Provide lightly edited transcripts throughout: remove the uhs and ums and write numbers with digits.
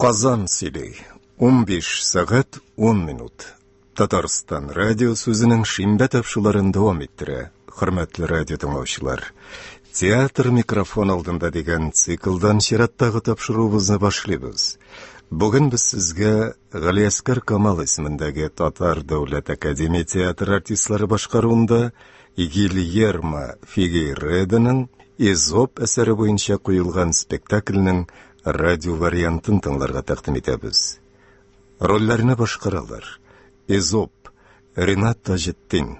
Казан сөйли. 15 сәгать 10 минут. Татарстан радиосы үзенең шимбә тапшыруларын дәвам иттерә. Хөрмәтле радио тыңлаучылар, Театр микрофон алдында дигән циклдан чираттагы тапшыруыбызны башлыйбыз. Бүген без сезгә Галиәскар Камал исемендәге Татар дәүләт академия театры артистлары башкаруында Гильермо Фигейредоның Эзоп әсәре буенча куелган спектакльнең радио вариантын тыңларга тәкъдим итәбез. Рольләрне башкаралар: Эзоп Ренат Таҗетдин,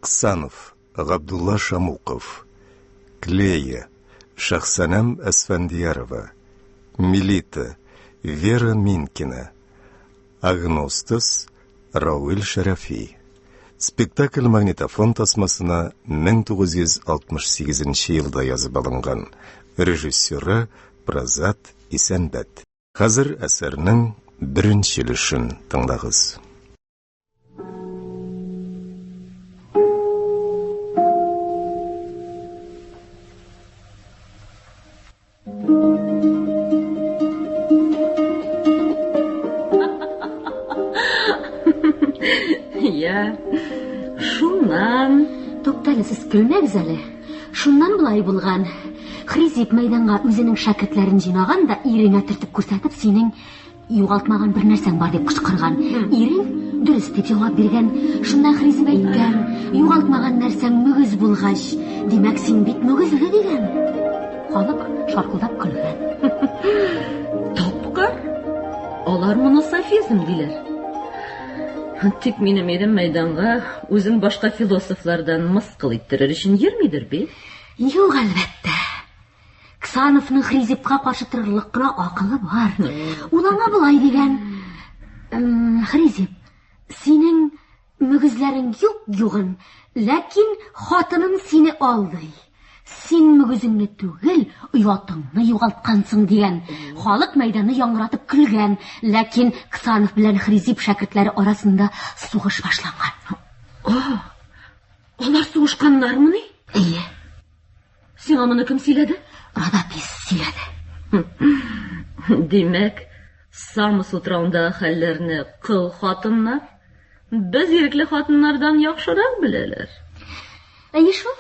Ксанов Габдулла Шамуков, Клея Шахсанам Әсфәндиярова, Мелита Вера Минкина, Агностос Рауил Шәрәфи. Спектакль магнитофон тасмасына 1968 елда язып алынган. Режиссеры Празат Исәнбәт. Хәзер әсәрнең беренче өлешен тыңлагыз. Я, шуннан. Туктале, сез көлмәгез әле. Шуннан болай булган. Хризип мәйданга үзенең шәкертләрен җыйнаган да иреңә төртеп күрсәтеп, синең югалтмаган бер нәрсәң бар дип кычкырган. Ирең дөрес дип җавап биргән. Шуннан Хризип әйткән, югалтмаган нәрсәң мөгез булгач, димәк, син бит мөгезле дигән. Халык шаркылдап көлгән. Тапкыр. Алар моны софизм диләр. Тик минем ирем мәйданга үзен башка философлардан мыскыл иттерер өчен йөрмидер бит. Юк, әлбәттә. Ксановның Хризипка каршы торырлык кына акылы бар. Ул аңа болай дигән. Хризип, синең мөгезләрең юк югын, ләкин хатының сине алдый. Син мөгезеңне түгел, оятыңны югалткансың дигән. Халык мәйданны яңгыратып көлгән, ләкин Ксанов белән Хризип шәкертләре арасында сугыш башланган. Алар сугышканнармыни? Әйе. Сиңа моны кем сөйләде? Родопис сөйләде. Димәк, Самос утравындагы хәлләрне кол хатыннар без ирекле хатыннардан яхшырак беләләр. Әйе шул.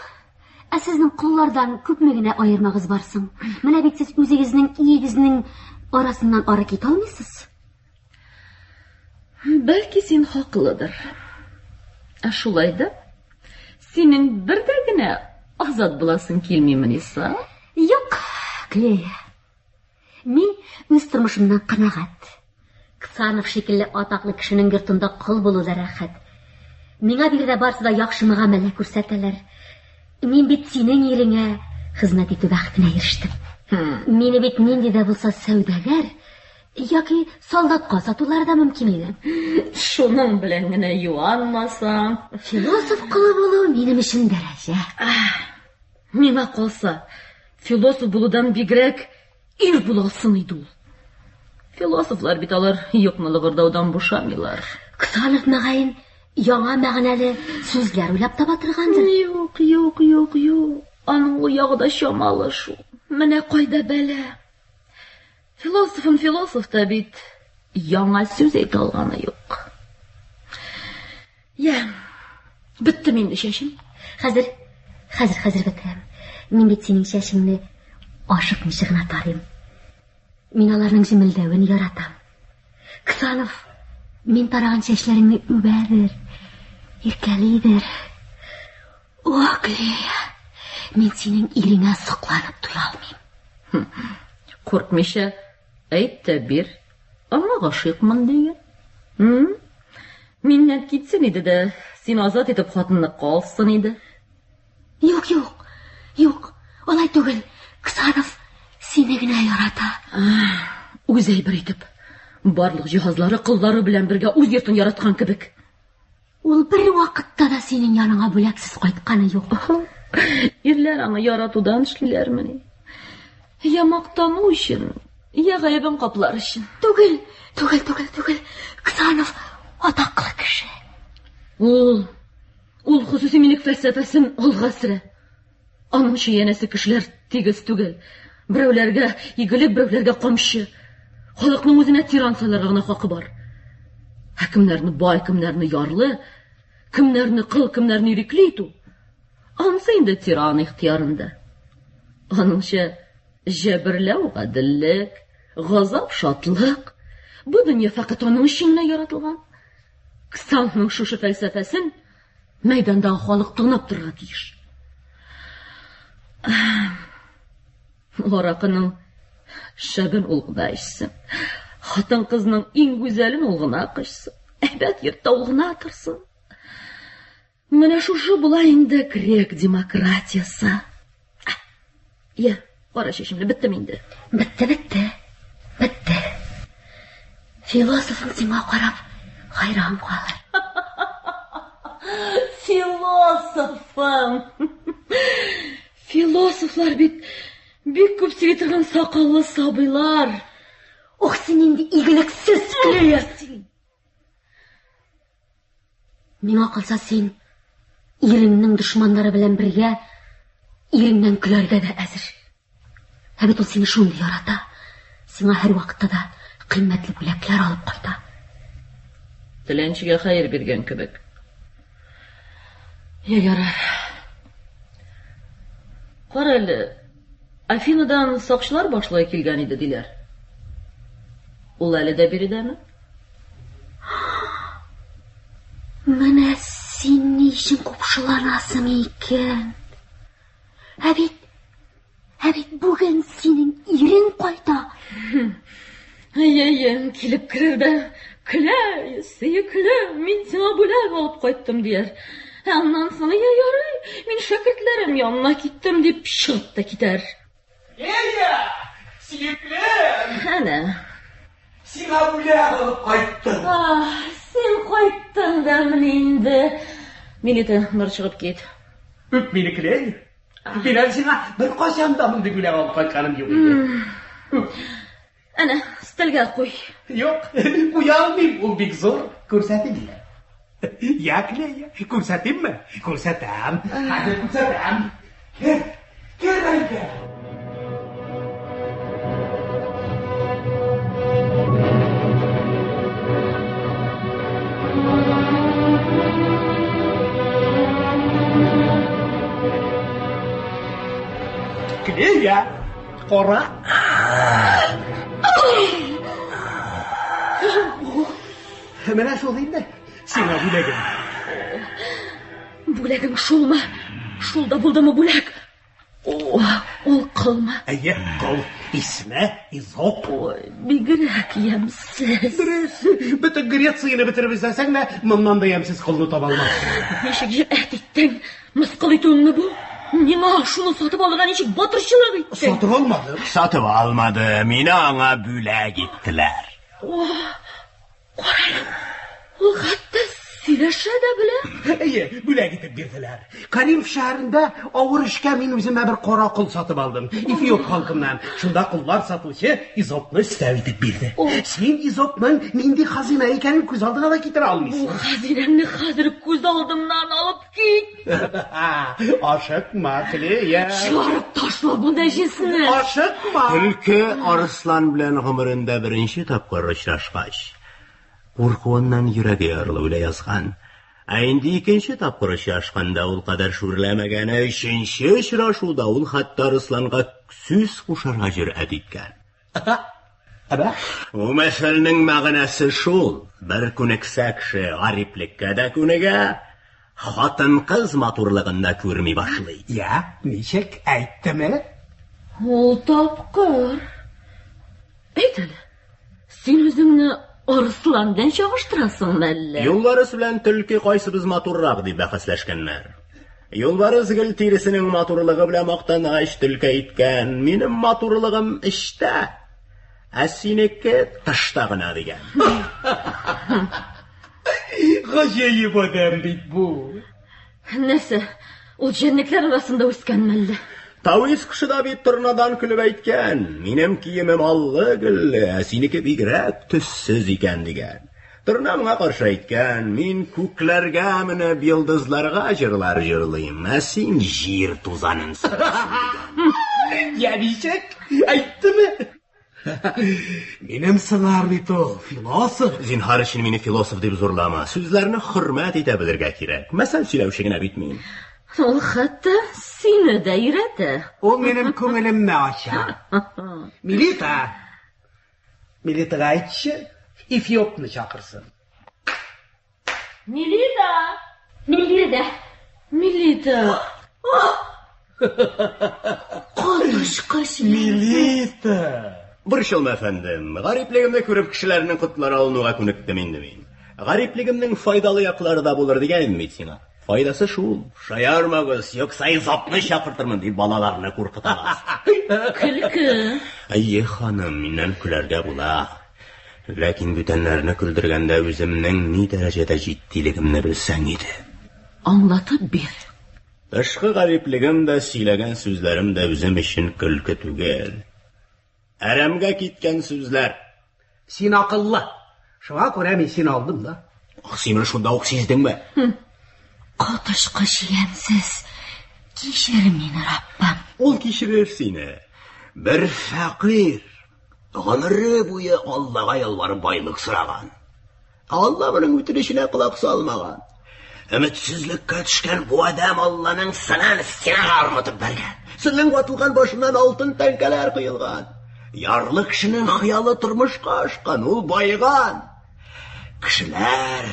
Ә сезнең коллардан күпме генә аермагыз бар соң? Менә бит сез үзегезнең өегезнең арасыннан ары китә алмыйсыз. Бәлки син хаклыдыр. Ә шулай да синең бер дә генә азат буласың килмиме, Ниса? Юк, Клея. Мин үз тормышымнан канәгать. Ксанов шикелле атаклы кешенең йортында кол булу да рәхәт. Миңа биредә барысы да яхшы мөгамәлә күрсәтәләр. Мин бит синең иреңә хезмәт итү бәхетенә ирештем. Мине бит нинди дә булса сәүдәгәр яки солдатка сатулары да мөмкин иде. Шуның белән генә юанмасаң. Философ колы булу минем өчен дәрәҗә. Миңа калса, философ булудан бигрәк ир була алсын иде ул. Философлар бит алар юкны лыгырдаудан бушамыйлар. Ксанов мөгаен яңа мәгънәле сүзләр уйлап таба торгандыр. Юк, юк, юк, юк. Аның ул ягы да чамалы шул. Менә кайда бәла. Философын философ та бит яңа сүз әйтә алганы юк. Я, беттеме инде чәчем? Хәзер, хәзер, хәзер бетерәм. Мин бит синең чәчеңне ашыкмыйча гына тарыйм. Мин аларның җемелдәвен яратам. Ксанов, мин тараган чәчләреңне үбәдер, иркәлидер. О, Клея, мин синең иреңә сокланып туя алмыйм. Куркмыйча әйт тә бир, аңа гашыйкмын диген. Миннән китсен иде дә, син азат итеп хатынлыкка алсын иде. Юк, юк, юк, алай түгел. Ксанов сине генә ярата. Үз әйбер итеп, барлык җиһазлары, коллары белән бергә үз йортын яраткан кебек. Ул бер вакытта да синең яныңа бүләксез кайтканы юк. Ирләр аны яратудан эшлиләрмени? Я мактану өчен, я гаебен каплар өчен. Түгел, түгел, түгел, түгел. Ксанов атаклы кеше. Ул, ул хосуси милек фәлсәфәсен алга сөрә. Аның өчен янәсе кешеләр тигез түгел. Берәүләргә игелек, берәүләргә камчы. Халыкның үзенә тиран сайларга гына хакы бар. Ә кемнәрне бай, кемнәрне ярлы, кемнәрне кол, кемнәрне ирекле итү, анысы инде тиран ихтыярында. Аныңча, җәберләү гаделлек, газап шатлык. Бу дөнья фәкать аның өчен генә яратылган. Ксанфның шушы фәлсәфәсен мәйдандагы халык тыңлап торырга тиеш. Ул аракының шәбен ул гына эчсен. Хатын-кызның иң гүзәлен ул гына кочсын. Әйбәт йортта ул гына торсын. Менә шушы була инде грек демократиясе. Я, кара чәчемне, беттем инде. Бетте, бетте. Бетте. Философың сиңа карап хайран калыр. Философым. Философлар бит бик күп сөйли торган сакаллы сабыйлар. Ох, син инде игелексез Клея син. Миңа калса син иреңнең дошманнары белән бергә иреңнән көләргә дә әзер. Ә бит ул сине шундый ярата. Сиңа һәрвакытта да кыйммәтле бүләкләр алып кайта. Теләнчегә хәер биргән кебек. Я ярар. Кара әле, Афинадан сакчылар башлыгы килгән иде, диләр. Ул әле дә биредәме? Менә син ни өчен купшыланасың икән? Ә бит, ә бит бүген синең ирең кайта. Әйе, килеп керер дә, көлә, сөекле, мин сиңа бүләк алып кайттым, дияр. Ә аннан соң, я ярый, мин шәкертләрем янына киттем, дип чыгып та китәр. Лея, сөеклем! Әнә. Сиңа бүләк алып кайттым. Ах, син кайттың да менә инде. Милита, бар чыгып кит. Үп мине, Клей. Мин әле сиңа беркайчан да мондый бүләк алып кайтканым юк иде. Үп. Әнә, өстәлгә куй. Юк, куя алмыйм, ул бик зур. Күрсәтим. Я, Клея, күрсәтимме? Күрсәтәм. Хәзер күрсәтәм. Кер, кер әйдә. Клея, кара. Менә шул инде. Сиңа бүләгем. Бүләгең шулмы? Шул да булдымы бүләк? О, ул кылмы? Әйе, кыл. Исме Изоп. Ой, бигрәк ямьсез. Дөрес. Бөтен Грецияне бетереп эзләсәң дә, моннан да ямьсез кылны таба алмассың. Ничек җөрьәт иттең? Мыскыл итүеңме бу? Миңа шуны сатып алырга ничек батырчылык иттең? Сатып алмадым. Сатып алмады, мине аңа бүләк иттеләр. О, кара әле, ул хәтта сөйләшә дә белә. Әйе, бүләк итеп бирделәр. Коринф шәһәрендә авыр эшкә мин үземә бер кара кол сатып алдым. Эфиоп халкыннан. Шунда коллар сатучы Изопны өстәү итеп бирде. Син Изопның нинди хазина икәнен күз алдыңа да китерә Бу алмыйсың. хазинәңне хәзер күз алдымнан алып кит. Ашыкма, Клея. Чыгарып ташла бу нәҗесне. Ашыкма. Төлке арыслан белән гомерендә беренче тапкыр очрашкач, куркуыннан йөрәге ярылып үлә язган. Ә инде икенче тапкыр очрашканда ул кадәр шүрләмәгән, ә өченче очрашуда ул хәтта арысланга сүз кушарга җөрьәт иткән. Әбә? Бу мәсәлнең мәгънәсе шул: бер күнексә кеше гариплеккә дә күнегә, хатын-кыз матурлыгын да күрми башлый. Я, ничек әйттеме? Ул тапкыр. Әйт әле, син үзеңне арыслан белән чагыштырасыңмы әллә? Юлбарыс белән төлке кайсыбыз матуррак дип бәхәсләшкәннәр. Юлбарыс гел тиресенең матурлыгы белән мактангач, төлке әйткән: "Минем матурлыгым эчтә, ә синеке тышта гына" дигән. Гаҗәеп адәм бит бу. Нәрсә, ул җәнлекләр арасында үскәнме әллә? Тавис кошы да бит торнадан көлеп әйткән: "Минем киемем аллы-гөлле, ә синеке бигрәк төссез икән" дигән. Торна моңа каршы әйткән: "Мин күкләргә менеп йолдызларга җырлар җырлыйм, ә син җир тузанын сөрәсең" дигән. Я, ничек? Әйттеме? Минем сыңар бит ул, философ. Зинһар өчен мине философ дип зурлама. Сүзләрне хөрмәт итә белергә кирәк. Мәсәл сөйләүче генә бит мин. Ул хәтта сине дә өйрәтә. Ул минем күңелемне ача. Милита! Милитага әйтче, Эфиопны чакырсын. Милита! Мин биредә. Милита! Коточкыч. Милита! Борчылма, әфәндем. Гариплегемне күреп кешеләрнең котлары алынуга күнектем инде мин. Гариплегемнең файдалы яклары да булыр дигән идем бит сиңа. Файдасы шул. Шаярмагыз, юкса Изопны чакыртырмын дип балаларны куркыталар. Көлке. Әйе, ханым, миннән көләргә була. Ләкин бүтәннәрне көлдергәндә үземнең ни дәрәҗәдә җитдилегемне белсәң иде. Аңлатып бир. Тышкы гариплегем дә, сөйләгән сүзләрем дә үзем өчен көлке түгел. Әрәмгә киткән сүзләр. Син акыллы. Шуңа күрә мин сине алдым да. Ах, син моны шунда ук сиздеңме? Коточкыч ямьсез. Кичер мине, Раббым. Ул кичерер сине. Бер фәкыйрь гомере буе Аллага ялварып байлык сораган. Алла моның үтенеченә колак салмаган. Өметсезлеккә төшкән бу адәм Алланың сынын стенага ыргытып бәргән. Сынның ватылган башыннан алтын тәңкәләр коелган. Ярлы кешенең хыялы тормышка ашкан, ул баеган. Кешеләр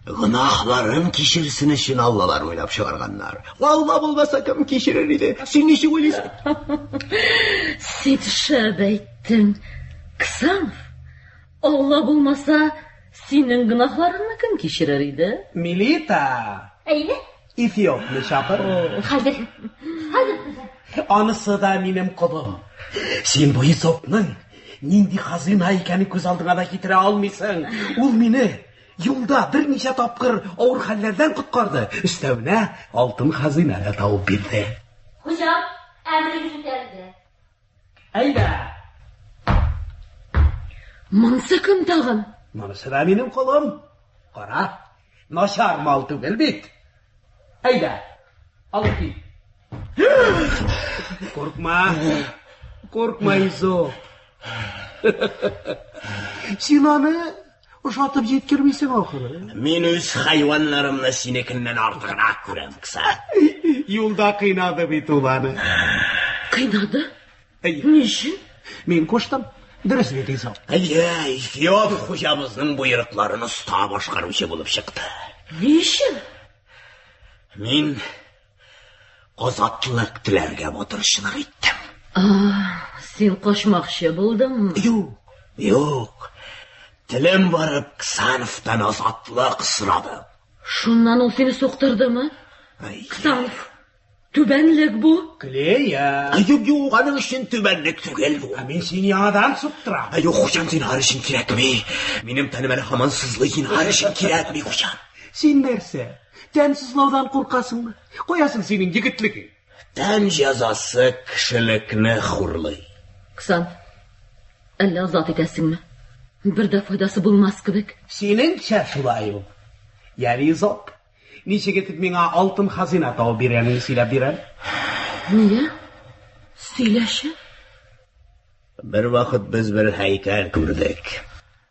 гөнаһларын кичерсен өчен Аллалар уйлап чыгарганнар. Алла булмаса кем кичерер иде? Син ничек уйлыйсың? Син шәп әйттең. Ксанф, Алла булмаса, синең гөнаһларыңны кем кичерер иде? Милита! Әйе. Эфиопны чакыр. Хәзер. Хәзер, хуҗа. Анысы да минем колым. Син бу Изопның нинди хазина икәнен күз алдыңа да китерә алмыйсың. Ул мине юлда берничә тапкыр авыр хәлләрдән коткарды. Өстәвенә алтын хазина да табып бирде. Хуҗа, әмерегез үтәлде. Әйдә! Монысы кем тагын? Монысы да минем колым. Кара, начар мал түгел бит. Әйдә, алып кит. Куркма, куркма, Изоп. Син аны ошатып җиткермисең ахыры. Мин үз хайваннарымны синекеннән артыграк күрәм, Кса. Юлда кыйнады бит ул аны. Кыйнады? Әйе. Ни өчен? Мин куштым. Дөрес бит, Изоп. Әйе, Эфиоп хуҗабызның боерыкларын оста башкаручы булып чыкты. Ни өчен? Мин азатлык теләргә батырчылык иттем. Син качмакчы булдыңмы? Юк, юк. Телем барып Ксановтан азатлык сорадым. Шуннан ул сине суктырдымы? Әй. Ксанов, түбәнлек бу. Клея. Юк, юк, аның өчен түбәнлек түгел бу. Ә мин сине яңадан суктырам. Юк, хуҗам, зинһар өчен кирәкми. Минем тәнем әле һаман сызлый, зинһар өчен кирәкми, хуҗам. Син нәрсә? Тән сызлаудан куркасыңмы? Куясың синең егетлегең. Тән җәзасы кешелекне хурлый. Ксанф, әллә азат итәсеңме? Бер дә файдасы булмас кебек. Синеңчә шулай ул. Яле, Изоп, ничек итеп миңа алтын хазина табып биргәнеңне сөйләп бир әле. Нигә? Сөйләче. Бер вакыт без бер һәйкәл күрдек.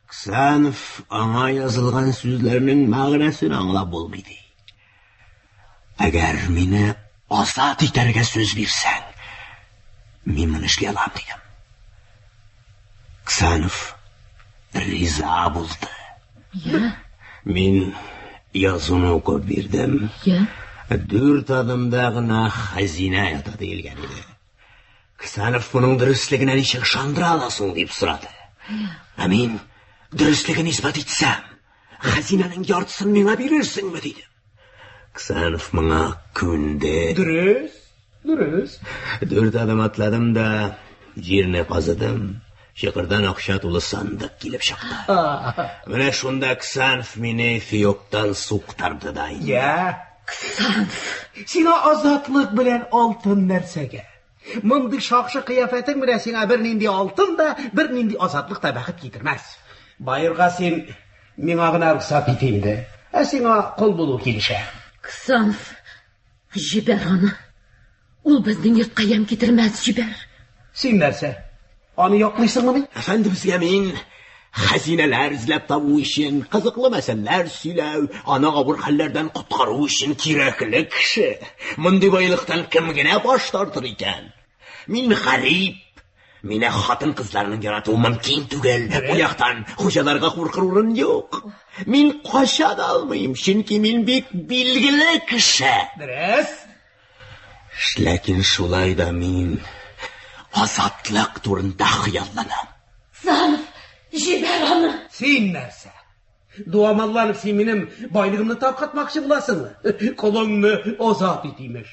Ксанф аңа язылган сүзләрнең мәгънәсен аңлап булмый ди. Әгәр мине азат итәргә сүз бирсәң, мин моны эшли алам дидем. Ксанф риза булды. Я? Мин язуны укып бирдем. Я? Дүрт адымда гына хәзинә ята диелгән иде. Ксанов моның дөреслегенә ничек ышандыра аласың дип сорады. Ә мин дөреслеген исбат итсәм, хәзинәнең яртысын миңа бирерсеңме дидем. Ксанов моңа күнде. Дөрес, дөрес. Дүрт адым атладым да җирне казыдым. Чокырдан акча тулы сандык килеп чыкты. Менә шунда Ксанов мине Эфиоптан суктырды да инде. Я. Ксанф. Сиңа азатлык белән алтын нәрсәгә? Мондый шакшы кыяфәтең белән сиңа бернинди алтын да, бернинди азатлык та бәхет китермәс. Баерга син миңа гына рөхсәт ит инде. Ә сиңа кол булу килешә. Ксанф, җибәр аны. Ул безнең йортка ямь китермәс, җибәр. Син нәрсә? Аны яклыйсыңмыни? Әфәндебезгә мин хәзинәләр эзләп табу өчен, кызыклы мәсәлләр сөйләү, аны авыр хәлләрдән коткару өчен кирәкле кеше. Мондый байлыктан кем генә баш тартыр икән? Мин гарип. Мине хатын-кызларның яратуы мөмкин түгел. Бу яктан хуҗаларга куркыр урын юк. Мин кача да алмыйм, чөнки мин бик билгеле кеше. Дөрес. Ләкин шулай да мин азатлык турында хыялланам. Ксанов, җибәр аны. Син нәрсә? Дуамалланып син минем байлыгымны таркатмакчы буласыңмы? Колыңны азат ит, имеш.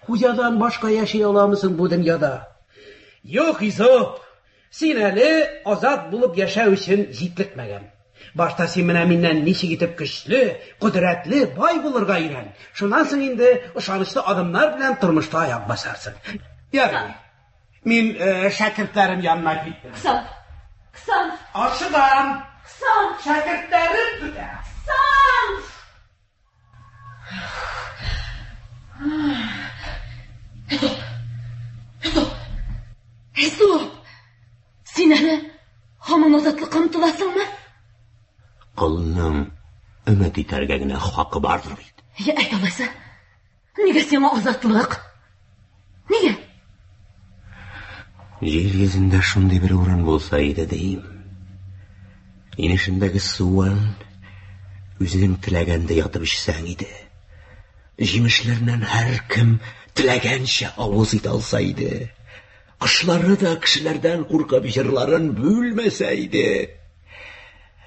Хуҗадан башка яши аламысың бу дөньяда? Юк, Изоп, син әле азат булып яшәү өчен җитлекмәгән. Башта син менә миннән ничек итеп көчле, кодрәтле, бай булырга өйрән. Шуннан соң инде ышанычлы адымнар белән тормышта аяк басарсың. Ярый. Мин э, шәкертләрем янына киттем. Ксанов! Ксанов! Ашыгам! Ксанов! Шәкертләрем көтә. Ксанов! Эзоп! Эзоп! Эзоп! Син әле һаман азатлыкка омтыласыңмы? Колның өмет итәргә генә хакы бардыр бит. Я, әйт алайса. Нигә сиңа азатлык? Нигә? Җир йөзендә шундый бер урын булса иде дим. Инешендәге суын үзең теләгәндә ятып эчсәң иде. Җимешләреннән һәркем теләгәнчә авыз итә алса иде. Кошлары да кешеләрдән куркып җырларын бүлмәсә иде.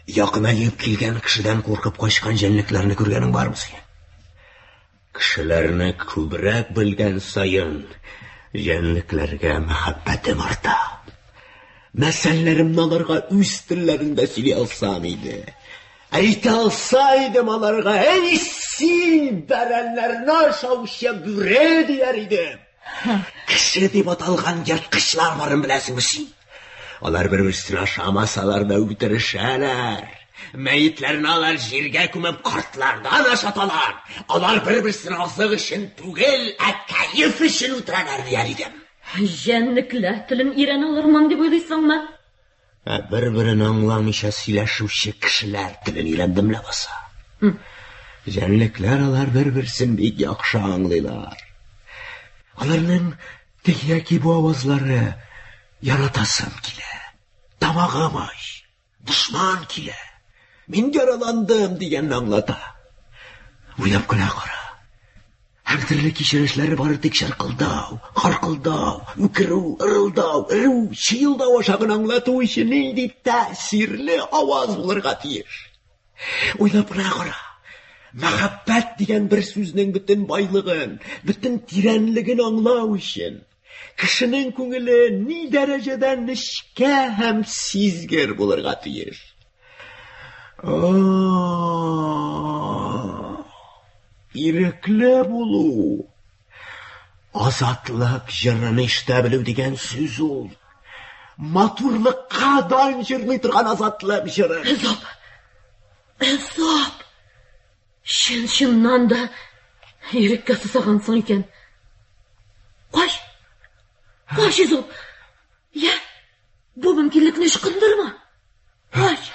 Якынаеп килгән кешедән куркып качкан җәнлекләрне күргәнең бармы синең? Кешеләрне күбрәк белгән саен, җәнлекләргә мәхәббәтем арта. Мәсәлләремне аларга үз телләрендә сөйли алсам иде. Әйтә алса идем аларга, әй син, бәрәннәрне ашаучы бүре, дияр идем. Кеше дип аталган ерткычлар барын беләсеңме син? Алар бер-берсен ашамасалар да үтерешәләр. Мәетләрне алар җиргә күмеп кортлардан ашаталар. Алар бер-берсен азык өчен түгел, ә кәеф өчен үтерәләр дияр идем. Җәнлекләр телен өйрәнә алырмын дип уйлыйсыңмы? Ә бер-берен аңламыйча сөйләшүче кешеләр телен өйрәндем ләбаса. Җәнлекләр алар бер-берсен бик яхшы аңлыйлар. Аларның теге яки бу авазлары яратасым килә, тамагым ач, дошман килә, мин яраландым дигәнне аңлата. Уйлап кына кара. Һәр төрле кичерешләре бары тик чыркылдау, каркылдау, үкерү, ырылдау, өрү, чыелдау аша гына аңлату өчен нинди тәэсирле аваз булырга тиеш. Уйлап кына кара. Мәхәббәт дигән бер сүзнең бөтен байлыгын, бөтен тирәнлеген аңлау өчен кешенең күңеле ни дәрәҗәдә нечкә һәм сизгер булырга тиеш. Ирекле булу, азатлык җырын ишетә белү дигән сүз ул. Матурлыкка дан җырлый торган азатлык җыры. Эзоп! Эзоп! Чын-чыннан да иреккә сусагансың икән. Кач! Кач, Эзоп! Я, бу мөмкинлекне ычкындырма. Кач!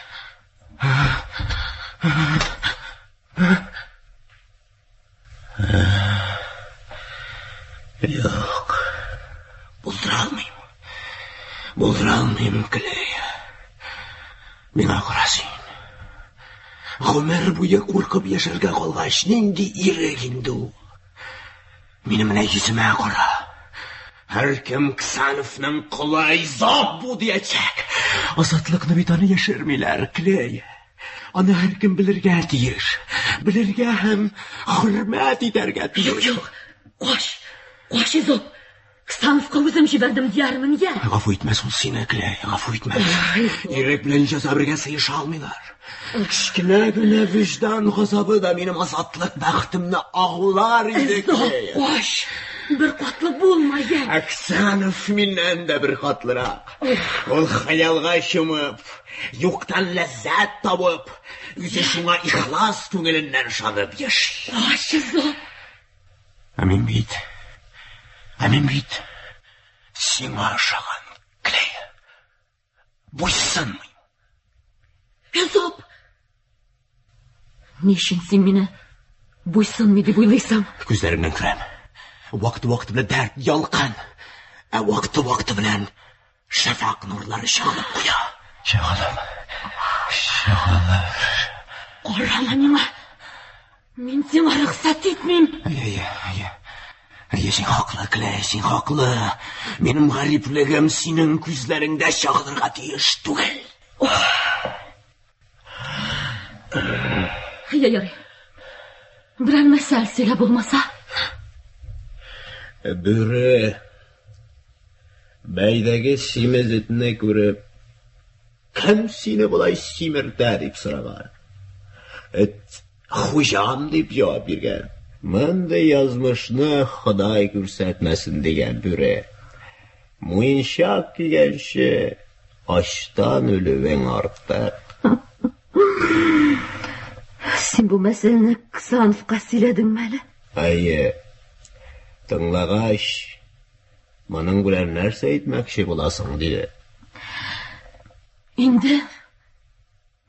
Юк, булдыра алмыйм. Булдыра алмыйм, Клея. Миңа кара син. Гомер буе куркып яшәргә калгач, нинди ирек инде ул? Минем менә йөземә кара. Һәркем Ксановның колы Изоп бу диячәк. Азатлыкны бит аны яшермиләр, Клея. Аны һәркем белергә тиеш. Белергә һәм хөрмәт итәргә тиеш. Юк, юк. Кач. Кач, Изоп. Ксановка үзем җибәрдем диярмен, я. Гафу итмәс ул сине, Клея, гафу итмәс. Ирек белән җәза бергә сыеша алмыйлар. Кечкенә генә вөҗдан газабы да минем азатлык бәхетемне агулар иде, Клея. Кач. Бер катлы булма, я. Оксанов миннән дә бер катлырак. Ул хыялга чумып, юктан ләззәт табып, үзе шуңа ихлас күңеленнән ышанып яши. Кач, Изоп. Ә мин бит, ә мин бит сиңа ошаган, Клея. Буйсынмыйм. Эзоп! Ни өчен син мине буйсынмый дип уйлыйсың? Күзләреңнән күрәм. Вакыты-вакыты белән дәрт, ялкын, ә вакыты-вакыты белән шәфәкъ нурлары чагылып куя. Чагылып, чагылып. Карама миңа. Мин сиңа рөхсәт итмим. Әйе, әйе. Әйе, син хаклы, Клей, син хаклы. Минем гариплегем синең күзләреңдә чагылырга тиеш түгел. Әйе, ярый. Берәр мәсәл сөйлә булмаса. Бүре бәйдәге симез этне күреп, кем сине болай симертә дип сораган. Эт хуҗам дип җавап биргән. Мондый язмышны Ходай күрсәтмәсен дигән бүре. Муенчак кигәнче ачтан үлүең артык. Син бу мәсьәләне Ксановка сөйләдеңме әле? Әйе. Тыңлагач, моның белән нәрсә әйтмәкче буласың, диде. Инде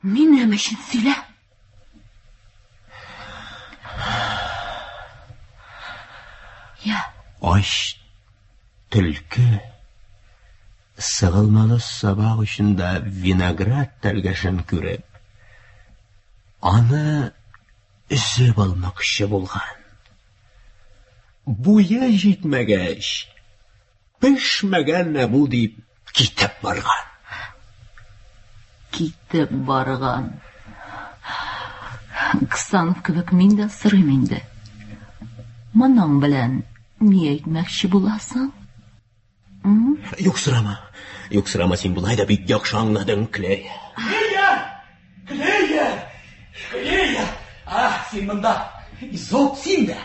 минем өчен сөйлә. Я. Ач төлке сыгылмалы сабак очында виноград тәлгәшен күреп, аны өзеп алмакчы булган. Буе җитмәгәч, пешмәгән ә бу дип китеп барган. Китеп барган. Ксанов кебек мин дә сорыйм инде. Моның белән ни әйтмәкче буласың? Юк сорама. Юк сорама, син болай да бик яхшы аңладың, Клея. Клея! Клея! Клея! А, син монда. Изоп, син дә.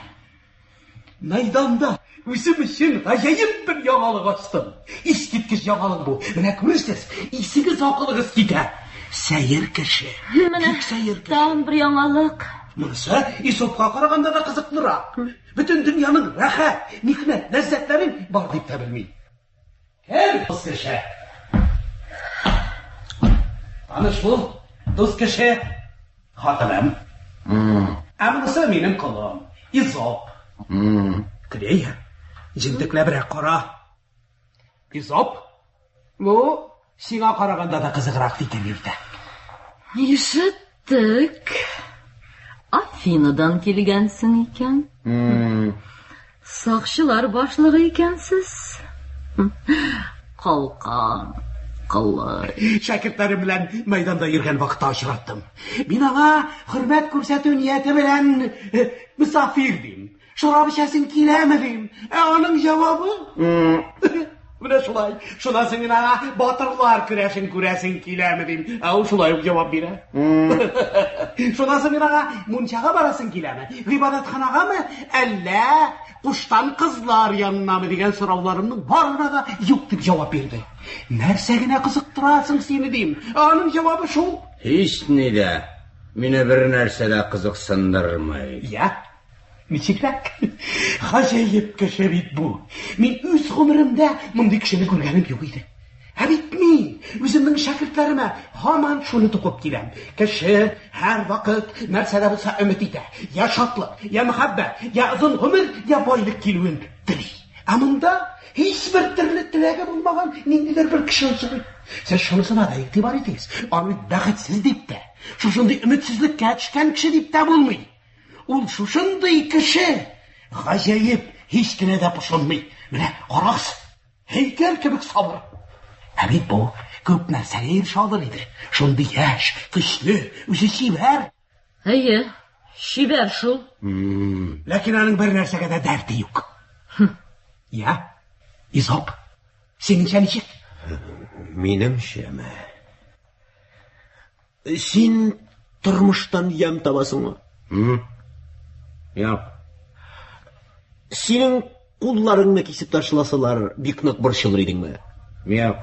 Мәйданда үзем өчен гаҗәеп бер яңалык ачтым. Искиткеч яңалык бу. Менә күрерсез, исегез акылыгыз китә. Сәер кеше. Менә Бик сәер кеше. тагын бер яңалык. Монысы Изопка караганда да кызыклырак. Бөтен дөньяның рәхәт, михнәт, ләззәтләрен бар дип тә белми. Кем дус кеше? Таныш бул, дус кеше, хатыным. Ә монысы минем колым, Изоп. Клея, җентекләбрәк кара. Изоп, бу сиңа караганда да кызыграк фикер йөртә. Ишеттек. Афинадан килгәнсең икән. Сакчылар башлыгы икәнсез. Калкан, кылыч. Шәкертләрем белән мәйданда йөргән вакытта очраттым. Мин аңа хөрмәт күрсәтү нияте белән мөсафир дим. Шәраб эчәсең киләме дим. Ә аның җавабы? Менә шулай. Шуннан соң мин аңа батырлар көрәшен күрәсең киләме дим. Ә ул шулай ук җавап бирә. Шуннан соң мин аңа мунчага барасың киләме? Гыйбадәтханагамы? Әллә куштан кызлар янынамы дигән сорауларымның барына да юк дип җавап бирде. Нәрсә генә кызыктырасың сине дим. Ә аның җавабы шул. Һич ни дә. Мине бер нәрсә дә кызыксындырмый. Я, ничегрәк? Гаҗәеп кеше бит бу. Мин үз гомеремдә мондый кешене күргәнем юк иде. Ә бит мин үземнең шәкертләремә һаман шуны тукып киләм. Кеше һәр вакыт нәрсә дә булса өмет итә. Я шатлык, я мәхәббәт, я озын гомер, я байлык килүен тели. Ә монда һичбер төрле теләге булмаган ниндидер бер кеше очрый. Сез шунысына да игътибар итегез. Аны бит бәхетсез дип тә, шушындый өметсезлеккә төшкән кеше дип тә булмый. Ул шушындый кеше, гаҗәеп, һич кенә дә пошынмый. Менә карагыз, һәйкәл кебек сабыр. Ә бит бу күп нәрсәгә ирешә алыр иде. Шундый яшь, көчле, үзе чибәр. Әйе, чибәр шул. Ләкин аның бер нәрсәгә дә дәрте юк. Я, Изоп, синеңчә ничек? Минемчәме? Син тормыштан ямь табасыңмы? Юк. Синең кулларыңны кисеп ташласалар, бик нык борчылыр идеңме? Юк.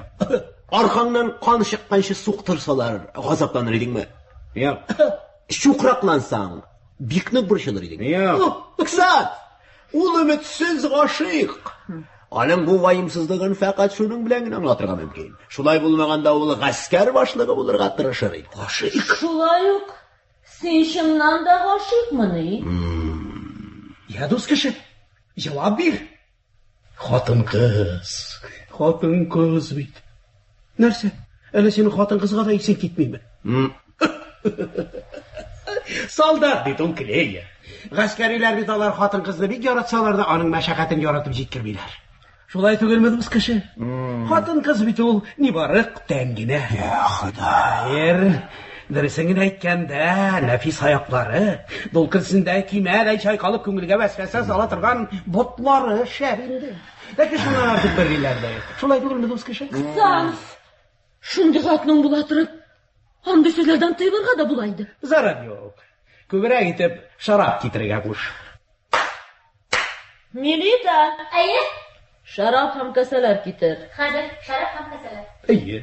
Аркаңнан кан чыкканчы суктырсалар, газапланыр идеңме? Юк. Чукраклансаң, бик нык борчылыр идеңме? Юк. Максат, ул өметсез гашыйк. Аның бу ваемсызлыгын фәкать шуның белән генә аңлатырга мөмкин. Шулай булмаганда ул гаскәр башлыгы булырга тырышыр иде. Гашыйк. Шулай ук син чыннан да гашыйкмыни? Я, дус кеше, җавап бир. Хатын-кыз, хатын-кыз бит. Нәрсә? Әллә синең хатын-кызга да исең китмиме? Солдат бит ул Клея. Гаскәриләр бит алар хатын-кызны бик яратсалар да, аның мәшәкатен яратып җиткермиләр. Шулай түгелме, дус кеше? Хатын-кыз бит ул нибары тән генә. Я Хода. Хәер, дөресен генә әйткәндә, нәфис аяклары, дулкын өстендә көймәдәй чайкалып күңелгә вәсвәсә сала торган ботлары шәп инде. Ләкин шуннан артык берниләр дә юк. Шулай түгелме, дус кеше? Ксанф! Шундый хатының була торып, андый сүзләрдән тыелырга да була иде. Зарар юк. Күбрәк итеп шәраб китерергә куш. Мелита! Әйе. Шәраб һәм касәләр китер. Хәзер шәраб һәм касәләр. Әйе.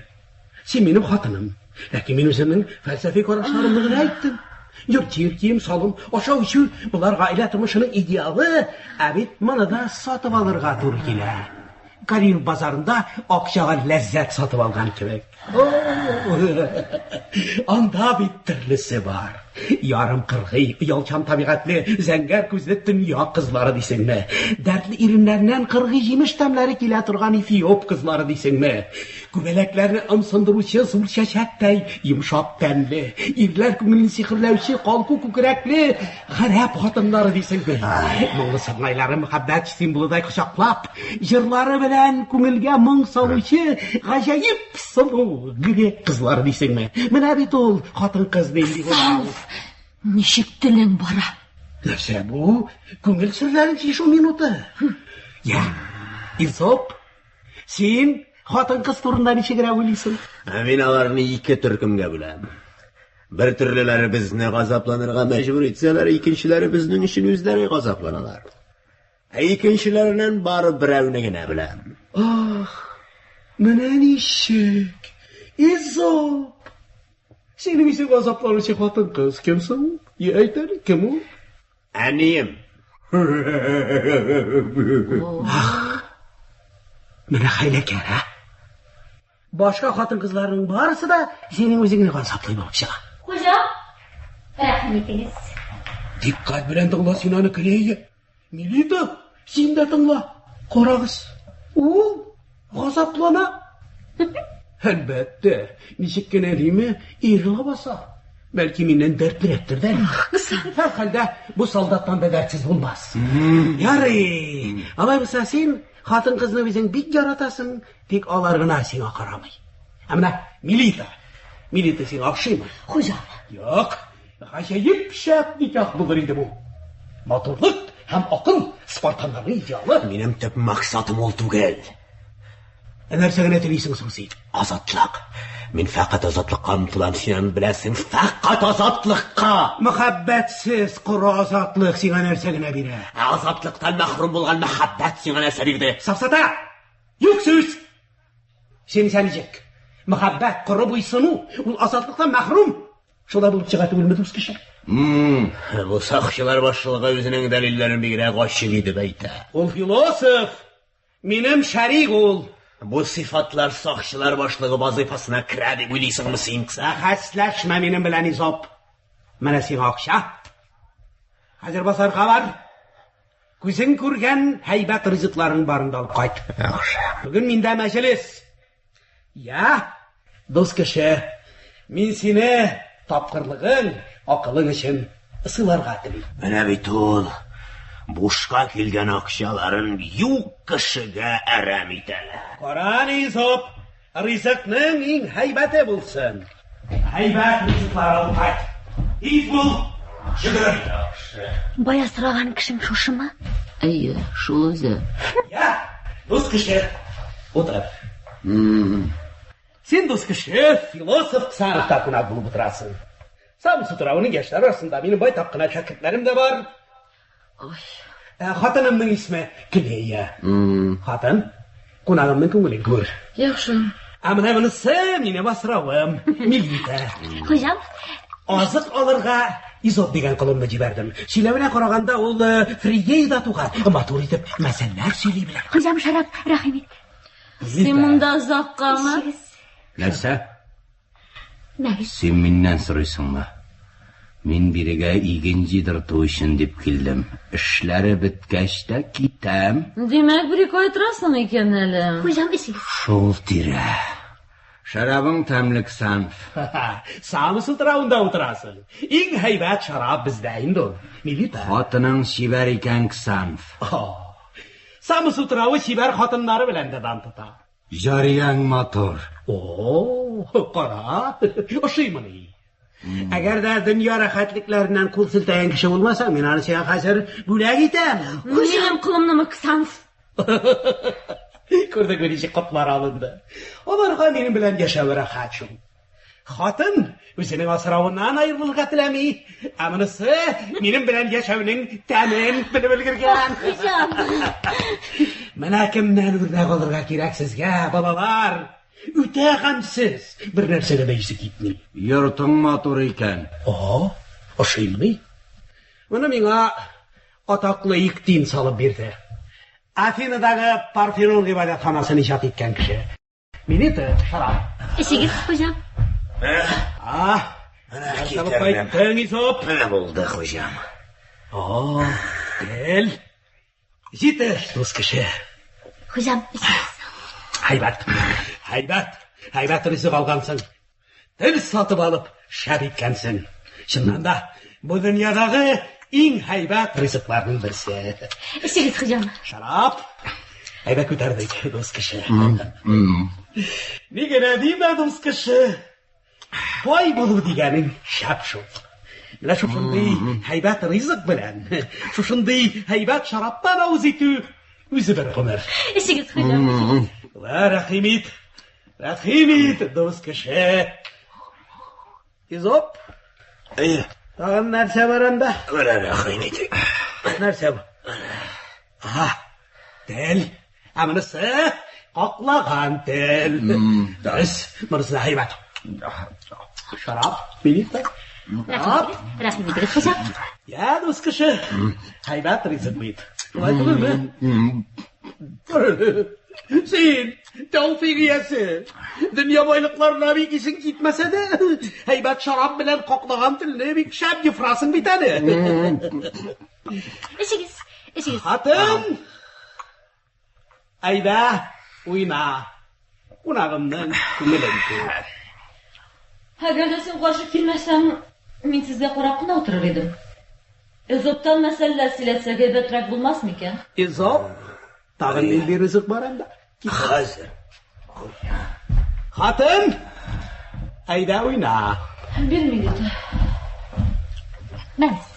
Син минем хатыным. Ләкин мин үземнең фәлсәфи карашларымны гына әйттем. Йорт-җир, кием-салым, ашау-эчү болар гаилә тормышының идеалы, ә бит моны да сатып алырга туры килә. Карим базарында акчага ләззәт сатып алган кебек. Анда бит төрлесе бар. Ярым кыргый, оялчан табигатьле, зәңгәр күзле төньяк кызлары дисеңме? Дәртле иреннәреннән кыргый җимеш тәмләре килә торган эфиоп кызлары дисеңме? Күбәләкләрне ымсындыручы зур чәчәктәй йомшак тәнле, ирләр күңелен сихерләүче калку күкрәкле гарәп хатыннары дисеңме? Моңлы сырнайлары мәхәббәт символыдай кочаклап, җырлары белән күңелгә моң салучы гаҗәеп сылу грек кызлары дисеңме? Менә бит ул хатын-кыз нинди була. Ничек телең бара? Нәрсә бу? Күңел серләрен чишү минуты. Я, Изоп, син хатын-кыз турында ничегрәк уйлыйсың? Ә мин аларны ике төркемгә бүләм. Бер төрлеләре безне газапланырга мәҗбүр итсәләр, икенчеләре безнең өчен үзләре газапланалар. Ә икенчеләреннән бары берәүне генә беләм. Ах, менә ничек! Изоп! Синең өчен газапланучы хатын-кыз кем соң ул? Я, әйт әле, кем ул? Әнием. Ах, менә хәйләкәр, ә? Башка хатын-кызларның барысы да синең үзеңне газаплый булып чыга. Хуҗа, рәхим итегез. Диккать белән тыңла син аны, Клея. Мелита, син дә тыңла. Карагыз, ул газаплана. Әлбәттә, ничек кенә димә, ир лабаса. Бәлки миннән дәртлерәктер дә әле. Һәрхәлдә бу солдаттан да дәртсез булмас. Ярый. Алай булса син хатын-кызны үзең бик яратасың, тик алар гына сиңа карамый. Ә менә Мелита, Мелита сиңа охшыймы? Хуҗа. Юк, гаҗәеп шәп никах булыр инде бу. Матурлык һәм акыл спартаннарның идеалы. Минем төп максатым ул түгел. Ә нәрсә генә телисең соң син? Азатлык. Мин фәкать азатлыкка омтылам, син аны беләсең. Фәкать азатлыкка. Мәхәббәтсез коры азатлык сиңа нәрсә генә бирә? Ә азатлыктан мәхрүм булган мәхәббәт сиңа нәрсә бирде? Сафсата! Юк сүз! Син исә ничек? Мәхәббәт, коры буйсыну, ул азатлыктан мәхрүм. Шулай булып чыга түгелме, дус кеше? Бу сакчылар башлыгы үзенең дәлилләрен бигрәк ачык итеп әйтә. Ул философ, минем шәрик ул. Бу сыйфатлар сакчылар башлыгы вазыйфасына керә дип уйлыйсыңмы син? Бәхәсләшмә минем белән, Изоп. Менә сиңа акча. Хәзер базарга бар. Күзең күргән һәйбәт ризыкларың барын да алып кайт. Яхшы. Бүген миндә мәҗлес. Я, дус кеше, мин сине тапкырлыгың, акылың өчен сыйларга телим. Менә бит ул бушка килгән акчаларын юк кешегә әрәм итә. Кара, Изоп, ризыкның иң һәйбәте булсын. Һәйбәт ризыклар алып кайт. Тиз бул, йөгер. Бая сораган кешең шушымы? Әйе, шул үзе. Я, дус кеше, утыр. Син, дус кеше, философ Ксановта кунак булып утырасың. Самос утравының яшьләре арасында минем байтак кына шәкертләрем дә бар. Ой. Хатынымның исеме Клея. Хатын, кунагымның күңелен күр. Яхшы. Ә менә монысы минем асравым, Мелита. Хуҗам. Азык алырга Изоп дигән колымны җибәрдем. Сөйләвенә караганда, ул Фригейда туган. Матур итеп мәсәлләр сөйли белә. Хуҗам, шәраб, рәхим ит. Син монда озаккамы? Нәрсә? Мәгез. Син миннән сорыйсыңмы? Мин бирегә иген җыйдырту өчен дип килдем. Эшләре беткәч тә китәм. Димәк, бер-ике ай торасың икән әле. Хуҗам, эчегез. Шул тирә. Шәрабың тәмле, Ксанф. Самос утравында утырасың. Иң һәйбәт шәраб бездә инде ул. Милита. Хатының чибәр икән, Ксанф. Самос утравы чибәр хатыннары белән дә дан тота. Җарияң матур. О, кара, ошыймыни? Әгәр дә дөнья рәхәтлекләреннән кул селтәгән кеше булмаса, мин аны сиңа хәзер бүләк итәм. Минем кулымнымы, Ксанф? Күрдеңме, ничек котлар алынды. Аларга минем белән яшәве рәхәт шул. Хатын үзенең асравыннан аерылырга теләми, ә монысы минем белән яшәүнең тәмен белеп өлгергән. Хуҗам. Менә кемнән үрнәк алырга кирәк сезгә, балалар. Үтә гамьсез, бер нәрсәгә дә исе китми. Йортың матур икән. О, ошыймыни? Моны миңа атаклы Иктин салып бирде. Афинадагы Парфенон гыйбадәтханасын иҗат иткән кеше. Минета, шәраб. Эчегез, хуҗам. А, Менә нәрсә алып кайттың, Изоп? Менә булды, хуҗам. О, тел. Җитеш, дус кеше. Хуҗам, эчегез. Һәйбәт, һәйбәт, һәйбәт ризык алгансың. Тел сатып алып, шәп иткәнсең. Чыннан да, бу дөньядагы иң һәйбәт ризыкларның берсе. Эчегез, хуҗам. Шәраб. Әйбәт күтәрдек, дус кеше. Ни генә димә, дус кеше. Бай булу дигәнең шәп шул. Менә шушындый һәйбәт ризык белән, шушындый һәйбәт шәрабтан авыз итү үзе бер гомер. Эчегез, хуҗам. эчегез. Вә рәхим ит, рәхим ит, дус кеше. Изоп, Әйе, тагын нәрсә бар анда? менә рәхим ит. Нәрсә бу? Аһа, тел. Ә монысы каклаган тел. Дөрес, монысы да һәйбәт. Шәраб, Милита. Шәраб. Рәхим итегез, хуҗам. Я, дус кеше, һәйбәт ризык бит. Шулай түгелме? Син, тәүфик иясе, дөнья байлыкларына бик исең китмәсә дә, һәйбәт шәраб белән каклаган телне бик шәп ефрасың бит әле. Эчегез, эчегез. Хатын! Әйдә, уйна. Кунагымның күңелен күр. Әгәр дә син каршы килмәсәң, мин сезгә карап кына утырыр идем. Эзоптан мәсьәләләр сөйләтсәк, әйбәтрәк булмас микән? Изоп, тагын нинди ризык бар анда? Хәзер. Хатын! Әйдә, уйна. Бир, Милита. Мәгез.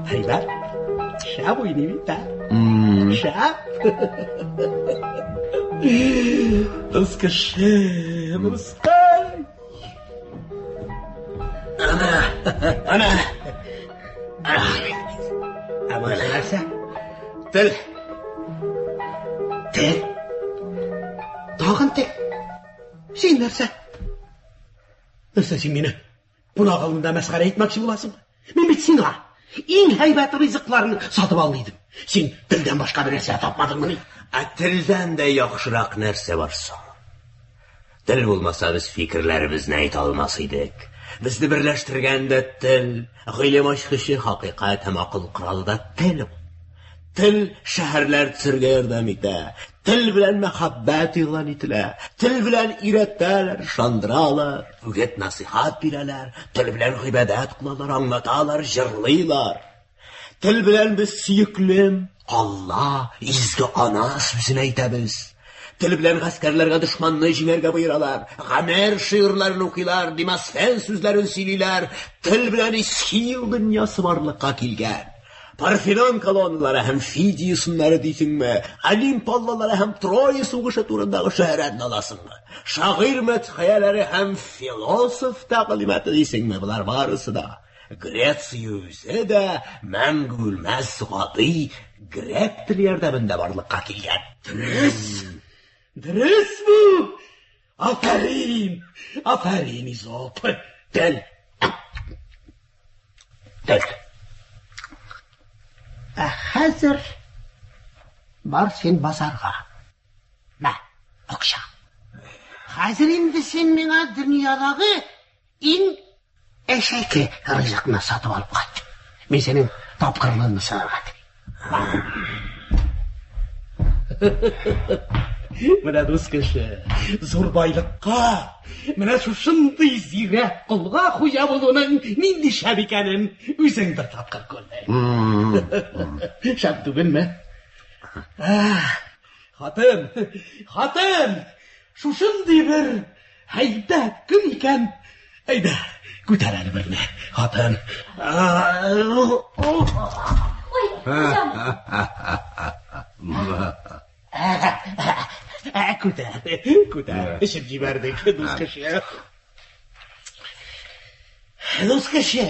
Әйбәт. Шәп уйный бит, ә? Шәп. Дус кеше, дускай. Ана, Ә монысы нәрсә? тел. Тел. Тагын тел. Син нәрсә? Нәрсә син мине кунак алдында мәсхәрә итмәкче буласың? Мин бит сиңа иң һәйбәт ризыкларны сатып ал дидем. Син телдән башка бер нәрсә тапмадыңмыни? Ә телдән дә яхшырак нәрсә бар соң? Тел булмаса, без фикерләребезне әйтә алмас идек. Безне берләштергән дә тел, гыйлем ачкычы, хакыйкать һәм акыл коралы да тел ул. Тел шәһәрләр төзергә ярдәм итә. Тел белән мәхәббәт игълан ителә. Тел белән өйрәтәләр, ышандыралар, үгет насыйхат бирәләр, тел белән гыйбадәт кылалар, аңлаталар, җырлыйлар. Тел белән без сөеклем, Алла, изге ана сүзен әйтәбез. Тел белән гаскәрләргә дошманны җиңәргә боералар. Гомер шигырьләрен укыйлар, Демосфен сүзләрен сөйлиләр. Тел белән Эсхил дөньясы барлыкка килгән. Парфенон колонналары һәм Фидия сыннары дисеңме? Олимп аллалары һәм Троя сугышы турындагы шөһрәтне аласыңмы? Шагыйрь мәдхияләре һәм философ тәгълиматы дисеңме? Болар барысы да Греция үзе дә мәңге үлмәс гади грек теле ярдәмендә барлыкка килгән. Дөрес! Дөрес бу! Афәрин! Афәрин, Изоп! Тел! Тел! Ә хәзер бар син базарга. Мә, акча. Хәзер инде син миңа дөньядагы иң әшәке ризыкны сатып алып кайт. Мин синең тапкырлыгыңны сынарга телим. Менә дус кеше, зур байлыкка, менә шушындый зирәк колга хуҗа булуның нинди шәп икәнен үзең бер тапкыр күрдең. Шәп түгелме? Хатын, хатын, шушындый бер һәйбәт көн икән. Әйдә, күтәр әле берне, хатын. Ой, хуҗам. Күтәр, күтәр. Эчеп җибәрдек, дус кеше. Дус кеше,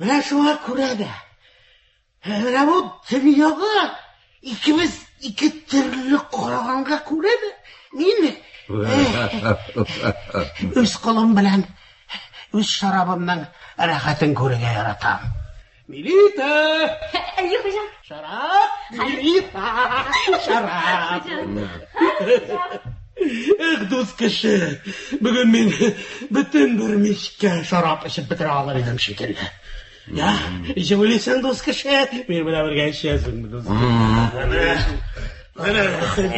менә шуңа күрә дә Менә бу дөньяга икебез ике төрле караганга күрә дә мин үз кулым белән үз шарабымның рәхәтен күрергә яратам. Милита! Әйе, хуҗам. Шарап! Милита! Шарап! Эх, дус кеше, бүген мин бөтен бер мичкә шарап эчеп бетерә алыр идем шикелле. Я, ничек уйлыйсың, дус кеше? Минем белән бергә эчәсеңме, дус кеше? Менә,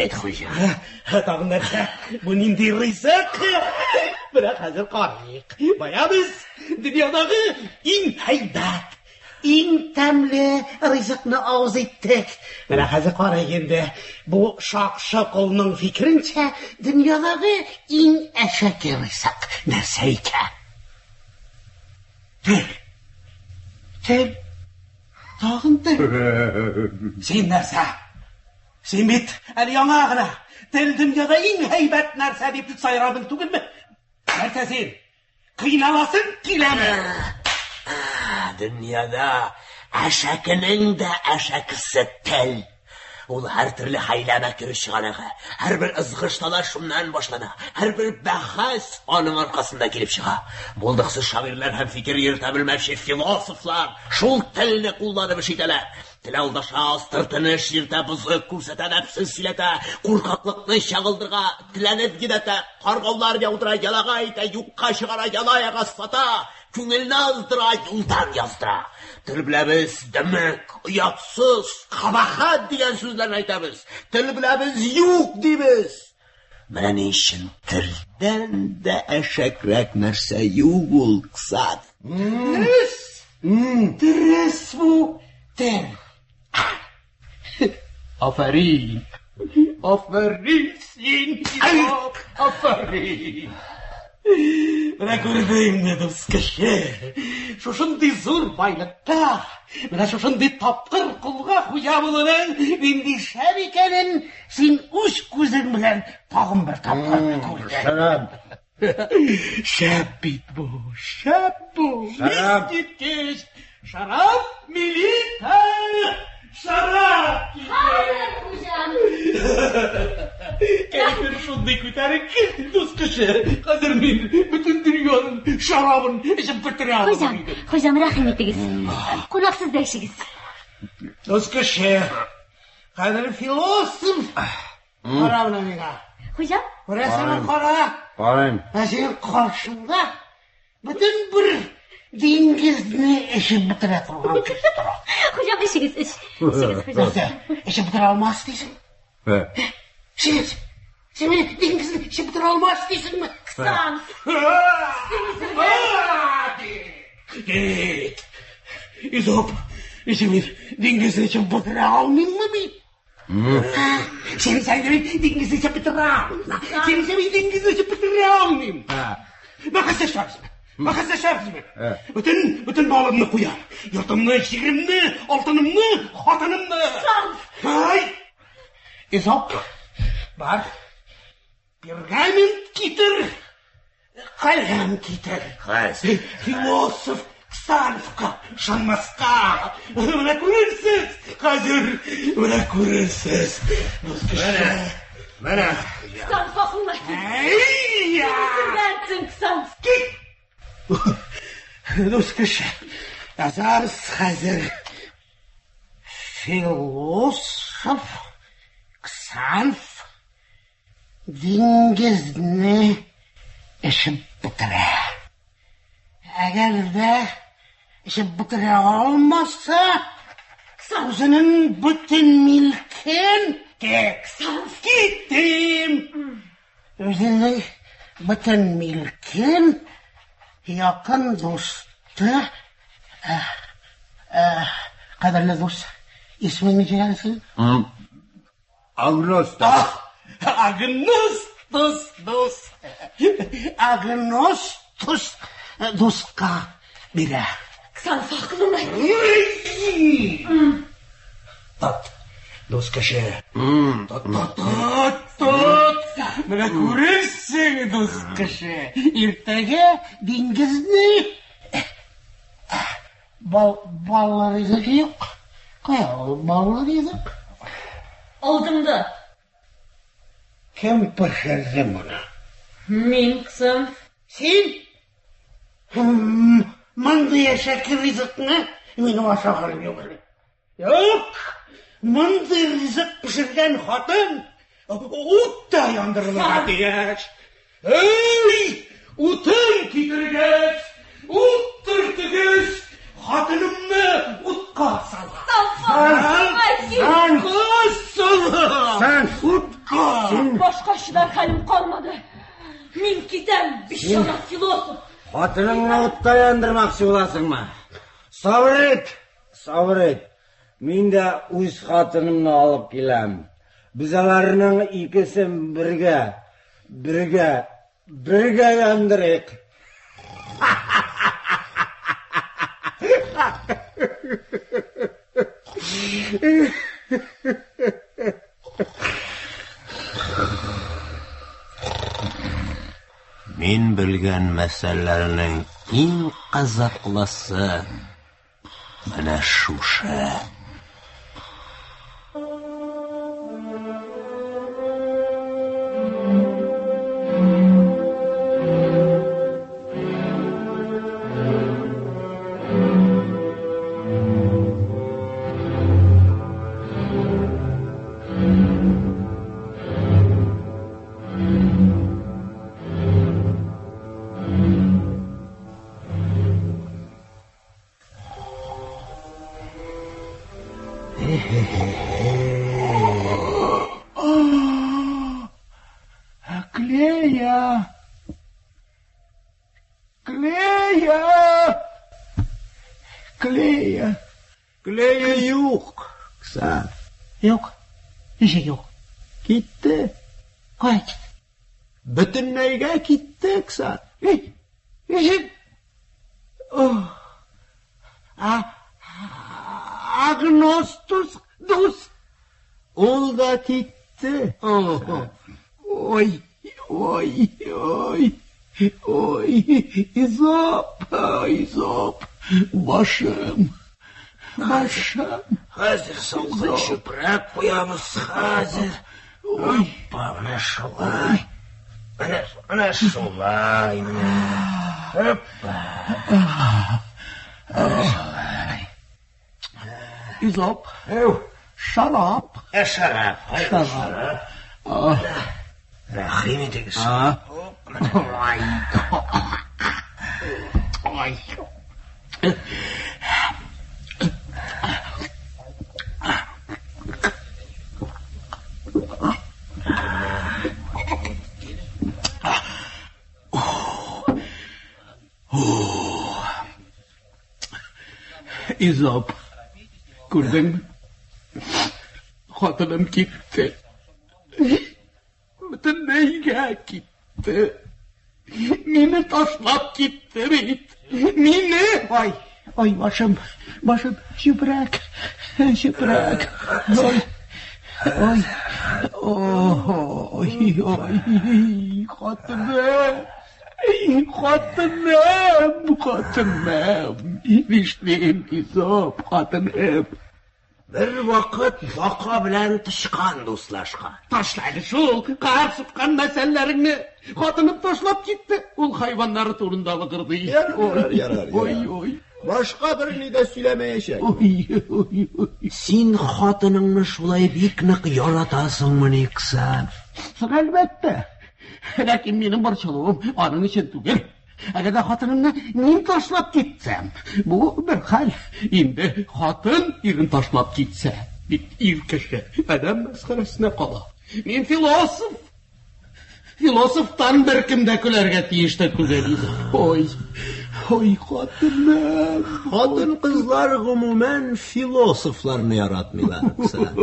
Әйт, хуҗа. Тагын нәрсә? Бу нинди ризык? Менә хәзер карыйк. Бая без дөньядагы иң һәйбәт, иң тәмле ризыкны авыз иттек. Менә хәзер карыйк инде. Бу шакшы колның фикеренчә, дөньядагы иң әшәке ризык нәрсә икән? Тел. Тел. Тагын тел. Син нәрсә? Син бит әле яңа гына тел дөньяда иң һәйбәт нәрсә дип сайрадың түгелме? Нәрсә син? Кыйналасың киләме? Дөньяда әшәкенең дә әшәкесе тел. Ул һәртөрле хәйлә мәкер чыганагы. Һәрбер ызгыш талаш шуннан башлана. Һәрбер бәхәс аның аркасында килеп чыга. Булдыксыз шагыйрьләр һәм фикер йөртә белмәүче философлар шул телне кулланып эш итәләр. Тел алдаша, астыртын эш йөртә, бозык күрсәтә, нәфсен сөйләтә, куркаклыкны чагылдырга теләнеп йөдәтә, каргаулар яудыра, ялага итә, юкка чыгара, яла яга, сата, күңелне аздыра, юлдан яздыра. Тел беләбез, дымык, оятсыз, кабахәт дигән сүзләрне әйтәбез. Тел беләбез, юк дибез. Менә ни өчен телдән дә әшәкрәк нәрсә юк ул, Ксат. Дөрес! Дөрес бу тел. Афәрин! Афәрин син, Изоп! Афәрин! Менә күрдеңме, дус кеше? Шушындый зур байлыкка, менә шушындый тапкыр кулга хуҗа булуның нинди шәп икәнен син үз күзең белән тагын бер тапкыр күрдең. Шәраб. Шәп бит бу, шәп бу. Шәраб. Искиткеч. Шәраб, Милита! Шәраб! Хәзер, хуҗам. Кәефем шундый күтәренке, дус кеше. Хәзер мин бөтен дөньяның шәрабын эчеп бетерә алам. Хуҗам, хуҗам, рәхим итегез. Кунак сез дә эчегез. Дус кеше, хәзер философ. Кара менә миңа. Хуҗам, Күрәсеңме, кара. Карыйм. Ә синең каршыңда бөтен бер диңгезне эчеп бетерә торган кеше тора. хуҗам, эчегез, эч. Эчегез, хуҗам. Нәрсә, эчеп бетерә алмас дисең? Син, син мине диңгезне эчеп бетерә алмас дисеңме? Ксан. Кит! Изоп, син мин диңгезне эчеп бетерә алмыйммы мин? Син син мин диңгезне эчеп бетерә алмыйм. Син син мин диңгезне эчеп бетерә алмыйм. Бәхәсләшәбезме? Бәхәсләшәбезме? Бөтен, бөтен малымны куям. Йортымны, җиремне, алтынымны, хатынымны. Ай! Изоп, бар. Пергамент китер. Каләм китер. Хәзер. Философ Ксанфка ышанмаска. Менә күрерсез, хәзер менә күрерсез. Дус кеше. Менә. Ксанф, акылыңа кил. Әйя! Үтергәнсең, Ксанф. Кит! Дус кеше, язарбыз хәзер. Философ Ксанф диңгезне эчеп бетерә. Әгәр дә эчеп бетерә алмаса, үзенең бөтен милкен киттем. Үзенең бөтен милкен якын дусты, кадерле дус, исемең ничек әле синең? Агностос. Агностос дус. Агностос дуска бирә. Ксанф, акылыңа кил. Тот, дус кеше. Тот, тот, тот, тот. Менә күрерсең, дус кеше. Иртәгә диңгезне бал баллы ризык юк. Кая ул баллы ризык? Алдымда. Кем пешерде моны? Мин, Ксанф. Син? Мондый әшәке ризыкны минем ашаганым юк әле. Юк! Мондый ризык пешергән хатын утта яндырылырга тиеш. Эй! Утын китерегез! Ут төртегез! Хатынымны утка сала. Ксанф, Утка сала! Сан! Утка! Башка чыдар хәлем калмады. Мин китәм, бичара философ. Хатыныңны утта яндырмакчы буласыңмы? Сабыр ит, сабыр ит. Мин дә үз хатынымны алып киләм. Без аларның икесен бергә, бергә, бергә яндырыйк. Мин белгән мәсьәләләрнең иң кызыклысы менә шушы. Клея! Клея! Клея! Клея юк, Ксан. Юк, ничек юк? Китте. Кая китте? Бөтенләйгә китте, Ксан. Эй, ничек? Агностус дус. Ул да китте. Ой, ой, ой, ой, Изоп, Изоп, башым, башым. Хәзер салкын чүпрәк куябыз, хәзер. Ой, Опа, менә шулай. Менә, менә шулай, менә. Опа. Изоп, шарап. Ә шарап, Шарап. шарап. Рәхим итегез. Ой, ой. Изоп, күрдеңме? Хатыным китте. Бөтенләйгә китте. Мине ташлап китте бит. Мине! Ай, ай, башым, башым, чүпрәк, чүпрәк. Ой, ой, ой, ой, хатыным. Эй, хатыным, хатыным, нишлим, Изоп, хатыным. Бер вакыт бака белән тычкан дуслашкан. Ташла әле шул кар суккан мәсьәләләреңне. Хатыным ташлап китте. Ул хайваннары турында лыгырдый. Ярар, ярар, Ой, ярар. ой. Башка берни дә сөйләмәячәк. Ой, ой, ой. Син хатыныңны шулай бик нык яратасыңмыни, Ксанф? Әлбәттә. Ләкин минем борчылуым аның өчен түгел. Әгәр дә хатынымны мин ташлап китсәм, бу бер хәл. Инде хатын ирен ташлап китсә, бит ир кеше адәм мәсхәрәсенә кала. Мин философ. Философтан беркем дә көләргә тиеш тә түгел. Ой, ой, хатыным. Хатын-кызлар гомумән философларны яратмыйлар, Ксанф.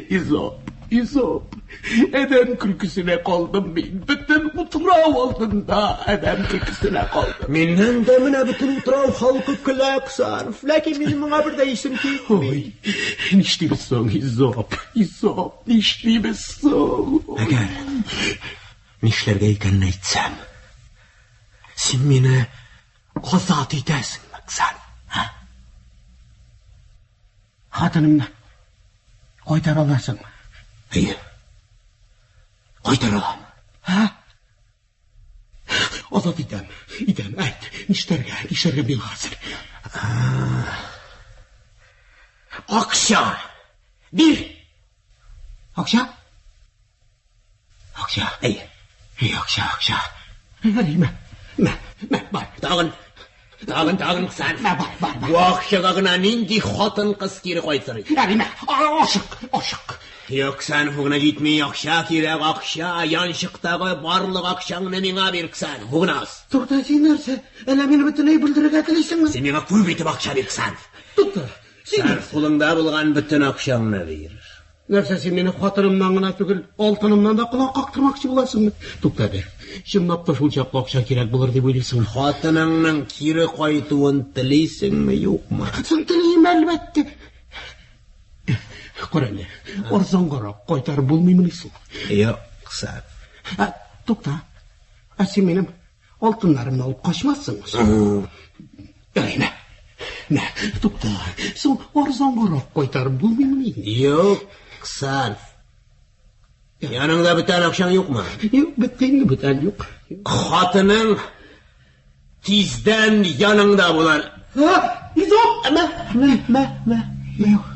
Изоп, Изоп, адәм көлкесенә калдым мин. Бөтен утрау алдында адәм көлкесенә калдым. Миннән дә менә бөтен утрау халкы көлә, Ксанф. Ләкин минем моңа бер дә исем китми. Ой, нишлибез соң, Изоп, Изоп, нишлибез соң? Әгәр нишләргә икәнен әйтсәм, син мине азат итәсеңме, Ксанф? Ә? Хатынымны кайтара аласыңмы? Әйе. Кайтара алам. Һа? Азат итәм, итәм, әйт, нишләргә, нишләргә миңа хәзер? Акча! Бир! Акча? Акча? Әйе. Эй, акча, акча. Ярый, мә, мә, мә, бар. Тагын, тагын, тагын, Ксанф. Мә, бар, бар, бар. Бу акчага гына нинди хатын-кыз кире кайтыр иде? Ярый, мә, ашык, ашык. Юк, Ксанф, бу гына җитми, акча кирәк, акча. Янчыктагы барлык акчаңны миңа бир, Ксанф. Бу гына аз. Тукта, син нәрсә? Әллә мине бөтенләй бүлдерергә телисеңме? Син миңа күп итеп акча бир, Ксанф. Тукта, син Ксанф, кулыңда булган бөтен акчаңны бир. Нәрсә, син мине хатынымнан гына түгел, алтынымнан да колак кактырмакчы буласыңмы? Тукта әле. Чынлап та шул чаклы акча кирәк булыр дип уйлыйсыңмы? Хатыныңның кире кайтуын телисеңме, юкмы? Соң телим, әлбәттә. Кара әле, арзангарак кайтарып булмыймыни соң? Юк, Ксанф. Ә, тукта. Ә син минем алтыннарымны алып качмассыңмы? Ярый, мә. Мә, тукта. Соң арзангарак кайтарып булмыймыни? Юк, Ксанф. Яныңда бүтән акчаң юкмы? Юк, бетте инде, бүтән юк. Хатының тиздән яныңда булыр. А, Изоп! Мә, мә, мә, мә. Юк.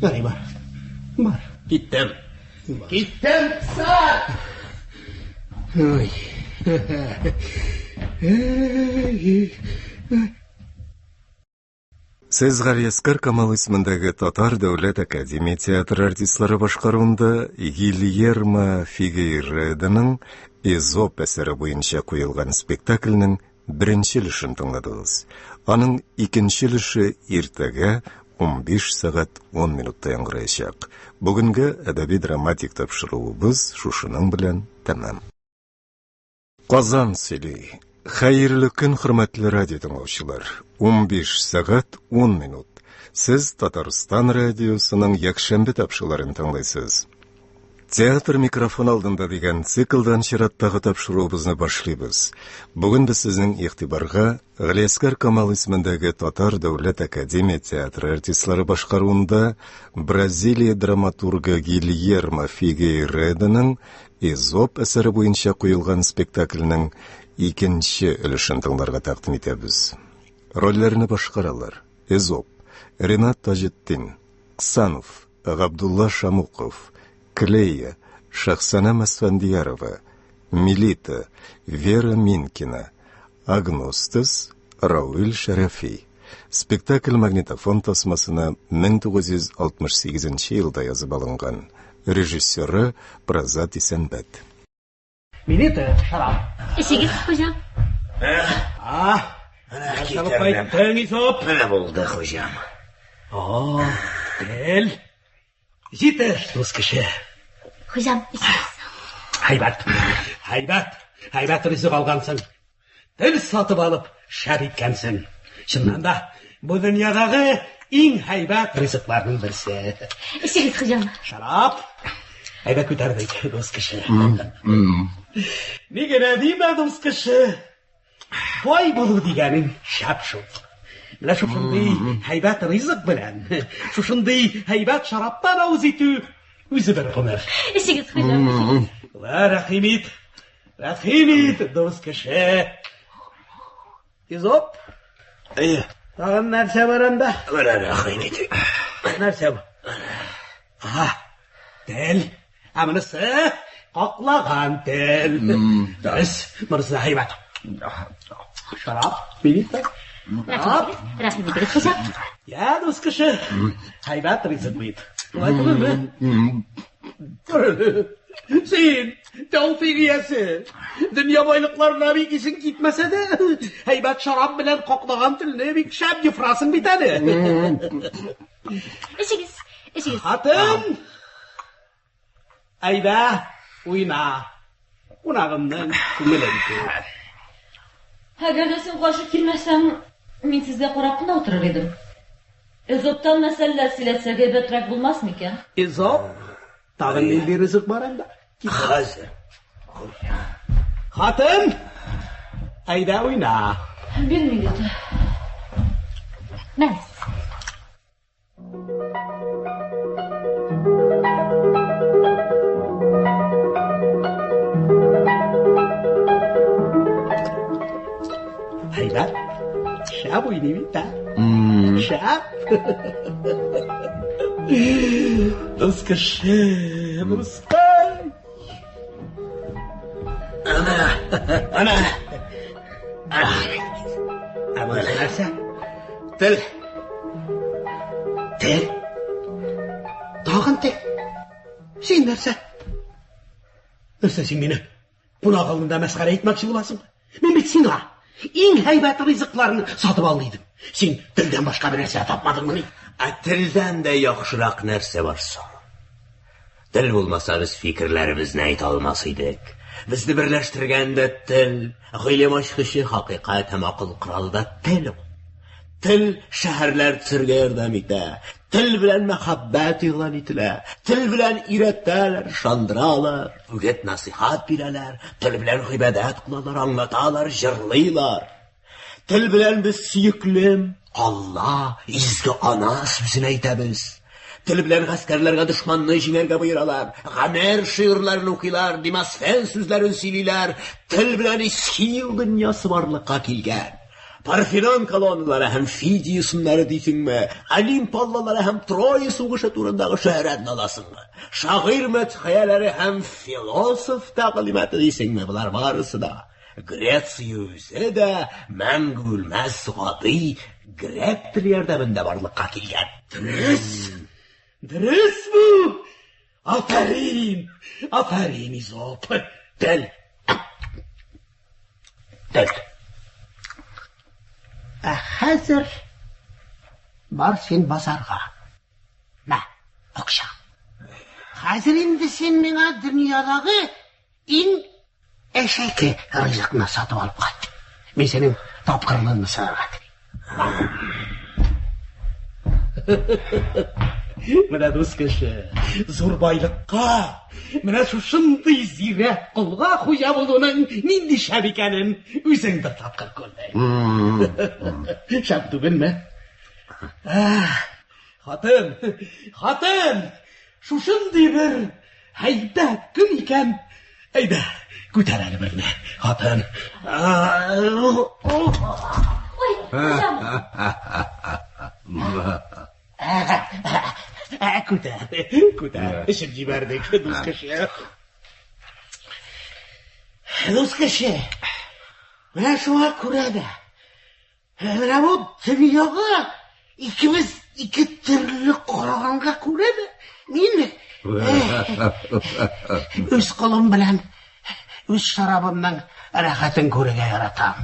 Ярый, бар. Бар. Киттем. Бар. Киттем, Ксанф! Ой. Эй, Сез Галиәсгар Камал исемендәге Татар дәүләт академия театры артистлары башкаруында Гильермо Фигейредоның Эзоп әсәре буенча куелган спектакльнең беренче өлешен тыңладыгыз. Аның икенче өлеше иртәгә 15 сәгать 10 минутта яңгыраячак. Бүгенге әдәби-драматик тапшыруыбыз шушының белән тәмам. Казан сөйли. Хәерле көн, хөрмәтле радио тыңлаучылар. 15 сәгать 10 минут. Сез Татарстан радиосының якшәмбе тапшыруларын тыңлыйсыз. Театр микрофон алдында дигән циклдан чираттагы тапшыруыбызны башлыйбыз. Бүген без сезнең игътибарга Галиәсгар Камал исемендәге Татар дәүләт академия театры артистлары башкаруында Бразилия драматургы Гильермо Фигейредоның Эзоп әсәре буенча куелган спектакльнең икенче өлешен тыңларга тәкъдим итәбез. Рольләрне башкаралар: Эзоп, Ренат Таҗетдин, Ксанов, Габдулла Шамуков, Клея, Шахсана Мәсфәндиярова, Милита, Вера Минкина, Агностес, Рауил Шәрәфи. Спектакль магнитофон тасмасына 1968 елда язып алынган. Режиссеры Празат Исәнбәт. Милита, шарап. Эчегез, хуҗам. А, Менә алып китердем. кайттың, Изоп. Менә булды, хуҗам. О, тел. Җитеш, дус кеше. Хуҗам, эчегез. Һәйбәт, һәйбәт, һәйбәт ризык алгансың. Тел сатып алып, шәп иткәнсең. Чыннан да, бу дөньядагы иң һәйбәт ризыкларның берсе. Эчегез, хуҗам. Шарап. Әйдә күтәрдек, дус кеше. Ни генә димә, дус кеше. Бай булу дигәнең шәп шул. Менә шушындый һәйбәт ризык белән, шушындый һәйбәт шараптан авыз итү үзе бер гомер. Эчегез, хуҗам, эчегез. Вә рәхим ит, рәхим ит, дус кеше. Изоп. Әйе. Тагын нәрсә бар анда? Менә рәхим ит. Нәрсә бу? Ага, тел. Ә монысы каклаган тел. Дөрес, монысы һәйбәт. Шарап, бирик. Шарап. Рәхим итегез, хуҗа. Я, дус кеше, һәйбәт ризык бит. Шулай түгелме? Син, тәүфик иясе, дөнья байлыкларына бик исең китмәсә дә, һәйбәт шарап белән каклаган телне бик шәп йофрасың бит әле. Эчегез, эчегез. Хатын! Әйдә, уйна. Кунагымның күңелен күр. Әгәр дә син каршы килмәсәң, мин сезгә карап кына утырыр идем. Эзоптан мәсьәләләр сөйләтсәк әйбәтрәк булмас микән? Эзоп? Тагын нинди ризык бар анда? Хәзер. Хатын! Әйдә уйна. Бир минуты. Мәгез. Әйбәт. Шәп уйный бит, ә? Шәп. Дус кеше, дускай. Ана, ана. Ә монысы нәрсә? Тел. Тел. Тагын тел. Син нәрсә? Нәрсә син мине кунак алдында мәсхәрә итмәкче буласың? Мин бит сиңа иң һәйбәт ризыкларны сатып ал дидем. Син телдән башка бер нәрсә тапмадыңмыни? Ә телдән дә яхшырак нәрсә бар соң? Тел булмаса, без фикерләребезне әйтә алмас идек. Безне берләштергән дә тел, гыйлем ачкычы, хакыйкать һәм акыл коралы да тел ул. Тел шәһәрләр төзергә ярдәм итә. Тел белән мәхәббәт игълан ителә. Тел белән өйрәтәләр, ышандыралар, үгет насыйхат бирәләр, тел белән гыйбадәт кылалар, аңлаталар, җырлыйлар. Тел белән без сөеклем, Алла, изге ана сүзен әйтәбез. Тел белән гаскәрләргә дошманны җиңәргә боералар, Гомер шигырьләрен укыйлар, Демосфен сүзләрен сөйлиләр. Тел белән Эсхил дөньясы барлыкка килгән. Парфенон колонналары һәм Фидия сыннары дисеңме, Олимп аллалары һәм Троя сугышы турындагы шөһрәтне аласыңмы, шагыйрь мәдхияләре һәм философ тәгълиматы дисеңме, болар барысы да Греция үзе дә мәңге үлмәс гади грек теле ярдәмендә барлыкка килгән. Дөрес! Дөрес бу! Афәрин! Афәрин, Изоп! Тел! Тел! Ә хәзер бар син базарга. Мә, акча. Хәзер инде син миңа дөньядагы иң әшәке ризыкны сатып алып кайт. Мин синең тапкырлыгыңны сынарга телим. Менә дус кеше, зур байлыкка, менә шушындый зирәк колга хуҗа булуның нинди шәп икәнен үзең бер тапкыр күрдең. Шәп түгелме? Хатын, хатын, шушындый бер һәйбәт көн икән. Әйдә, күтәр әле берне, хатын. Ой, хуҗам. Күтәр, күтәр. Эчеп җибәрдек, дус кеше. Дус кеше, менә шуңа күрә дә, менә бу дөньяга икебез ике төрле караганга күрә дә, мин үз кулым белән үз шарабымның рәхәтен күрергә яратам.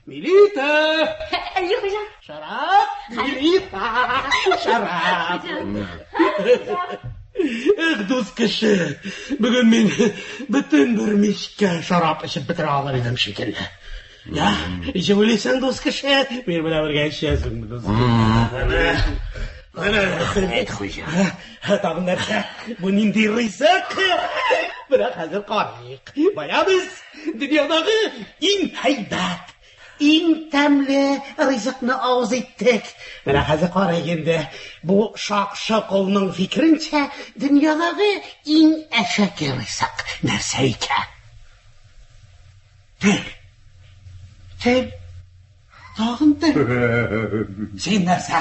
Милита! Әйе, хуҗам. Шарап! Милита! Шарап! Эх, дус кеше, бүген мин бөтен бер мичкә шарап эчеп бетерә алыр идем шикелле. Я, ничек уйлыйсың, дус кеше? Мин белән бергә эчәсеңме, дус кеше? Менә рәхмәт, хуҗа. Тагын нәрсә? Бу нинди ризык? Менә хәзер карыйк. Бая без дөньядагы иң һәйбәт, иң тәмле ризыкны авыз иттек. Менә хәзер карыйк инде. Бу шакшы колның фикеренчә, дөньядагы иң әшәке ризык нәрсә икән? Тел. Тел. Тагын тел. Син нәрсә?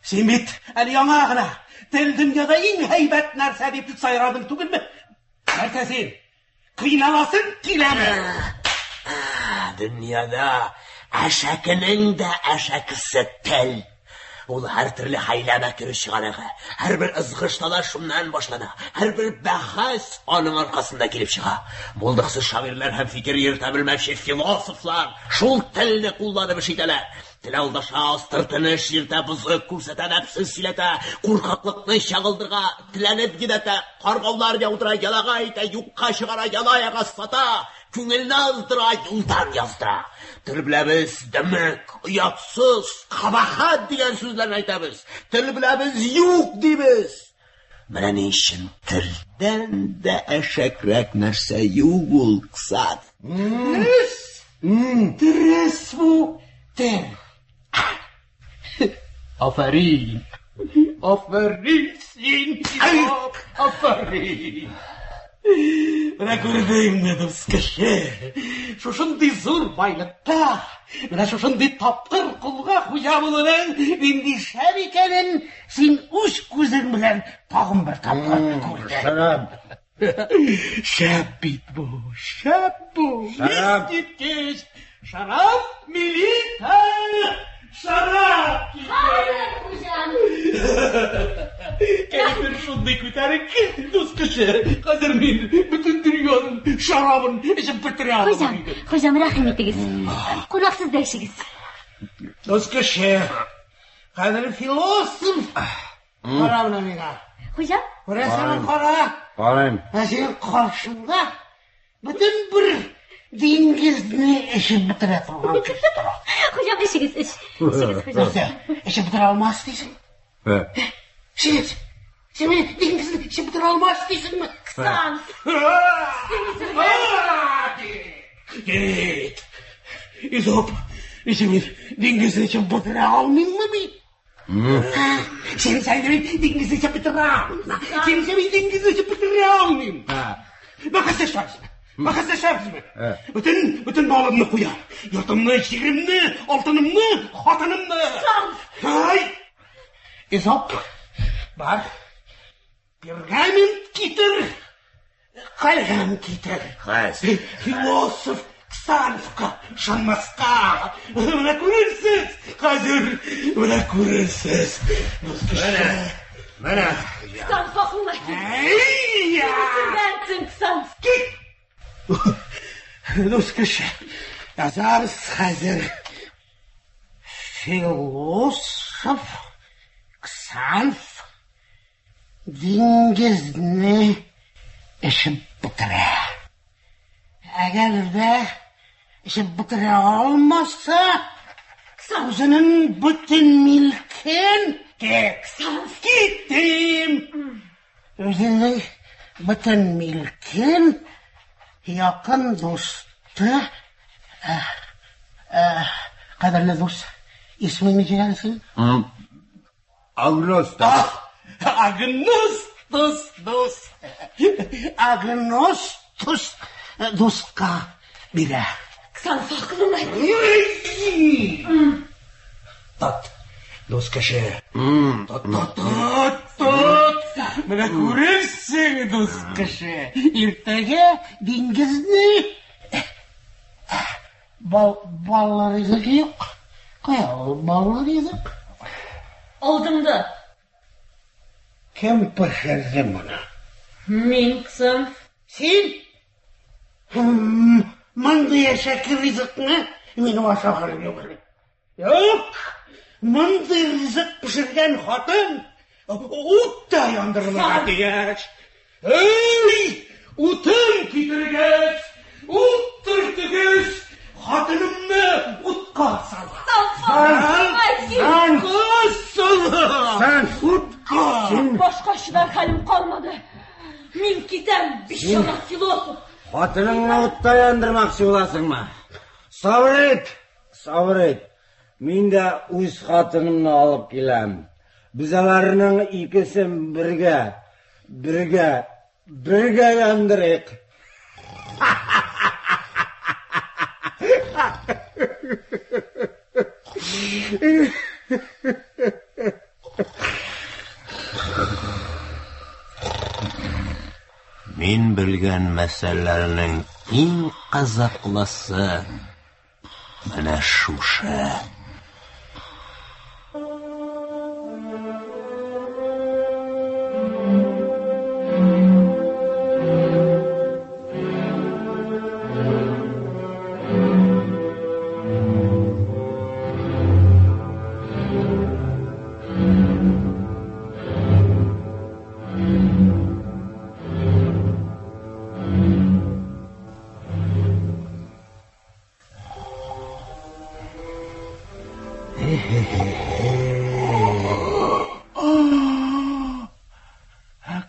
Син бит әле яңа гына тел дөньяда иң һәйбәт нәрсә дип сайрадың түгелме? Нәрсә син? Кыйналасың киләме? Дөньяда әшәкенең дә әшәкесе тел. Ул һәртөрле хәйлә мәкер чыганагы. Һәрбер ызгыш талаш шуннан башлана. Һәрбер бәхәс аның аркасында килеп чыга. Булдыксыз шагыйрьләр һәм фикер йөртә белмәүче философлар шул телне кулланып эш итәләр. Тел алдаша, астыртын эш йөртә, бозык күрсәтә, нәфсен сөйләтә, куркаклыкны чагылдырга теләнеп йөдәтә, каргаулар яудыра, ялага итә, юкка чыгара, яла яга, сата, күңелне аздыра, юлдан яздыра. Тел беләбез, дымык, оятсыз, кабахәт дигән сүзләрне әйтәбез. Тел беләбез, юк дибез. Менә ни өчен телдән дә әшәкрәк нәрсә юк ул, Ксат. Дөрес! Дөрес бу тел. Афәрин! Афәрин син, Исхак! Афәрин! Менә күрдеңме, дус кеше? Шушындый зур байлыкка, менә шушындый тапкыр кулга хуҗа булуның нинди шәп икәнен син үз күзең белән тагын бер тапкыр күрдең. Шәраб. Шәп бит бу, шәп бу. Шәраб. Искиткеч. Шәраб милита! Шәраб китте! Хуҗам. Кәефем шундый күтәренке, дус кеше. Хәзер мин бөтен дөньяның шәрабын эчеп бетерә алам. Хуҗам, хуҗам, рәхим итегез. Кунак сез дә эчегез. Дус кеше, хәзер философ. Кара менә миңа. Хуҗам, Күрәсеңме, кара. Карыйм. Ә синең каршыңда бөтен бер диңгезне эчеп бетерә торган кеше тора. хуҗам, эчегез, эч. Эчегез, хуҗам. Нәрсә, эчеп бетерә алмас дисең? Син, син мине диңгезне эчеп бетерә алмас дисеңме? Ксан, Кит! Изоп, ничек мин диңгезне эчеп бетерә алмыйммы мин? Син сәйдә мин диңгезне эчеп бетерә алмыйм. Син сәйдә мин диңгезне эчеп бетерә алмыйм. Бәхәсләшәбезме? Бәхәсләшәбезме? Бөтен, бөтен малымны куям. Йортымны, җиремне, алтынымны, хатынымны. Ай! Изоп, бар. Пергамент китер. Каләм китер. Хәзер. Философ Ксанфка ышанмаска. Менә күрерсез. Хәзер менә күрерсез. Дус кеше. Менә. Ксан, акылыңа кил. Әйя! Исергәнсең, Ксан. Кит! Дус кеше. Язабыз хәзер. Философ Ксанф диңгезне эчеп бетерә. Әгәр дә эчеп бетерә алмаса, үзенең бөтен милкен киттем. Үзенең бөтен милкен якын дусты, кадерле дус, исмең ничек әле синең? Агноста. Агностус дус. Агностус дуска бирә. Ксан, акылыңа кил. Тот, дус кеше. Тот, тот, тот, тот. Менә күрерсең, дус кеше. Иртәгә диңгезне бал баллы ризык юк. Кая ул баллы ризык? Алдымда. Кем пешерде моны? Мин, Ксан. Син? Мондый әшәке ризыкны минем ашаганым юк әле. Юк! Мондый ризык пешергән хатын утта яндырылырга тиеш. Эй! Утын китерегез! Ут төртегез! Хатынымны утка сал! Ксан, Утка сал! Ксан! Утка! Син... Башка чыдар хәлем калмады. Мин китәм, бичара философ. Хатыныңны утта яндырмакчы буласыңмы? Сабыр ит, сабыр ит. Мин дә үз хатынымны алып киләм. Без аларның икесен бергә, бергә, бергә яндырыйк. Мин белгән мәсьәләләрнең иң кызыклысы менә шушы.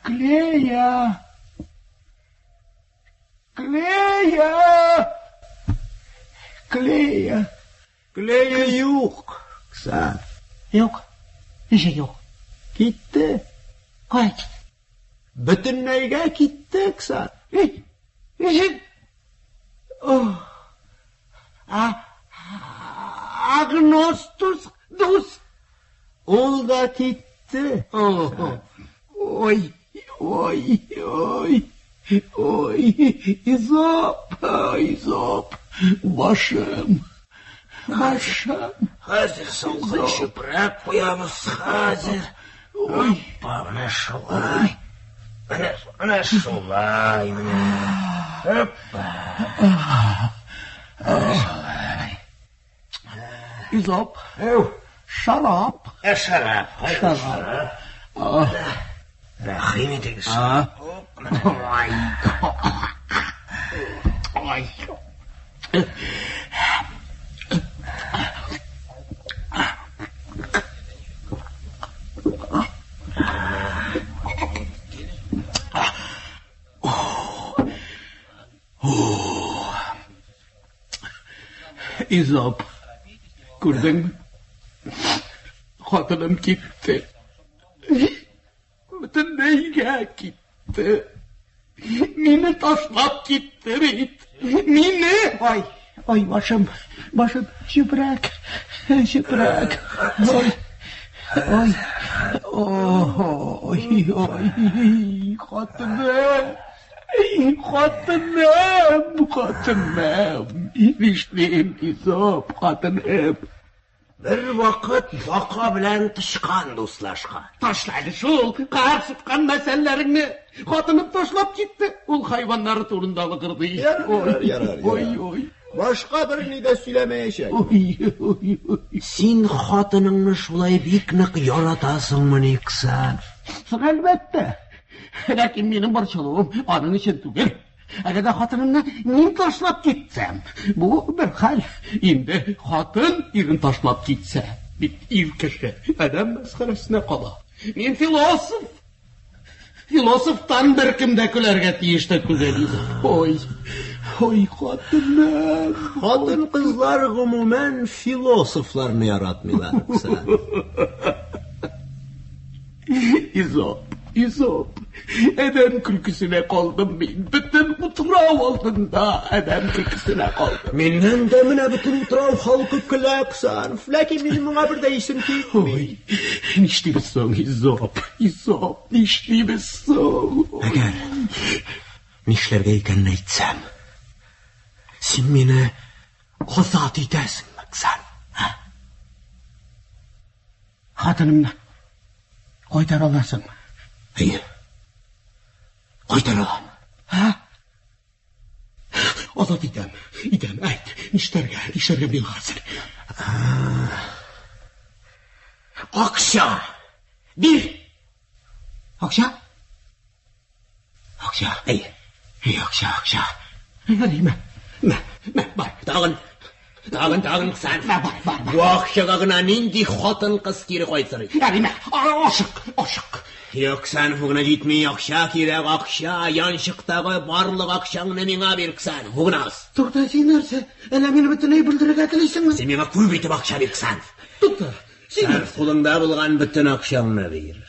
Клея! Клея! Клея! Клея юк, Ксан. Юк. Ничек юк? Китте. Кая китте? Бөтенләйгә китте, Ксан. Эй, ничек? О! А, Агностус дус. Ул да китте. О, ой, ой, ой, ой, Изоп, Изоп, башым, башым. Хәзер салкын чүпрәк куябыз, хәзер. Ой, Опа, менә шулай. Менә, менә шулай, менә. Опа. Изоп, шарап. Ә шәрап, кайда шәрап? Рәхим итегез. Ой, ой. Изоп, күрдеңме? Хатыным китте. Бөтенләйгә китте. Мине ташлап китте бит. Мине! Ай, ай, башым, башым, чүпрәк, чүпрәк. Ой, ой, ой, ой, хатыным. Хатыным, хатыным. Нишлим, Изоп, хатыным. Бер вакыт бака белән тычкан дуслашкан. Ташла әле шул кар сыткан мәсьәләләреңне. Хатыным ташлап китте. Ул хайваннары турында лыгырдый. Ярар, ярар, Ой, ярар. ой, Башка берни дә сөйләмәячәк. ой, ой, ой. Син хатыныңны шулай бик нык яратасыңмыни, Ксан? Соң әлбәттә. Ләкин минем борчылуым аның өчен түгел. Әгәр дә хатынымны мин ташлап китсәм, бу бер хәл. Инде хатын ирен ташлап китсә, бит ир кеше адәм мәсхәрәсенә кала. Мин философ. Философтан беркем дә көләргә тиеш тә түгел. Ой, ой, хатыным. Хатын-кызлар гомумән философларны яратмыйлар, Ксан. Изоп, Изоп, адәм көлкесенә калдым мин. Бөтен утрау алдында адәм көлкесенә калдым. Миннән дә менә бөтен утрау халкы көлә, Ксан. Ләкин минем моңа бер дә исем китми. Ой, нишлибез соң, Изоп, Изоп, нишлибез соң? Әгәр нишләргә икәнен әйтсәм, син мине азат итәсеңме, Ксан? Хатынымны кайтара аласыңмы? Әйе. Кайтара алам. Һа? Азат итәм, итәм, әйт, нишләргә, нишләргә миңа хәзер? Акча! Бир! Акча? Акча? Әйе. Эй, акча, акча. Ярый, мә, мә, мә, бар. Тагын. Тагын, тагын, Ксанф. Бар, бар, бар. Бу акчага гына нинди хатын-кыз кире кайтыр? Ярый, мә, ашык, ашык. Юк, Ксанф, бу гына җитми, акча кирәк, акча. Янчыктагы барлык акчаңны миңа бир, Ксанф. Бу гына аз. Тукта, син нәрсә? Әллә мине бөтенләй бүлдерергә телисеңме? Син миңа күп итеп акча бир, Ксанф. Тукта, син Ксанф, кулыңда булган бөтен акчаңны бир.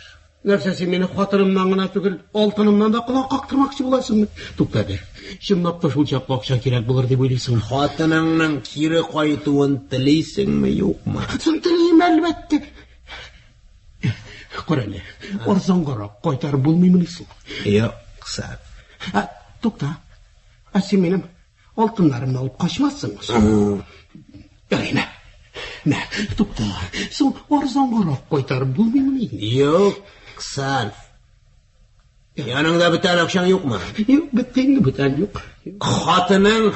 Нәрсә, син мине хатынымнан гына түгел, алтынымнан да колак кактырмакчы буласыңмы? Тукта әле. Чынлап та шул чаклы акча кирәк булыр дип уйлыйсыңмы? Хатыныңның кире кайтуын телисеңме, юкмы? Соң телим, әлбәттә. Кара әле, арзангарак кайтарып булмыймыни соң? Юк, Ксанф. Ә, тукта. Ә син минем алтыннарымны алып качмассыңмы соң? Ярый, мә. Мә, тукта. Соң арзангарак кайтарып булмыймыни? Юк, Ксанф. Яныңда бүтән акчаң юкмы? Юк, бетте инде, бүтән юк. Хатының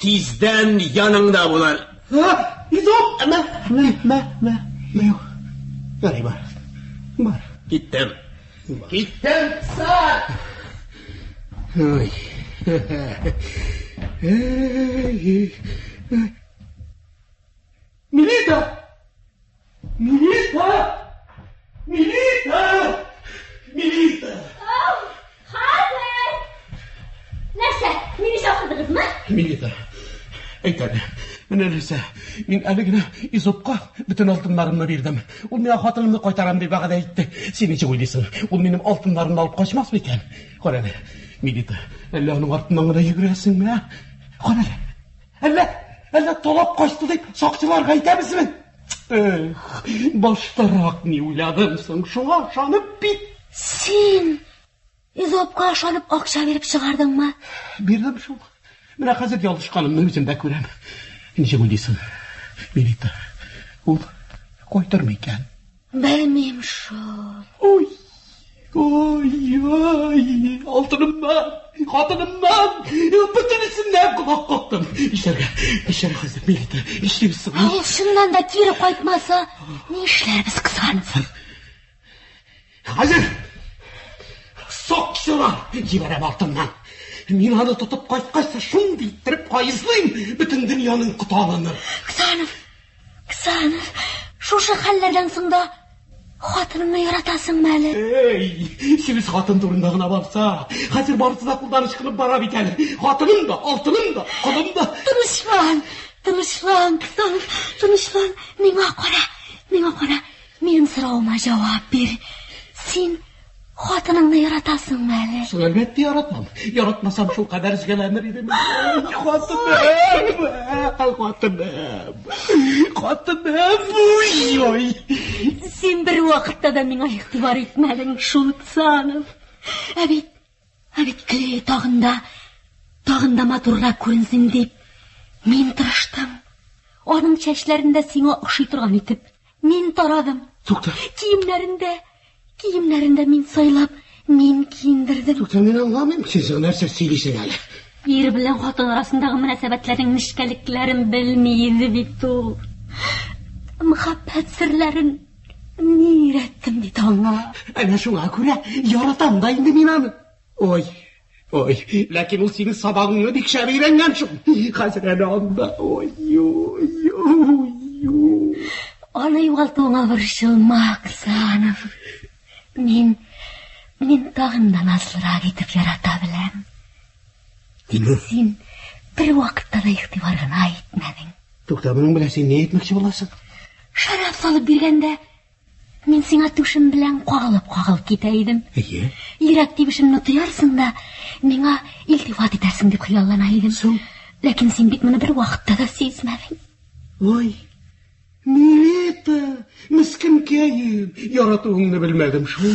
тиздән яныңда булыр. А, Изоп! Мә, мә, мә, мә. Юк. Ярый, бар. Бар. Киттем. Киттем, Ксанф! Ой. Эй, эй. Милита! Милита! Милита! Милита! Хәзер! Нәрсә, мине чакырдыгызмы? Милита, әйт әле, менә нәрсә, мин әле генә Изопка бөтен алтыннарымны бирдем. Ул миңа хатынымны кайтарам дип вәгъдә итте. Син ничек уйлыйсың, ул минем алтыннарымны алып качмас микән? Кара әле, Милита, әллә аның артыннан гына йөгерәсеңме, ә? Кара әле, әллә, әллә талап качты дип сакчыларга әйтәбезме? Эх, баштарак ни уйладым соң, шуңа ышанып бит. Син Изопка ышанып акча биреп чыгардыңмы? Бирдем шул. Менә хәзер ялгышканымны үзем дә күрәм. Ничек уйлыйсың, Милита, ул кайтыр микән? Белмим шул. Ой, ой, ой, алтынымнан, хатынымнан, бөтенесеннән колак кактым. Нишләргә, нишләргә хәзер, Милита, нишлибез соң? Ул чыннан да кире кайтмаса, нишләрбез, Ксанф? Хәзер сакчылар җибәрәм артыннан. Мин аны тотып кайткач та шундый иттереп каезлыйм, бөтен дөньяның коты алыныр. Ксанов, Ксанов, шушы хәлләрдән соң да хатыныңны яратасыңмы әле? Эй, сүз хатын турында гына барса, хәзер барысы да кулдан ычкынып бара бит әле. Хатыным да, алтыным да, колым да. Тынычлан, тынычлан, Ксанов, тынычлан. Миңа кара, миңа кара. Минем соравыма җавап бир. Син хатыныңны яратасыңмы әле? Соң әлбәттә яратмам. Яратмасам шул кадәр өзгәләнер идем. Хатыным, хатыным, хатыным, ой, ой. Син бер вакытта да миңа игътибар итмәдең шул, Ксанов. Ә бит, ә бит Клея тагын да, тагын да матуррак күренсен дип, мин тырыштым. Аның чәчләрен дә сиңа охшый торган итеп, мин тарадым. Тукта. Киемнәрен дә, киемнәрен дә мин сайлап, мин киендердем. Тукта, мин аңламыйм, син соң нәрсә сөйлисең әле? Ир белән хатын арасындагы мөнәсәбәтләрнең нечкәлекләрен белми иде бит ул. Мәхәббәт серләрен мин өйрәттем бит аңа. Әнә шуңа күрә яратам да инде мин аны. Ой, ой, ләкин ул синең сабагыңны бик шәп өйрәнгән шул. Хәзер әле анда, ой, ой, ой, ой. Аны югалтуыңа борчылма, Ксанов. Мин, мин тагын да назлырак итеп ярата беләм. Тик син бер вакытта да игътибар гына итмәдең. Тукта, моның белән син ни әйтмәкче буласың? Шәраб салып биргәндә, мин сиңа түшем белән кагылып-кагылып китә идем. Әйе. Йөрәк тибешемне тоярсың да, миңа илтифат итәрсең дип хыяллана идем. Соң? Ләкин син бит моны бер вакытта да сизмәдең. Ой, Милита, мескенкәем, яратуыңны белмәдем шул.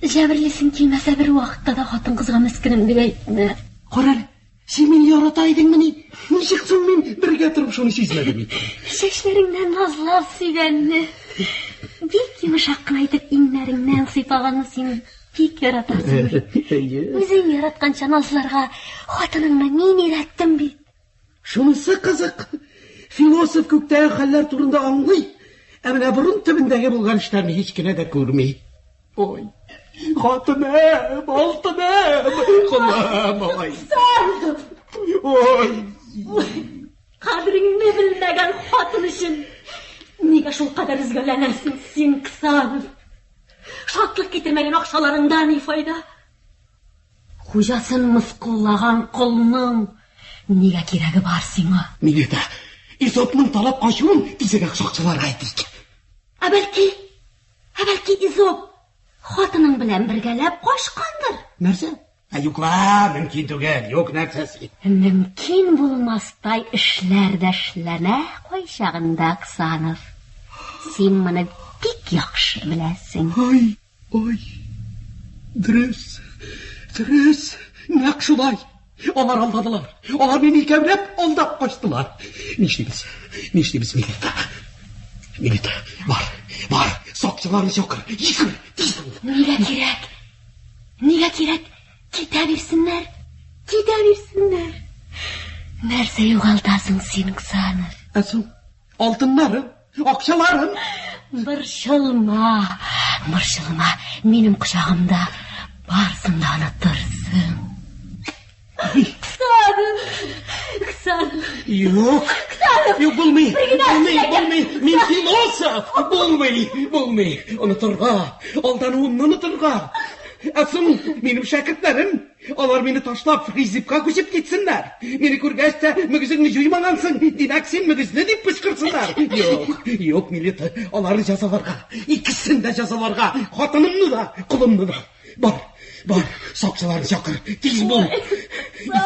Җәберлисең килмәсә, бер вакытта да хатын-кызга мескенем дип әйтмә. Кара әле, син мине ярата идеңмени? Ничек соң мин бергә торып шуны сизмәдем? Чәчләреңнән назлап сөйгәнне, бик йомшак кына итеп иңнәреңнән сыйпаганны син бик яратасың бит. Әйе. Үзең яратканча назларга хатыныңны мин өйрәттем бит. Шунысы кызык, философ күктәге хәлләр турында аңлый, ә менә борын төбендәге булган эшләрне һич кенә дә күрми. Ой, хатыным, алтыным, колым, ой. Ой. Кадереңне белмәгән хатын өчен нигә шул кадәр өзгәләнәсең син, Ксанов? Шатлык китермәгән акчаларыңда ни файда? Хуҗасын мыскыллаган колның нигә кирәге бар сиңа? Милета, Изопның талап качуын тизрәк сакчыларга әйтик. Ә бәлки, ә бәлки Изоп хатының белән бергәләп качкандыр? Нәрсә? Ә юк ла, мөмкин түгел, юк нәрсәсе. Мөмкин булмастай эшләр дә эшләнә кайчагында, Ксанов. Син моны бик яхшы беләсең. Ай, ай. Дөрес, дөрес, нәкъ шулай. Алар алдадылар. Алар мине икәүләп алдап качтылар. Нишлибез? Нишлибез, Милета? Милета, бар, бар, сакчыларны чакыр. Йөгер, тиз бул. Нигә кирәк? Нигә кирәк? Китә бирсеннәр. Китә бирсеннәр. Нәрсә югалтасың син, Ксанов? Ә соң алтыннарым, акчаларым. Борчылма, борчылма, минем кочагымда барысын да онытырсың. Ксанов, Ксанов. Юк. Юк, булмый. Булмый, булмый. Мин философ. Булмый, булмый. Онытырга, алдануымны онытырга. Ә соң минем шәкертләрем, алар мине ташлап Хризипка күчеп китсеннәр. Мине күргәч тә мөгезеңне җуймагансың, димәк син мөгезле дип кычкырсыннар. Юк, юк, Милета, аларны җәзаларга, икесен дә җәзаларга, хатынымны да, колымны да. Бар, бар, сакчыларны чакыр, тиз бул.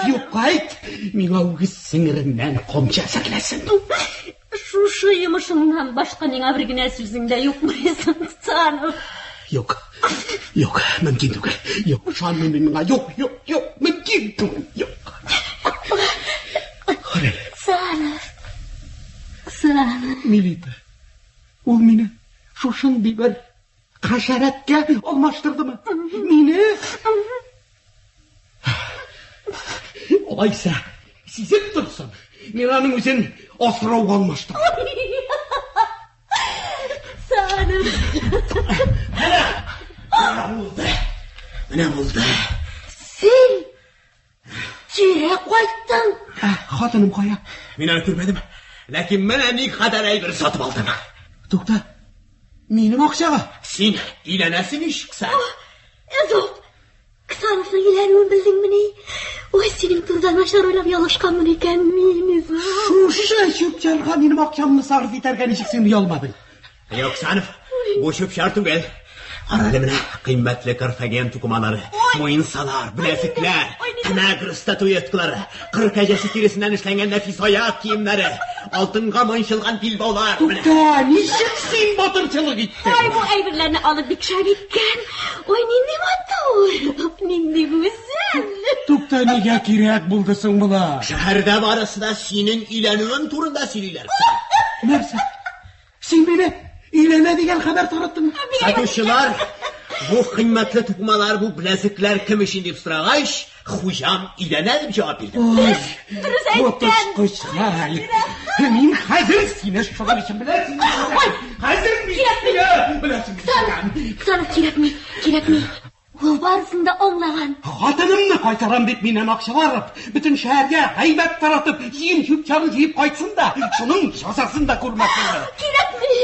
Юкка әйт, миңа үгез сеңереннән камчы әзерләсен. Шушы йомышыңнан башка миңа бер генә сүзең дә юкмы, Ксанов? Юк, юк, мөмкин түгел. Юк, ышанмыйм мин моңа. Юк, юк, юк, мөмкин түгел. Юк. Карале. Ксанов. Ксанов. Милита, ул мине шушындый бер хәшәрәткә алмаштырдымы? Мине? Алайса, сизеп торсын. Мин аның үзен асрауга алмаштырдым. Ксанов. Менә, менә булды. Менә булды. Син кире кайттың. Хатыным кая? Мин аны күрмәдем. Ләкин менә ни кадәр әйбер сатып алдым. Тукта. Минем акчага. Син өйләнәсең ич, Ксан. Эзоп, Ксановның өйләнүен белдеңмени? Ой, синең турыда начар уйлап ялгышканмын икән мин, Эзоп. Шушы чүп-чарга минем акчамны сарыф итәргә ничек син оялмадың? Юк, Ксанов, бу чүп-чар түгел. Карале менә, кыйммәтле Карфаген тукымалары, муенсалар, беләзекләр, Танагр статуэткалары, кыр кәҗәсе тиресеннән эшләнгән нәфис аяк киемнәре, алтынга манчылган билбаулар. Тукта, ничек син батырчылык иттең? Ой, бу әйберләрне алып бик шәп иткән. Ой, нинди матур, нинди гүзәл. Тукта, нигә кирәк булды соң болар? Шәһәрдә барысы да синең өйләнүең турында сөйлиләр. Нәрсә? Син мине өйләнә дигән хәбәр тараттың? Сатучылар бу кыйммәтле тукымалар, бу беләзекләр кем өчен дип сорагач, хуҗам өйләнә дип җавап бирдем. Ой, Дөрес әйткән. Коточкыч хәл. Мин хәзер сине шуның өчен беләсең. Хәзер мин сине беләсең. Ксанов, кирәкми, кирәкми. Ул барысын да аңлаган. Хатынымны кайтарам дип миннән акчалар алып, бөтен шәһәргә гайбәт таратып, җыен чүп-чарын җыеп кайтсын да, шуның җәзасын да күрмәсеннәр. Кирәкми.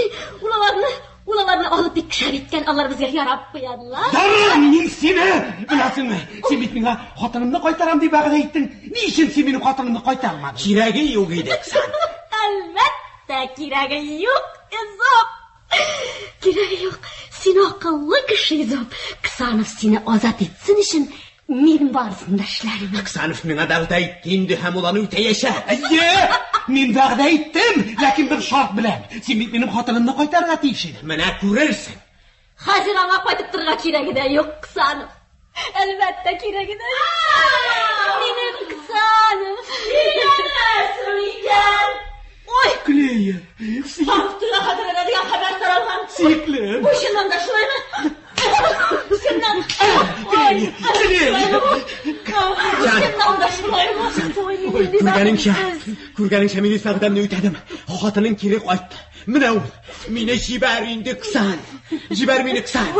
Ул аларны, ул аларны алып бик шәп иткән, алар безгә ярап куядылар. Ярым мин сине, беләсеңме? Син бит миңа хатынымны кайтарам дип вәгъдә иттең. Ни өчен син минем хатынымны кайтармадың? Кирәге юк иде, Ксан. Әлбәттә, кирәге юк, Эзоп. Кирәге юк. Син акыллы кеше, Эзоп. Ксанов сине азат итсен өчен мин барысын да эшләрмен. Ксанов миңа вәгъдә итте инде һәм ул аны үтәячәк. Әйе, мин вәгъдә иттем, ләкин бер шарт белән. Син бит минем хатынымны кайтарырга тиеш идең. Менә күрерсең. Хәзер аңа кайтып торырга кирәге дә юк, Ксанов. Әлбәттә, кирәге дә юк. Минем Ксанов. Өйләнәсең икән. Ой, Клея, Ксановтыга хәтерләнә дигән хәбәр таралган. сөеклем. Бу чыннан да шулаймы? Чыннан. Ой, Клея. Чыннан да шулаймы? Ой, Күргәнеңчә, күргәнеңчә мин үз вәгъдәмне үтәдем. Хатының кире кайтты. Менә ул. Мине җибәр инде, Ксан. Җибәр мине, Ксан.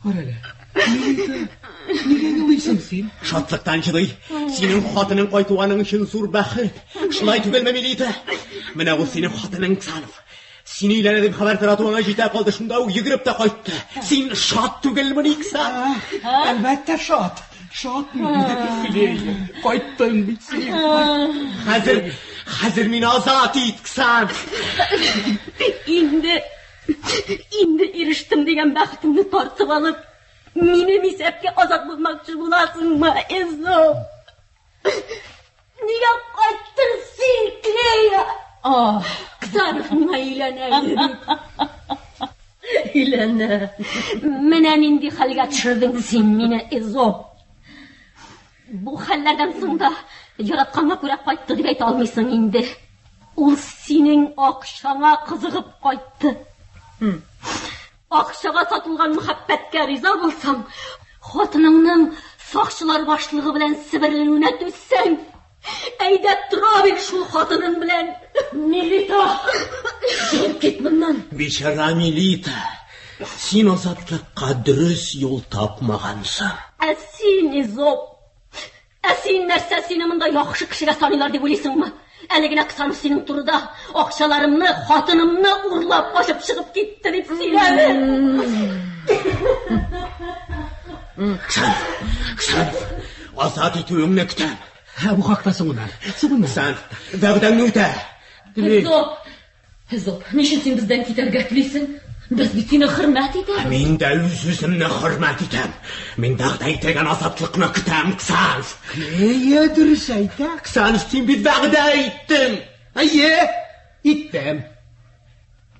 Карале. Милита. Нигә елыйсың син? Шатлыктан җылый. Синең хатының кайту аның өчен зур бәхет. Шулай түгелме, Милита? Менә ул синең хатының Ксанов. Сине өйләнә дип хәбәр тарату аңа җитә калды, шунда ук йөгереп тә кайтты. Син шат түгелмени, Ксанов? Әлбәттә, шат. Шат мин. Клея, кайттың бит син. Хәзер, хәзер мине азат ит, Ксанов. Инде, инде ирештем дигән бәхетемне тартып алып, минем исәпкә азат булмакчы буласыңмы, Эзоп? Нигә кайттың син, Клея? Ксанов миңа өйләнә иде бит. Өйләнә. Менә нинди хәлгә төшердең син мине, Эзоп. Бу хәлләрдән соң да яратканга күрә кайтты дип әйтә алмыйсың инде. Ул синең акчаңа кызыгып кайтты. Акчага сатылган мәхәббәткә риза булсаң, хатыныңның сакчылар башлыгы белән себерленүенә түзсәң, әйдә тора бир шул хатының белән. Милита, чыгып кит моннан. Бичара Милита, син азатлыкка дөрес юл тапмагансың. Ә син, Эзоп, ә син нәрсә, сине монда яхшы кешегә саныйлар дип уйлыйсыңмы? Әле генә Ксанов синең турыда акчаларымны, хатынымны урлап качып чыгып китте дип сөйләде. Ксанов, Ксанов, азат итүеңне көтәм. Бу хакта соңыннан. Соңыннан. Ксанов, вәгъдәңне үтә. Эзоп, Эзоп, ни өчен син бездән китәргә телисең? Без бит сине хөрмәт итәбез. Мин дә үз-үземне хөрмәт итәм. Мин вәгъдә ителгән азатлыкны көтәм, Ксанов. Клея дөрес әйтә. Ксанов, син бит вәгъдә иттең. Әйе, иттем.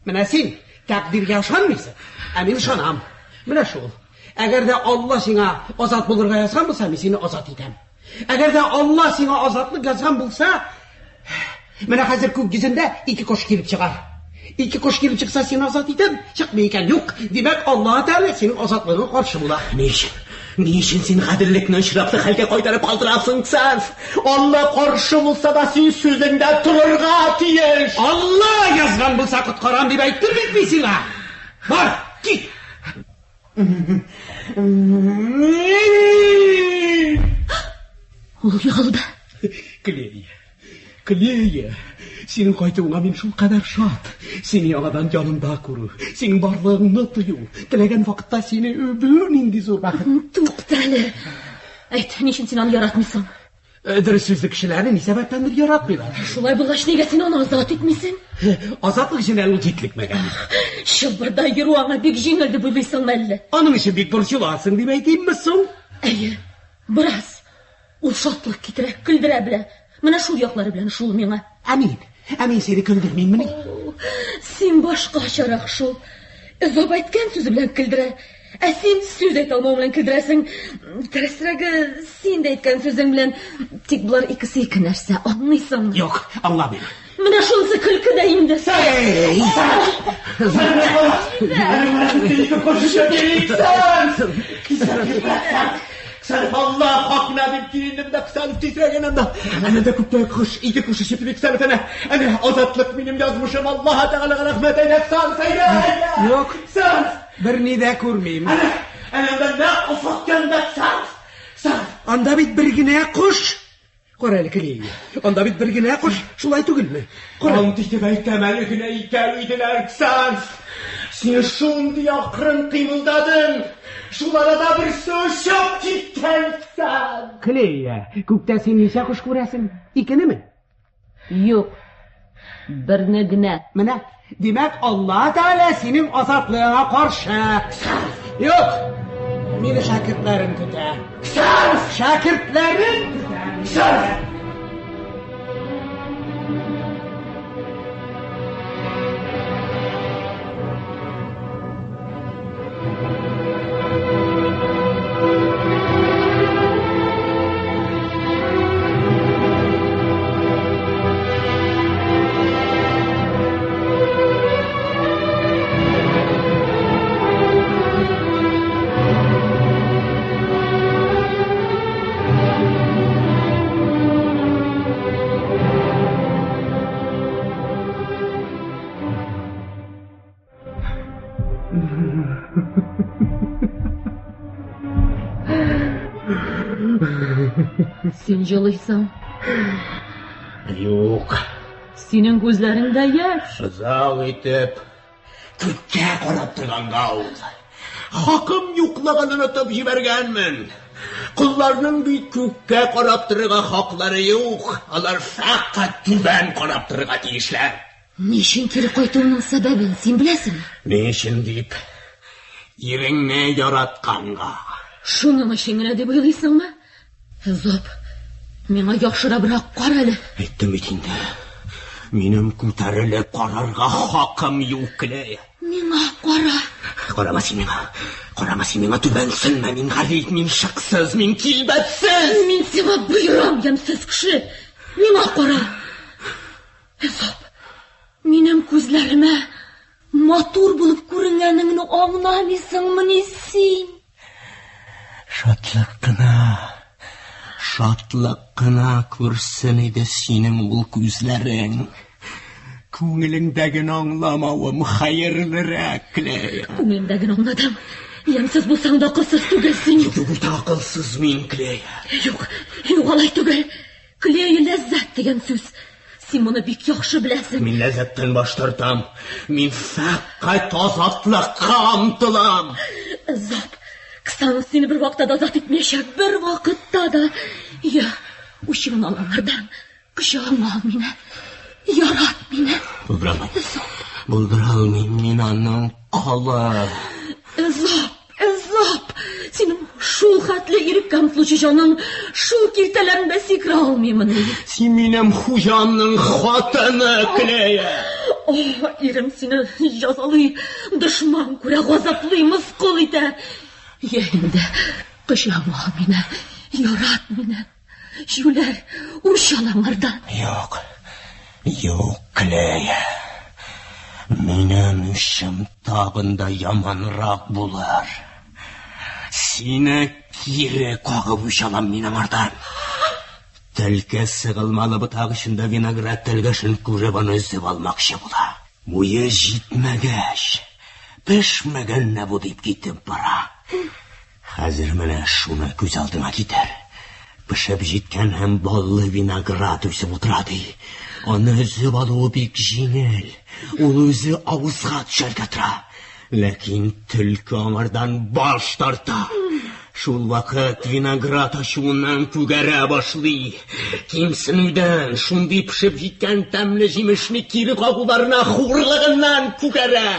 Менә син тәкъдиргә ышанмыйсың, ә мин ышанам. Менә шул. Әгәр дә Алла сиңа азат булырга язган булса, мин сине азат итәм. Әгәр дә Алла сиңа азатлык язган булса, менә хәзер күк йөзендә ике кош килеп чыгар. Ике кош килеп чыкса, сине азат итәм, чыкмый икән, юк. Димәк, Алла Тәгалә синең азатлыгыңа каршы була. Ни өчен? Ни өчен син гаделлекне очраклы хәлгә кайтарып калдырасың, Ксанф? Алла каршы булса да, син сүзеңдә торырга тиеш. Алла язган булса, коткарам дип әйттем бит мин сиңа. Бар, кит. Ул егылды. Клея, Клея, синең кайтуыңа мин шулкадәр шат. Сине яңадан янымда күрү, синең барлыгыңны тою, теләгән вакытта сине үбү нинди зур бәхет. Тукта әле. Әйт, ни өчен син аны яратмыйсың? Дөрес сүзле кешеләрне ни сәбәптәндер яратмыйлар. Шулай булгач, нигә син аны азат итмисең? Азатлык өчен әле ул җитлекмәгән. Чылбырда йөрү аңа бик җиңел дип уйлыйсыңмы әллә? Аның өчен бик борчыласың дип әйтимме соң? Әйе, бераз. Ул шатлык китерә, көлдерә белә. Менә шул яклары белән шул миңа. Ә мин? Ә мин сине көлдермиммени? Син башкачарак шул. Эзоп әйткән сүзе белән көлдерә. Ә син сүз әйтә алмау белән көлдерәсең. Дөресрәге, син дә әйткән сүзең белән. Тик болар икесе ике нәрсә, аңлыйсыңмы? Юк, аңламыйм. Менә шунысы көлке дә инде. Эй! Ксанов, Алла хакына дип килендем дә, Ксанов тизрәк әнә дә. Әнә дә күктә кош, ике кош очып йөри, Ксанов, әнә. Әнә азатлык минем язмышым, Аллаһ Тәгаләгә рәхмәт әйдә, Ксанов, әйдә, әйдә. Юк. Ксанов. Берни дә күрмим. Әнә, әнә анда нәкъ офык янында, Ксанов. Ксанов. Анда бит бер генә кош. Кара әле, Клея. Анда бит бер генә кош, шулай түгелме? Кара. Ант итеп әйтәм, әле генә икәү иделәр, Ксанф. Син шундый акрын кыймылдадың. Шул арада берсе очып киткән, Ксанф. Клея, күктә син ничә кош күрәсең? Икенеме? Юк, берне генә. Менә, димәк, Алла Тәгалә синең азатлыгыңа каршы. Юк, мине шәкертләрем көтә. Шәкертләрем көтә. Син җылыйсың. Юк. Синең күзләреңдә яшь. Озак итеп күккә карап торганга ул. Хакым юклыгын онытып җибәргәнмен. Колларның бит күккә карап торырга хаклары юк. Алар фәкать түбән карап торырга тиешләр. Ни өчен кире кайтуымның сәбәбен син беләсеңме? Ни өчен дип, иреңне яратканга. Шуның өчен генә дип уйлыйсыңмы? Эзоп, миңа яхшырабрак кара әле. Әйттем бит инде. Минем күтәрелеп карарга хакым юк, Клея. Миңа кара. Карама син миңа. Карама син миңа, түбәнсенмә. Мин гарип, мин шыксыз, мин килбәтсез. Мин сиңа боерам, ямьсез кеше. Миңа кара. Эзоп, минем күзләремә матур булып күренгәнеңне аңламыйсыңмыни син? Шатлык кына, шатлык кына күрсен иде синең ул күзләрең. Күңелеңдәген аңламавым хәерлерәк, Клея. Күңелемдәген аңладым. Ямьсез булсаң да акылсыз түгел син. Юк, үтә акылсыз мин, Клея. Юк, юк, алай түгел. Клея ләззәт дигән сүз. Син моны бик яхшы беләсең. Мин ләззәттән баш тартам. Мин фәкать азатлыкка омтылам. Эзоп, Ксанов сине бер вакытта да азат итмәячәк, бер вакытта да. Я, үчеңне ал аңардан. Кочагыңа ал мине. Ярат мине. Булдыра алмыйм. Булдыра алмыйм, мин аның колы. Эзоп, Эзоп, синең шул хәтле иреккә омтылучы җаның шул киртәләрендә сикерә алмыймыни? Син минем хуҗамның хатыны, Клея. О, ирем сине җәзалый, дошман күрә, газаплый, мыскыл итә. Я инде, кочагыңа ал мине, ярат мине. Җүләр, үч ал аңардан. Юк, юк, Клея. Минем үчем тагын да яманрак булыр. Сине кире кагып үч алам мин аңардан. Төлке сыгылмалы ботак эчендә виноград тәлгәшен күреп аны өзеп алмакчы була. Буе җитмәгәч, пешмәгән лә бу дип китеп бара. Хәзер менә шуны күз алдыңа китер. Пешеп җиткән һәм баллы виноград үсеп утыра ди. Аны өзеп алуы бик җиңел. Ул үзе авызга төшәргә тора. Ләкин төлке аңардан баш тарта. Шул вакыт виноград ачуыннан күгәрә башлый. Кимсенүдән, шундый пешеп җиткән тәмле җимешне кире кагуларына хурлыгыннан күгәрә.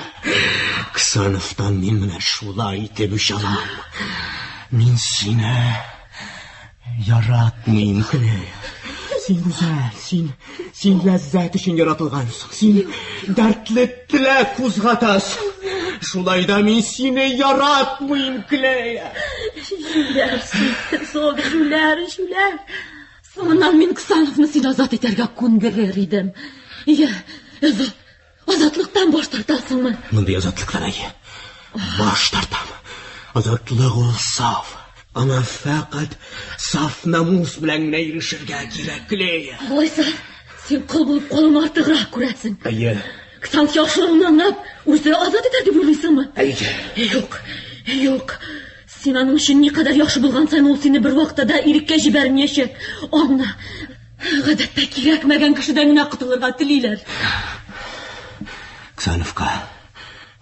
Ксановтан мин менә шулай итеп үч алам. Мин сине яратмыйм, Клея. Син гүзәл, син, син ләззәт өчен яратылгансың. Син дәртле теләк кузгатасың. Шулай да мин сине яратмыйм, Клея. Җүләр син, Эзоп, җүләр, җүләр. Соңыннан мин Ксановны сине азат итәргә күндерер идем. Я, Эзоп, Азатлыктан баш тартасыңмы? Мондый азатлыктан әйе. Баш тартам. Азатлык ул саф. Аңа фәкать саф намус белән генә ирешергә кирәк, Клея. Алайса, син кол булып калуны артыграк күрәсең. Әйе. Ксанф яхшылыгыңны аңлап, үзе азат итәр дип уйлыйсыңмы? Әйе. Юк, юк. Син аның өчен никадәр яхшы булган саен, ул сине бер вакытта да иреккә җибәрмәячәк. Аңла. Гадәттә кирәкмәгән кешедән генә котылырга телиләр. Ксановка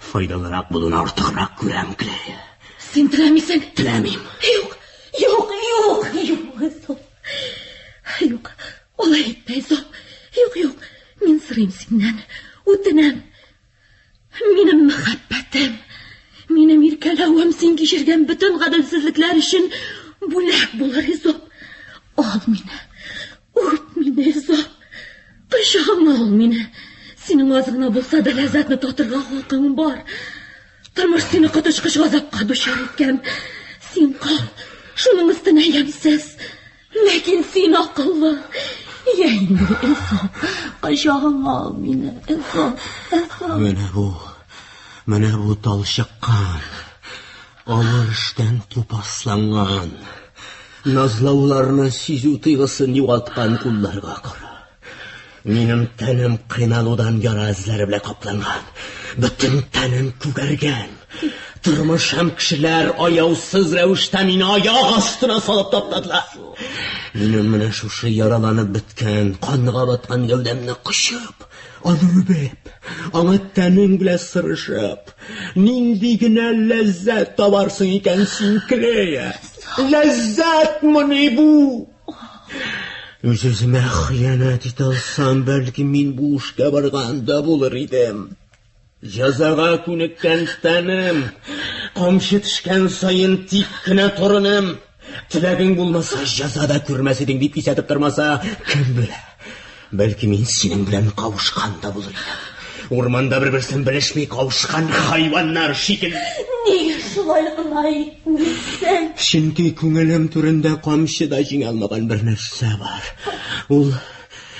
файдалырак булуны артыграк күрәм, Клея. Син теләмисең? Теләмим. Юк, юк, юк, юк, Эзоп. Юк, алай итмә, Эзоп. Юк, юк, мин сорыйм синнән, үтенәм. Минем мәхәббәтем, минем иркәләвем син кичергән бөтен гаделсезлекләр өчен бүләк булыр, Эзоп. Ал мине, үп мине, Эзоп. Кочагыңа ал мине. Синең аз гына булса да ләззәтне татырга хакың бар. Тормыш сине коточкыч газапка дучар иткән. Син кал, шуның өстенә ямьсез. Ләкин син акыллы. Я инде, Эзоп, кочагыңа ал мине, Эзоп, Эзоп. Менә бу, менә бу талчыккан, авыр эштән тупасланган, назлауларны сизү тойгысын югалткан кулларга кара. Минем тәнем кыйналудан яра эзләре белән капланган. Бөтен тәнем күгәргән. Тормыш һәм кешеләр аяусыз рәвештә мине аяк астына салып таптадылар. Минем менә шушы яраланып беткән, канга баткан гәүдәмне кочып, аны үбеп, аңа тәнең белән сырышып, нинди генә ләззәт табарсың икән син, Клея? Ләззәтмени бу? Үз-үземә хыянәт итә алсам, бәлки мин бу эшкә барган да булыр идем. Җәзага күнеккән тәнем, камчы төшкән саен тик кенә торыным. Теләгең булмаса, җәза да күрмәс идең дип кисәтеп тормаса, кем белә? Бәлки мин синең белән кавышкан да булыр идем. Урманда бер-берсен белешми кавышкан хайваннар шикелле. Нигә шулай гына итмисең? Чөнки күңелем түрендә камчы да җиңә алмаган бер нәрсә бар. Ул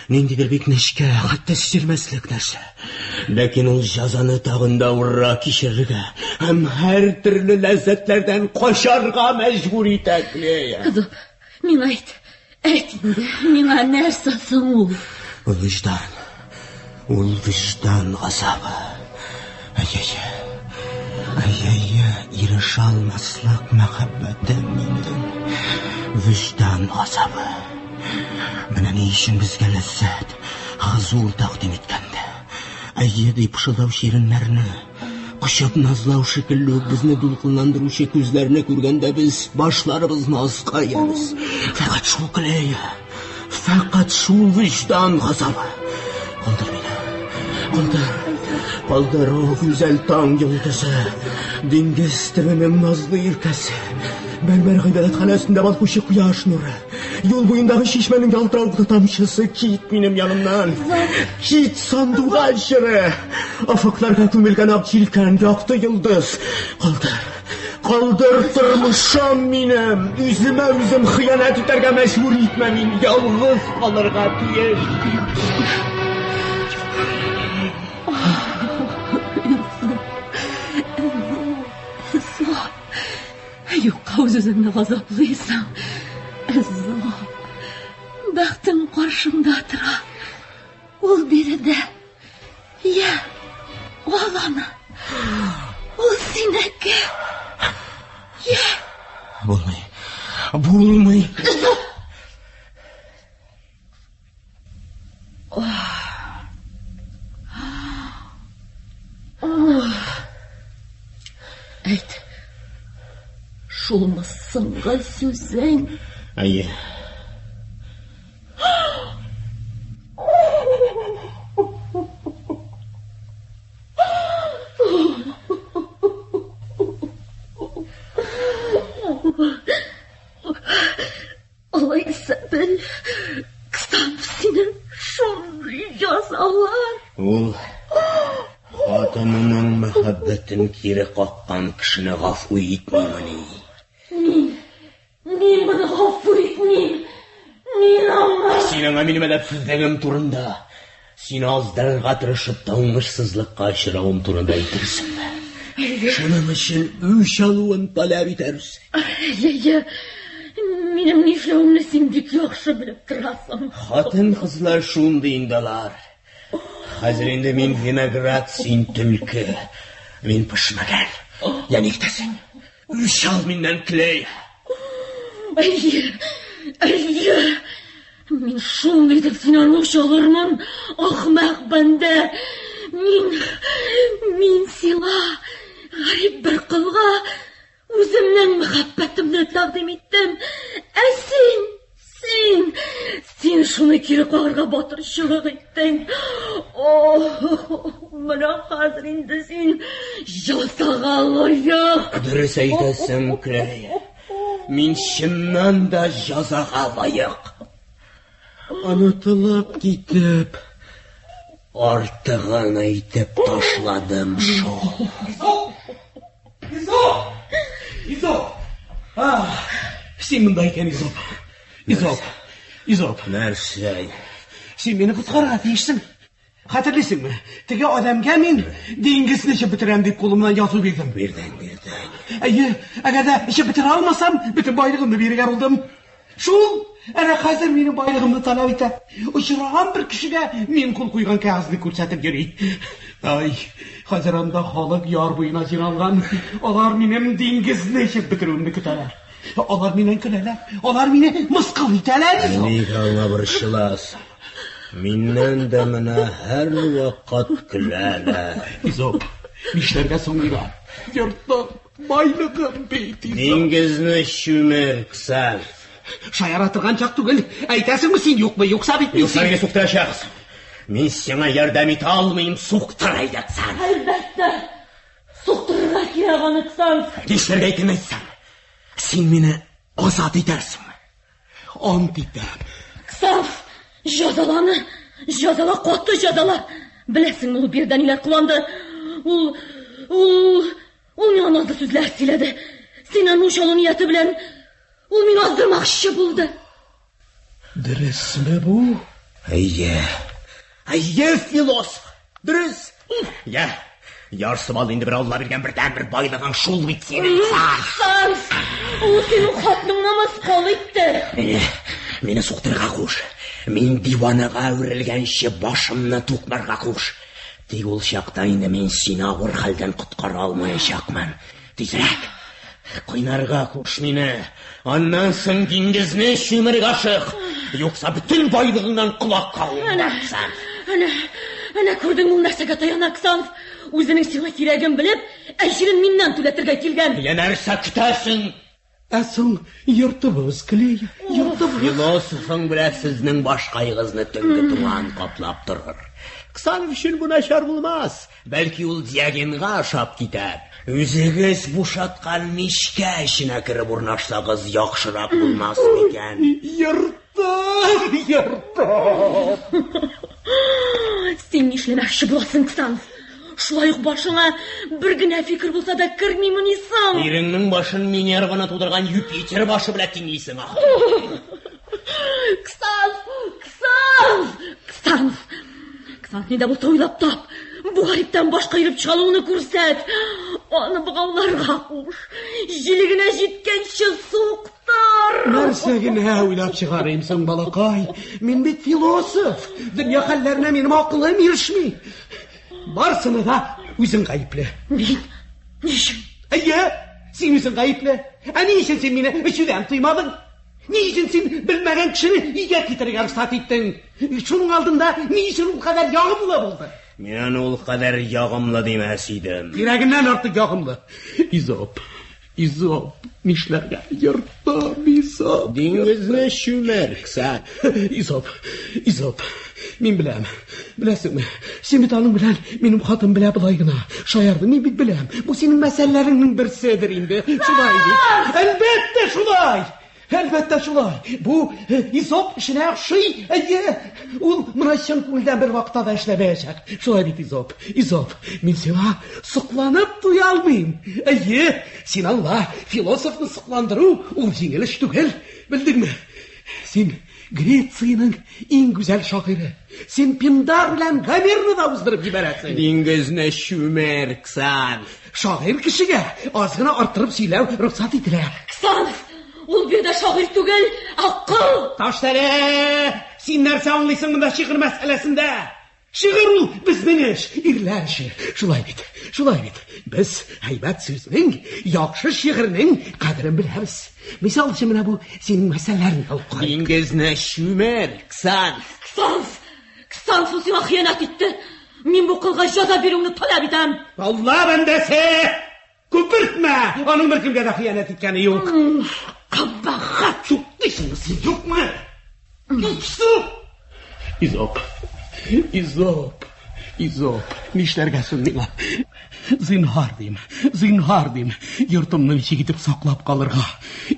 ниндидер бик нечкә, хәтта сизелмәслек нәрсә. Ләкин ул җәзаны тагын да авыррак кичерергә һәм һәр төрле ләззәтләрдән качарга мәҗбүр итә, Клея. Эзоп, миңа әйт, әйт инде, миңа нәрсә соң ул? Ул вөҗдан, ул вөҗдан газабы. Әй-әй, әй-әй, ирешә алмаслык мәхәббәтем минем. Вөҗдан газабы. Менә ни өчен безгә ләззәт, хозур тәкъдим иткәндә. Әйе дип пышылдаучы иреннәрне, кочып назлау шикелле үк безне дулкынландыручы күзләрне күргәндә без башларыбызны аска иябез. Фәкать шул Клея, фәкать шул вөҗдан газабы. Калдыр мине, калдыр, калдыр, о гүзәл таң йолдызы, диңгез төбенең назлы иркәсе, мәрмәр гыйбадәтханә өстендә балкучы кояш нуры. Юл буендагы чишмәнең ялтыравыклы тамчысы, кит минем янымнан. Кит, сандугач җыры. Офыкларга күмелгән ак җилкән, якты йолдыз. Калдыр. Калдыр тормышым минем. Үземә үзем хыянәт итәргә мәҗбүр итмә мин. Ялгыз калырга тиеш. Юкка үз-үзеңне газаплыйсың. Эзоп. Бәхтең каршыңда тора. Ул биредә. Я, ал аны. Ул синеке. Я. Булмый. Булмый. Эзоп. Әйт, шулмы соңгы сүзең? Әйе. Алайса бел, Ксанф сине шундый җәзалар. Ул хатынының мәхәббәтен кире каккан кешене гафу итмимени? Мин, мин моны гафу итмим. Мин аңа... Син аңа минем әдәпсезлегем турында, сине аздырырга тырышып та уңышсызлыкка очравым турында әйтерсеңме? Шуның өчен үч алуын таләп итәрсең. Әйе, минем нишләвемне син бик яхшы белеп торасың. Хатын-кызлар шундый инде алар. Хәзер инде мин виноград, син төлке. Мин пешмәгән. Я ни көтәсең? Үч ал миннән, Клей. Әйе, әйе. Мин шундый итеп синнән үч алырмын, ахмак бәндә. Мин, мин сиңа, гарип бер колга, үземнең мәхәббәтемне тәкъдим иттем. Ә син, син, син шуны кире кагарга батырчылык иттең. О, менә хәзер инде син җәзага лаек. Дөрес әйтәсең, Клей. Мин чыннан да җәзага лаек. Онытылып китеп, артыгын әйтеп ташладым шул. Изоп! Изоп! Изоп! А, син монда икән, Изоп. Изоп. Изоп. Нәрсә? Син мине коткарырга тиешсең. Хәтерлисеңме? Теге адәмгә мин диңгезне эчеп бетерәм дип кулымнан язу бирдем. Бирдең, бирдең. Әйе, әгәр дә эчеп бетерә алмасам, бөтен байлыгымны бирергә булдым. Шул, әнә хәзер минем байлыгымны таләп итә. Очраган бер кешегә мин кул куйган кәгазьне күрсәтеп йөри. Ай, хәзер анда халык яр буена җыйналган. Алар минем диңгезне эчеп бетерүемне көтәләр. Алар миннән көләләр. Алар мине мыскыл итәләр. Нигә аңа борчыласың? Миннән дә менә һәрвакыт көләләр. Изоп, нишләргә соң миңа? Йортым, байлыгым бит, Изоп. Диңгезне чүмер, Ксанф. Шаяра торган чак түгел. Әйтәсеңме син юкмы? Юкса бит мин Юкса мине суктырачаксың. Мин сиңа ярдәм итә алмыйм, суктыр әйдә, Ксанф. Әлбәттә, суктырырга кирәк аны, Ксанф. Нишләргә икән әйтсәң? Син мине азат итәрсеңме? Ант итәм. Ксанф, җәзаланы, җәзала, каты җәзала. Беләсеңме, ул биредә ниләр кыланды? Ул, ул, ул миңа назлы сүзләр сөйләде. Синнән үч алу нияте белән ул мине аздырмакчы булды. Дөресме бу? Әйе. Әйе, философ. Дөрес. Я, ярсып ал инде бер Алла биргән бердәнбер байлыгың шул бит синең. Ксанф, ул синең хатыныңны мыскыл итте. Мине, мине суктырырга куш. Мин диванага әверелгәнче башымны тукмарга куш. Тик ул чакта инде мин сине авыр хәлдән коткара алмаячакмын. Тизрәк кыйнарга куш мине. Аннан соң диңгезне чүмергә ашык. Юкса бөтен байлыгыңнан колак кагуым Әнә, бар, Ксанф. әнә, әнә күрдеңме ул нәрсәгә таяна, Ксанф? Үзенең сиңа кирәген белеп, әҗерен миннән түләтергә килгән. Я нәрсә көтәсең? Ә соң йортыбыз, Клея, йортыбыз. Философың белән сезнең башкайгызны төнге томан каплап торыр. Ксанф өчен бу начар булмас. Бәлки ул Диогенга ошап китәр. Үзегез бушаткан мичкә эченә кереп урнашсагыз яхшырак булмас микән? Йортым, йортым. Син нишләмәкче буласың, Ксанф? Шулай ук башыңа бер генә фикер булса да кермимени соң? Иреңнең башын Минерваны тудырган Юпитер башы белән тиңлисең, ахры. Ксанф! Ксанф! Ксанф! Ксанф, ни дә булса уйлап тап. Бу гариптән башка йөреп чыга алуны күрсәт. Аны богауларга куш. Җилегенә җиткәнче суктыр. Нәрсә генә уйлап чыгарыйм соң, балакай? Мин бит философ. Дөнья хәлләренә минем акылым ирешми. Барсына да үзең гаепле. Мин? Ни өчен? Әйе, син үзең гаепле. Ә ни өчен син мине эчүдән тыймадың? Ни өчен син белмәгән кешене өйгә китерергә рөхсәт иттең? Шуның алдында ни өчен ул кадәр ягымлы булды? Мин аны ул кадәр ягымлы димәс идем. Кирәгеннән артык ягымлы. Изоп, Изоп, нишләргә? Йортым, Изоп. Диңгезне чүмер, Ксанф. Изоп, Изоп, мин беләм. Беләсеңме, син бит аның белән минем хатын белән болай гына шаярдың. Мин бит беләм. Бу синең мәсьәләләреңнең берседер инде. Шулай бит. Әлбәттә шулай. Әлбәттә шулай. Бу Изоп эшенә охшый. Әйе, ул моны чын күңелдән бер вакытта да эшләмәячәк. Шулай бит, Изоп. Изоп, мин сиңа сокланып туя алмыйм. Әйе, син аңла, философны сокландыру ул җиңел эш түгел. Белдеңме? Син Грециянең иң гүзәл шагыйре. Син Пиндар белән Гомерны да уздырып җибәрәсең. Диңгезне чүмер, Ксанф. Шагыйрь кешегә аз гына арттырып сөйләү рөхсәт ителә. Ксанф, ул биредә шагыйрь түгел, ә кол. Таштәле, син нәрсә аңлыйсың монда шигырь мәсьәләсендә? Шигырь ул безнең эш, ирләр эше. Шулай бит, шулай бит. Без әйбәт сүзнең, яхшы шигырьнең кадерен беләбез. Мисал өчен менә бу синең мәсьәләләреңне алып карыйк. Диңгезне чүмер, Ксанф. Ксанф, Ксанф, ул сиңа хыянәт итте. Мин бу колга җәза бирүеңне таләп итәм. Алла бәндәсе! Күпертмә! Аның беркемгә дә хыянәт иткәне юк. Кабахәт! Туктыйсыңмы син, юкмы? Юксы! Изоп, Изоп, Изоп, нишләргә соң миңа? Зинһар дим, зинһар дим, йортымны ничек итеп саклап калырга?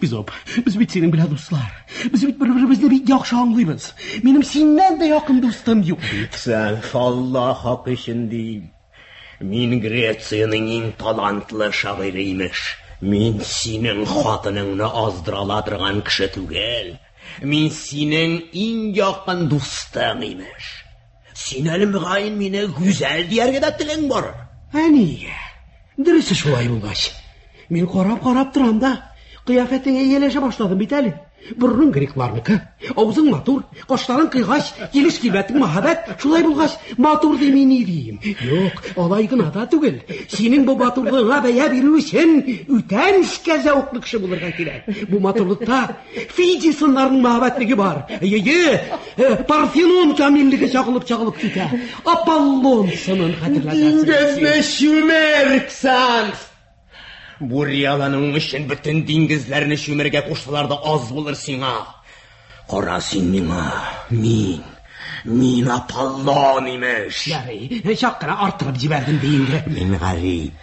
Изоп, без бит синең белән дуслар. Без бит бер-беребезне бик яхшы аңлыйбыз. Минем синнән дә якын дустым юк бит. Ксанф, Алла хакы өчен дим. Мин Грециянең иң талантлы шагыйре имеш. Мин синең хатыныңны аздыра ала торган кеше түгел. Мин синең иң якын дустың имеш. Син әле мөгаен мине гүзәл дияргә дә телең барыр. Ә нигә? Дөресе шулай булгач. Мин карап-карап торам да, Кыяфәтеңә ияләшә башладым бит әле. Борының грекларныкы, авызың матур, кашларың кыйгач, килеш килбәтең мәһабәт. Шулай булгач, матур дими ни диим? Юк, алай гына да түгел. Синең бу матурлыгыңа бәя бирү өчен үтә нечкә зәвыклы кеше булырга кирәк. Бу матурлыкта Фидий сыннарының мәһабәтлеге бар. Әйе, Парфенон камиллеге чагылып-чагылып китә. Аполлон сынын хәтерләтәсең. Диңгезне чүмер, Ксанф! Бу Риаланың өчен бөтен диңгезләрне чүмергә кушсалар да аз булыр сиңа. Кара син миңа, мин, мин Аполлон имеш. Ярый, чак кына арттырып җибәрдем ди инде. Мин гарип.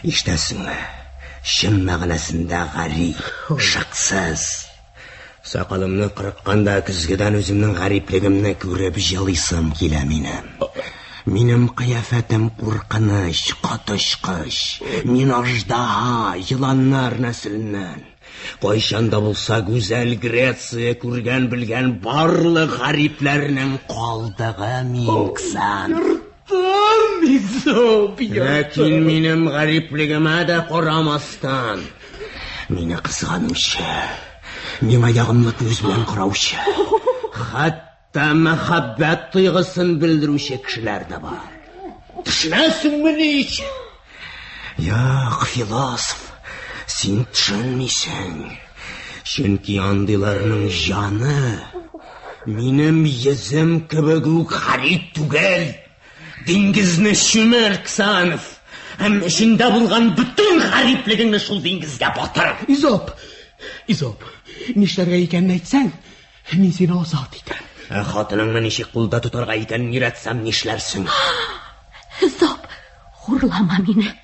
Ишетәсеңме? Чын мәгънәсендә гарип, шыксыз. Сакалымны кырыкканда көзгедән үземнең гариплегемне күреп җылыйсым килә минем. Минем кыяфәтем куркыныч, коточкыч. Мин аждаһа, еланнар нәселеннән. Кайчан да булса гүзәл Греция күргән-белгән барлык гарипләрнең калдыгы мин, Ксан. Йортым, Изоп, йортым. Ләкин минем гариплегемә дә карамастан, мине кызганучы, миңа ягымлы күз белән караучы, хәтта мәхәббәт тойгысын белдерүче кешеләр дә бар. Төшенәсеңме ни өчен? Юк, философ, син төшенмисең. Чөнки андыйларның җаны минем йөзем кебек үк гарип түгел. Диңгезне чүмер, Ксанов. Һәм эчендә булган бөтен гариплегеңне шул диңгезгә батыр. Изоп, Изоп, нишләргә икәнен әйтсәң, мин сине азат итәм. Ә хатыныңны ничек кулда тотарга икәнен өйрәтсәм, нишләрсең? Изоп, хурлама мине.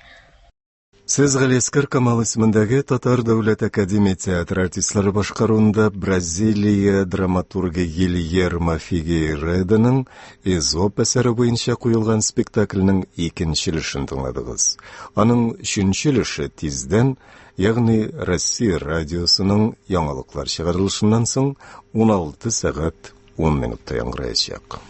Сез Галиәскәр Камал исемендәге Татар дәүләт академия театры артистлары башкаруында Бразилия драматургы Гильермо Фигейредоның Эзоп әсәре буенча куелган спектакльнең икенче өлешен тыңладыгыз. Аның өченче өлеше тиздән, ягъни Россия радиосының яңалыклар чыгарылышыннан соң 16 сәгать 10 минутта яңгыраячак.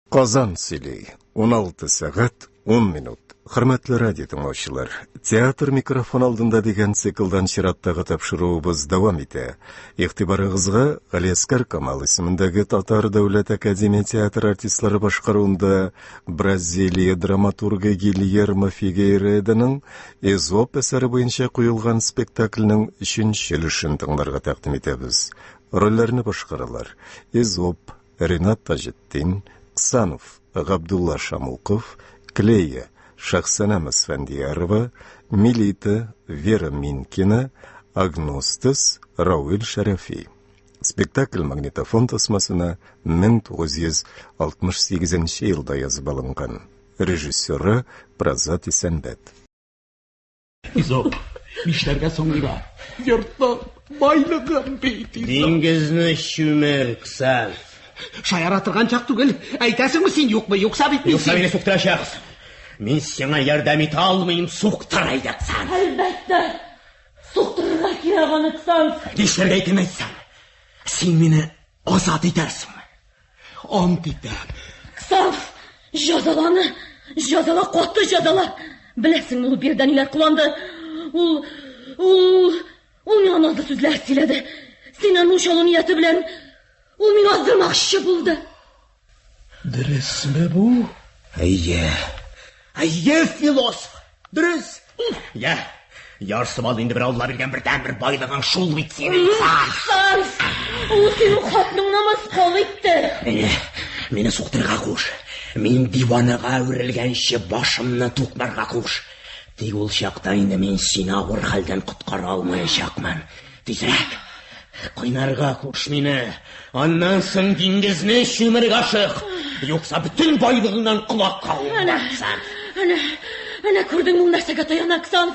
Казан сөйли. 16 сәгать 10 минут. Хөрмәтле радио тыңлаучылар, театр микрофон алдында дигән циклдан чираттагы тапшыруыбыз дәвам итә. Игътибарыгызга Галиәскәр Камал исемендәге Татар дәүләт академия театры артистлары башкаруында Бразилия драматургы Гильермо Фигейредоның Эзоп әсәре буенча куелган спектакльнең өченче өлешен тыңларга тәкъдим итәбез. Рольләрне башкаралар: Эзоп, Ринат Таҗетдин, Ксанов, Габдулла Шамуков, Клея, Шәхсәнә Әсфәндиярова, Милита, Вера Минкина, Агностес, Рауил Шәрәфи. Спектакль магнитофон тасмасына 1968 елда язып алынган. Режиссеры Празат Исәнбәт. Изоп, нишләргә соң миңа? Йортым, байлыгым бит, Изоп. Диңгезне чүмер, Ксанф. Шаяра торган чак түгел. Әйтәсеңме син юкмы? Юкса бит мин Юкса мине суктырачаксың. Мин сиңа ярдәм итә алмыйм, суктыр әйдә, Ксанф. Әлбәттә, суктырырга кирәк аны, Ксанф. Нишләргә икәнен әйтсәң, син мине азат итәрсеңме? Ант итәм. Ксанф, җәзаланы, җәзала, каты җәзала. Беләсеңме, ул биредә ниләр кыланды? Ул, ул, ул миңа назлы сүзләр сөйләде. Синнән үч алу нияте белән ул мине аздырмакчы булды. Дөресме бу? Әйе. Әйе, философ. Дөрес. Я, ярсып ал инде бер Алла биргән бердәнбер байлыгың шул бит синең, Ксанф. Ксанф, ул синең хатыныңны мыскыл итте. Мине, мине суктырырга куш. Мин диванага әверелгәнче башымны тукмарга куш. Тик ул чакта инде мин сине авыр хәлдән коткара алмаячакмын. Тизрәк кыйнарга куш мине. Аннан соң диңгезне чүмергә ашык. Юкса бөтен байлыгыңнан колак кагуың Әнә, бар, Ксанф. әнә, әнә күрдеңме ул нәрсәгә таяна, Ксанф?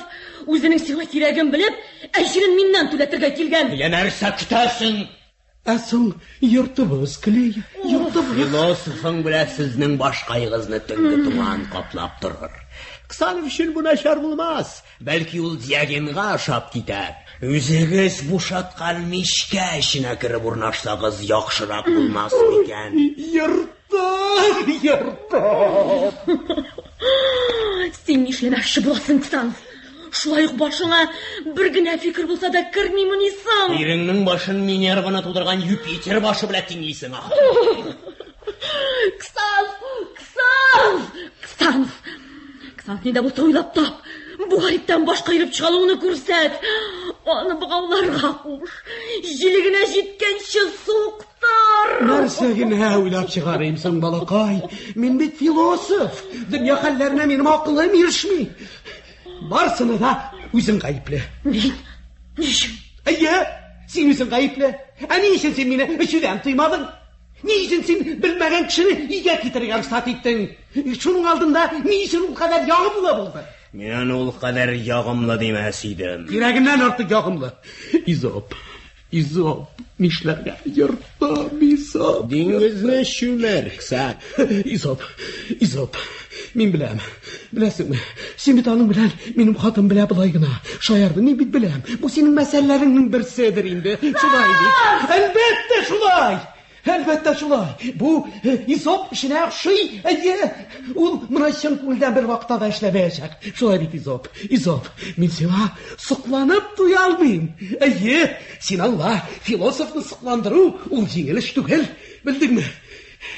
Үзенең сиңа кирәген белеп, әҗерен миннән түләтергә килгән. Я нәрсә көтәсең? Ә соң йортыбыз, Клея, йортыбыз. Философың белән сезнең башкайгызны төнге томан каплап торыр. Ксанов өчен бу начар булмас. Бәлки ул Диогенга ошап китәр. Үзегез бушаткан мичкә эченә кереп урнашсагыз яхшырак булмас микән? Йортым, йортым. Син нишләмәкче буласың, Ксанф? Шулай ук башыңа бер генә фикер булса да кермимени соң? Иреңнең башын Минерваны тудырган Юпитер башы белән тиңлисең, ахры. Ксанф! Ксанф! Ксанф! Ксанф, ни дә булса уйлап тап. Бу гариптән башка йөреп чыга алуыңны күрсәт. Аны богауларга куш. Җилегенә җиткәнче суктыр. Нәрсә генә уйлап чыгарыйм соң, балакай? Мин бит философ. Дөнья хәлләренә минем акылым ирешми. Барсына да үзең гаепле. Мин? Ни өчен? Әйе, син үзең гаепле. Ә ни өчен син мине эчүдән тыймадың? Ни өчен син белмәгән кешене өйгә китерергә рөхсәт иттең? Шуның алдында ни өчен ул кадәр ягымлы булды? Мин аны ул кадәр ягымлы димәс идем. Кирәгеннән артык ягымлы. Изоп, Изоп, нишләргә? Йортым, Изоп. Диңгезне чүмер, Ксанф. Изоп, Изоп, мин беләм. Беләсеңме, син бит аның белән минем хатын белән болай гына шаярдың. Мин бит беләм. Бу синең мәсьәләләреңнең берседер инде. Шулай бит. Әлбәттә шулай. Әлбәттә шулай. Бу Изоп эшенә охшый. Әйе, ул моны чын күңелдән бер вакытта да эшләмәячәк. Шулай бит, Изоп. Изоп, мин сиңа сокланып туя алмыйм. Әйе, син аңла, философны сокландыру ул җиңел эш түгел. Белдеңме?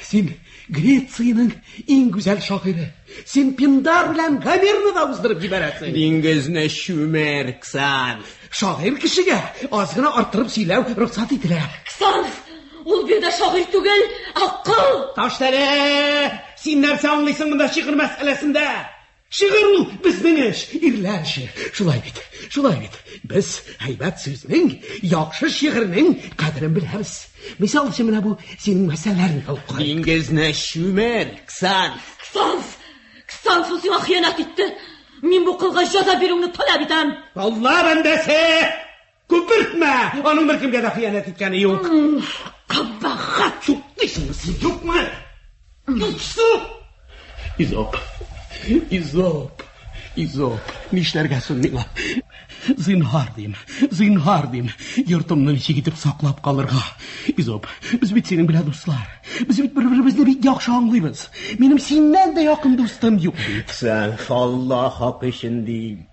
Син Грециянең иң гүзәл шагыйре. Син Пиндар белән Гомерны да уздырып җибәрәсең. Диңгезне чүмер, Ксанф. Шагыйрь кешегә аз гына арттырып сөйләү рөхсәт ителә. Ксанф, ул биредә шагыйрь түгел, ә кол. Таштәле, син нәрсә аңлыйсың монда шигырь мәсьәләсендә? Шигырь ул безнең эш, ирләр эше. Шулай бит, шулай бит. Без әйбәт сүзнең, яхшы шигырьнең кадерен беләбез. Мисал өчен менә бу синең мәсьәләләреңне алып карыйк. Диңгезне чүмер, Ксанф. Ксанф, Ксанф, ул сиңа хыянәт итте. Мин бу колга җәза бирүеңне таләп итәм. Алла бәндәсе! Күпертмә! Аның беркемгә дә хыянәт иткәне юк. Кабахәт! Туктыйсыңмы син, юкмы? Юксың! Изоп, Изоп, Изоп, нишләргә соң миңа? Зинһар дим, зинһар дим, йортымны ничек итеп саклап калырга? Изоп, без бит синең белән дуслар. Без бит бер-беребезне бик яхшы аңлыйбыз. Минем синнән дә якын дустым юк бит. Ксанф, Алла хакы өчен дим.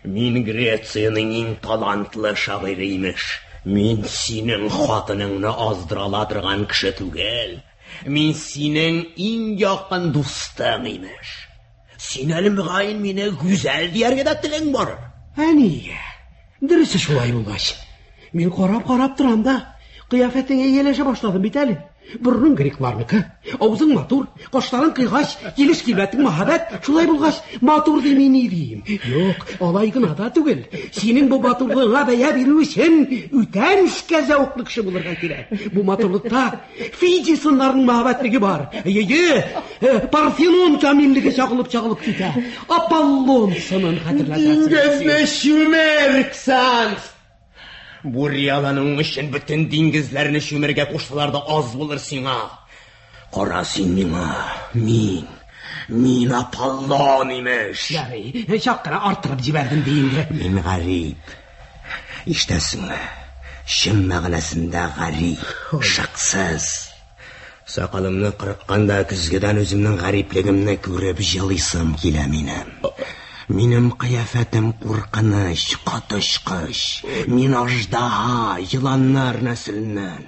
Мин Грециянең иң талантлы шагыйре имеш. Мин синең хатыныңны аздыра ала торган кеше түгел. Мин синең иң якын дустың имеш. Син әле мөгаен мине гүзәл дияргә дә телең барыр. Ә нигә? Дөресе шулай булгач. Мин карап-карап торам да, кыяфәтеңә ияләшә башладым бит әле. Борының грекларныкы, авызың матур, кашларың кыйгач, килеш килбәтең мәһабәт. Шулай булгач, матур дими ни дим? Юк, алай гына да түгел. Синең бу матурлыгыңа бәя бирү өчен үтә нечкә зәвыклы кеше булырга кирәк. Бу матурлыкта Фидий сыннарының мәһабәтлеге бар. Әйе, Парфенон камиллеге чагылып-чагылып китә. Аполлон сынын хәтерләтәсең. Диңгезне чүмер, Ксанф! Буриаланың өчен бөтен диңгезләрне чүмергә кушсалар да аз булыр сиңа. Кара син миңа, мин, мин Аполлон имеш. Ярый, чак кына арттырып җибәрдем ди инде. Мин гарип. Ишетәсеңме? Чын мәгънәсендә гарип, шыксыз. Сакалымны кырыкканда көзгедән үземнең гариплегемне күреп җылыйсым килә минем. Минем кыяфәтем куркыныч, коточкыч. Мин аждаһа, еланнар нәселеннән.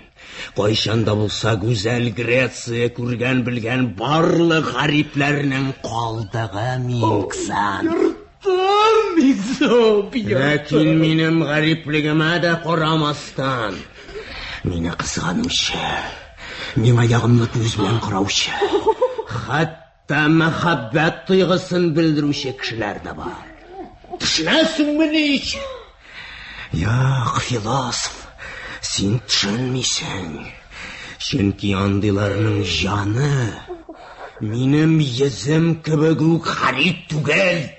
Кайчан да булса гүзәл Греция күргән белгән барлык гарипләрнең калдыгы мин, Ксан. Йортым, Изоп, йортым. Ләкин минем гариплегемә дә карамастан, мине кызганучы, миңа ягымлы күз белән караучы, хәтта мәхәббәт тойгысын белдерүче кешеләр дә бар. Төшенәсеңме ни өчен? Юк, философ, син төшенмисең. Чөнки андыйларның җаны минем йөзем кебек үк гарип түгел.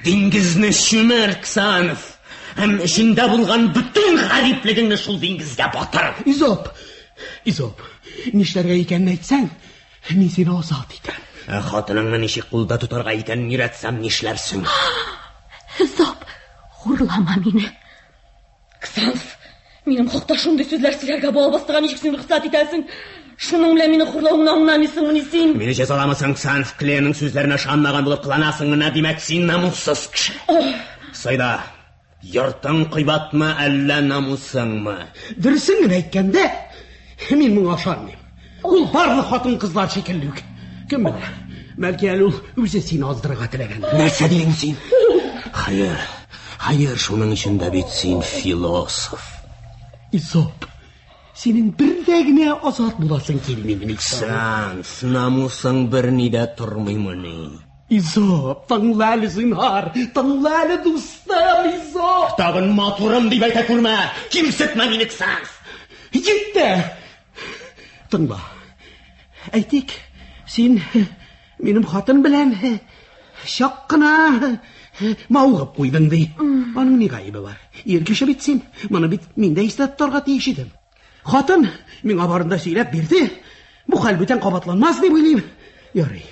Диңгезне чүмер, Ксанов, һәм эчендә булган бөтен гариплегеңне шул диңгезгә батыр. Изоп, Изоп, нишләргә икәнен әйтсәң, мин сине азат итәм. Ә хатыныңны ничек кулда тотарга икәнен өйрәтсәм, нишләрсең? Изоп, хурлама мине. Ксанф, минем хакта шундый сүзләр сөйләргә бу албастыга ничек син рөхсәт итәсең? Шуның белән мине хурлавыңны аңламыйсыңмыни син? Мине җәзаламасаң, Ксанф, Кленың сүзләренә ышанмаган булып кыланасың гына, димәк, син намуссыз кеше. Сайла, йортың кыйбатмы, әллә намусыңмы? Дөресен генә әйткәндә, мин моңа ышанмыйм. Ул барлык хатын-кызлар шикелле үк. Кем белә, бәлки әле ул үзе сине аздырырга теләгәндер. Нәрсә дидең син? Хәер, хәер, шуның өчен дә бит син философ. Изоп, синең бер дә генә азат буласың килмимени? Ксанф, намусың берни дә тормыймыни? Изоп, тыңла әле, зинһар, тыңла әле, дустым, Изоп. Тагын матурым дип әйтә күрмә, кимсетмә мине, Ксанф. Җитте. Тыңла. Әйтик, син минем хатын белән чак кына мавыгып куйдың ди. Аның ни гаебе бар? Ир кеше бит син. Моны бит мин дә истә тотарга тиеш идем. Хатын миңа барын да сөйләп бирде. Бу хәл бүтән кабатланмас дип уйлыйм. Ярый,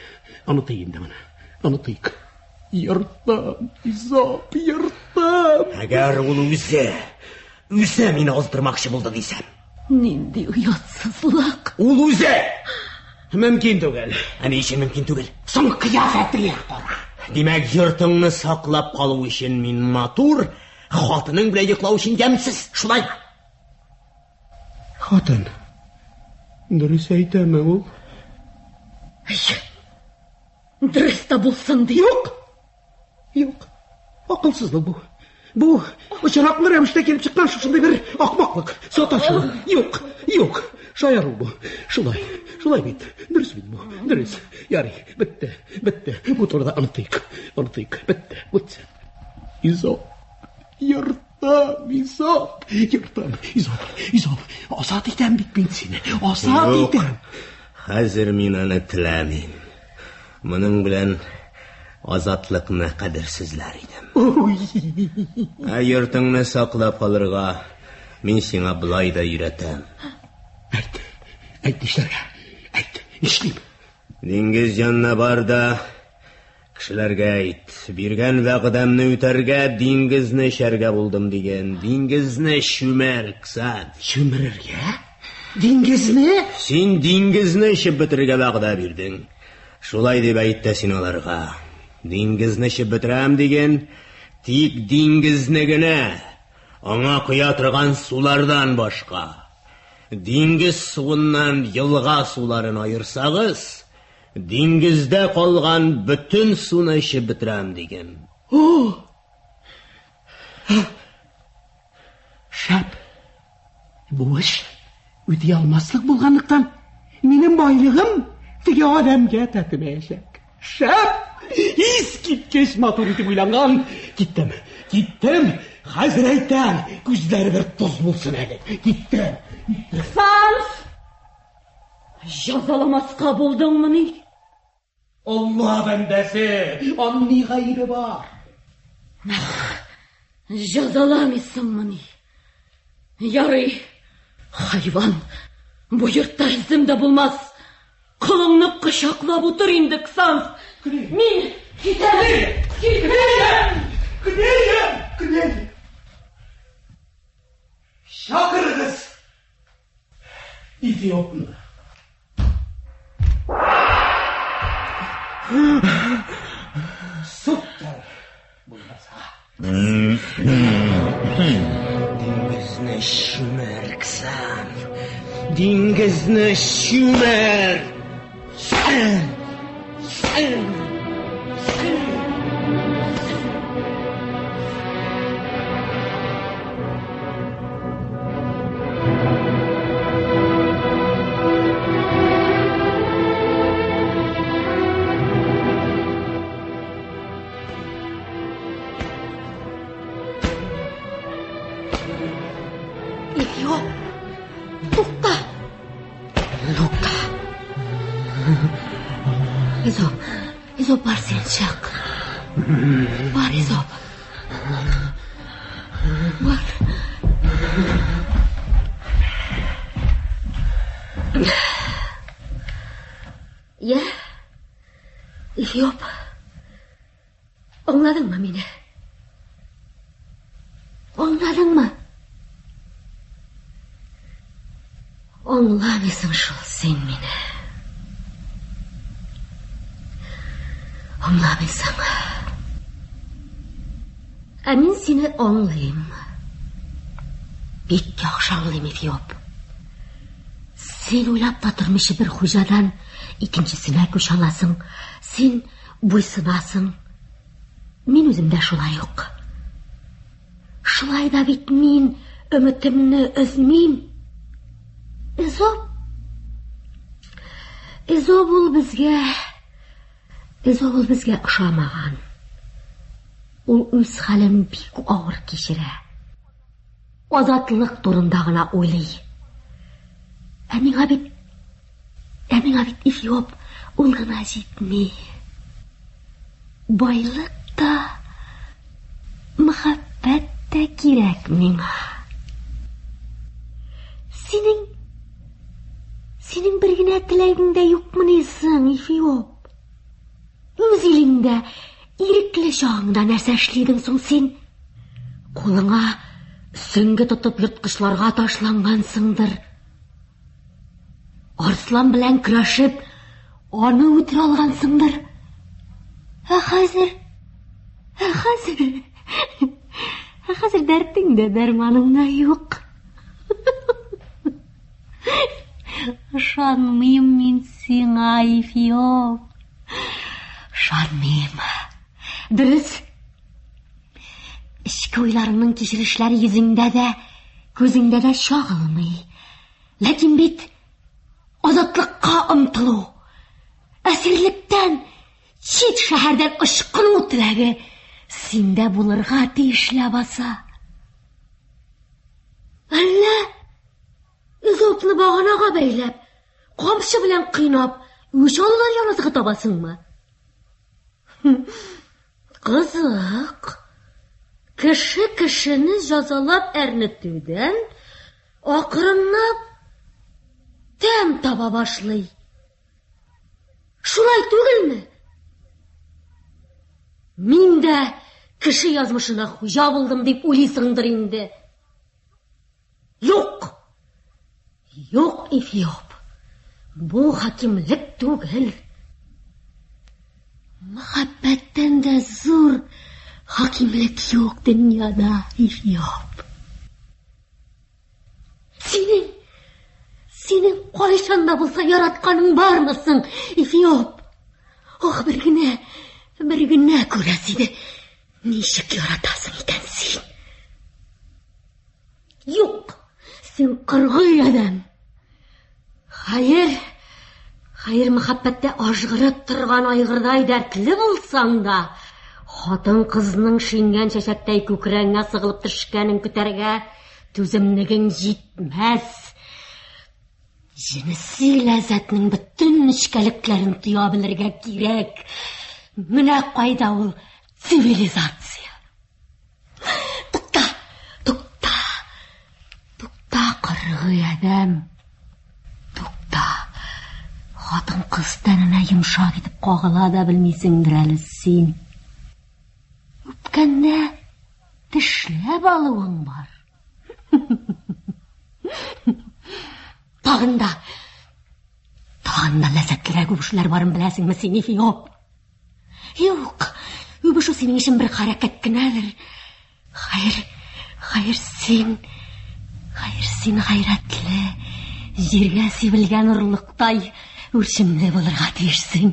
онытыйк инде моны. Онытыйк. Йортым, Изоп, йортым. Әгәр ул үзе, үзе мине аздырмакчы булды дисәм. Нинди оятсызлык. Ул үзе! Мөмкин түгел. Ә ни өчен мөмкин түгел? Соң кыяфәтеңә кара. Димәк, йортыңны саклап калу өчен мин матур, хатының белән йоклау өчен ямьсез, шулаймы? Хатын. Дөрес әйтәме ул? Әй, дөрес тә булсын ди. Юк. Юк. Акылсызлык бу. Бу очраклы рәвештә килеп чыккан шушындый бер ахмаклык, саташу. Юк, юк. Шаяру бу. Шулай, шулай бит. Дөрес бит бу. Дөрес. Ярый, бетте, бетте. Бу турыда онытыйк. Онытыйк. Бетте, бетте. Изоп. Йортым, Изоп. Йортым, Изоп, Изоп. Азат итәм бит мин сине. Азат Юк. итәм. Хәзер мин аны теләмим. Моның белән азатлыкны кадерсезләр идем. Ой. Ә йортыңны саклап калырга мин сиңа болай да өйрәтәм. Әйт, әйт нишләргә? Әйт, нишлим? Диңгез янына бар да кешеләргә әйт. Биргән вәгъдәмне үтәргә, диңгезне эчәргә булдым диген. Диңгезне чүмер, Ксанф. Чүмерергә? Диңгезне? Син диңгезне эчеп бетерергә вәгъдә бирдең. Шулай дип әйт тә син аларга. Диңгезне эчеп бетерәм диген, тик диңгезне генә, аңа коя торган сулардан башка. Диңгез суыннан елга суларын аерсагыз, диңгездә калган бөтен суны эчеп бетерәм диген. О! Шәп! Бу эш үти алмаслык булганлыктан, минем байлыгым теге адәмгә тәтемәячәк. Шәп! Искиткеч матур итеп уйланган. Киттем, киттем. Хәзер әйтәм, күзләре бер тоз булсын әле. Киттем. Ксанф! Җәзаламаска булдыңмыни? Алла бәндәсе, аның ни гаебе бар? Җәзаламыйсыңмыни? Ярый, хайван, бу йортта эзем дә булмас. Колыңны кочаклап утыр инде, Ксанф. Мин китәм. Китәм. Гнея! Гнея! Чакырыгыз Эфиопны. Суттыр булмаса. Диңгезне чүмер, Ксанф. Диңгезне чүмер. Эфиоп, тукта. Тукта. Эзоп, Эзоп, бар син, чык. Бар, Эзоп. Бар. Я, Эфиоп, аңладыңмы мине? Аңладыңмы? Аңламыйсың шул син мине. Аңламыйсың. Ә мин сине аңлыйм. Бик яхшы аңлыйм, Эфиоп. Син уйлап та тормыйча бер хуҗадан икенчесенә күчә аласың. Син буйсынасың. Мин үзем дә шулай ук. Шулай да бит мин өметемне өзмим. Эзоп. Эзоп ул безгә Эзоп ул безгә ошамаган. Ул үз хәлен бик авыр кичерә. Азатлык турында гына уйлый. Ә миңа бит Ә миңа бит Эфиоп ул гына җитми. Байлык та, мәхәббәт тә кирәк миңа. Синең Синең бер генә теләгең дә юкмыни соң, Эфиоп? Үз илеңдә, ирекле чагыңда нәрсә эшлидең соң син? Кулыңа сөңге тотып ерткычларга ташлангансыңдыр. Арслан белән көрәшеп, аны үтерә алгансыңдыр. Ә хәзер, ә хәзер, ә хәзер дәртең дә, дәрманың да юк. Ышанмыйм мин сиңа, Эфиоп. Ышанмыйм. Дөрес. Эчке уйларыңның кичерешләре йөзеңдә дә, күзеңдә дә чагылмый. Ләкин бит азатлыкка омтылу, әсирлектән, чит шәһәрдән ычкыну теләге синдә булырга тиеш ләбаса. Әллә Эзопны баганага бәйләп, камчы белән кыйнап, үч алулар янызгы табасыңмы? Кызык. Кеше кешене җәзалап әрнетүдән акрынлап тәм таба башлый. Шулай түгелме? Мин дә кеше язмышына хуҗа булдым дип уйлыйсыңдыр инде. Юк! Юк, Эфиоп. Бу хакимлек түгел. Мәхәббәттән дә зур хакимлек юк дөньяда, Эфиоп. Синең, синең кайчан да булса яратканың бармы соң, Эфиоп? Ох, бер генә, бер генә күрәсе иде. Ничек яратасың икән син? Юк, син кыргый адәм. Хәер, хәер мәхәббәттә ажгырып торган айгырдай дәртле булсаң да, хатын-кызның шиңгән чәчәктәй күкрәгеңә сыгылып төшкәнен көтәргә түземлегең җитмәс. Җенси ләззәтнең бөтен нечкәлекләрен тоя белергә кирәк. Менә кайда ул цивилизация. Тукта, тукта, тукта, кыргый адәм. Тукта. Хатын-кыз тәненә йомшак итеп кагыла да белмисеңдер әле син. Үпкәндә тешләп алуың бар. Тагын да, тагын да ләззәтлерәк үбешүләр барын беләсеңме син, Эфиоп? Юк, үбешү синең өчен бер хәрәкәт кенәдер. Хәер, хәер син, хәер син гайрәтле, җиргә сибелгән орлыктай үрчемле булырга тиешсең.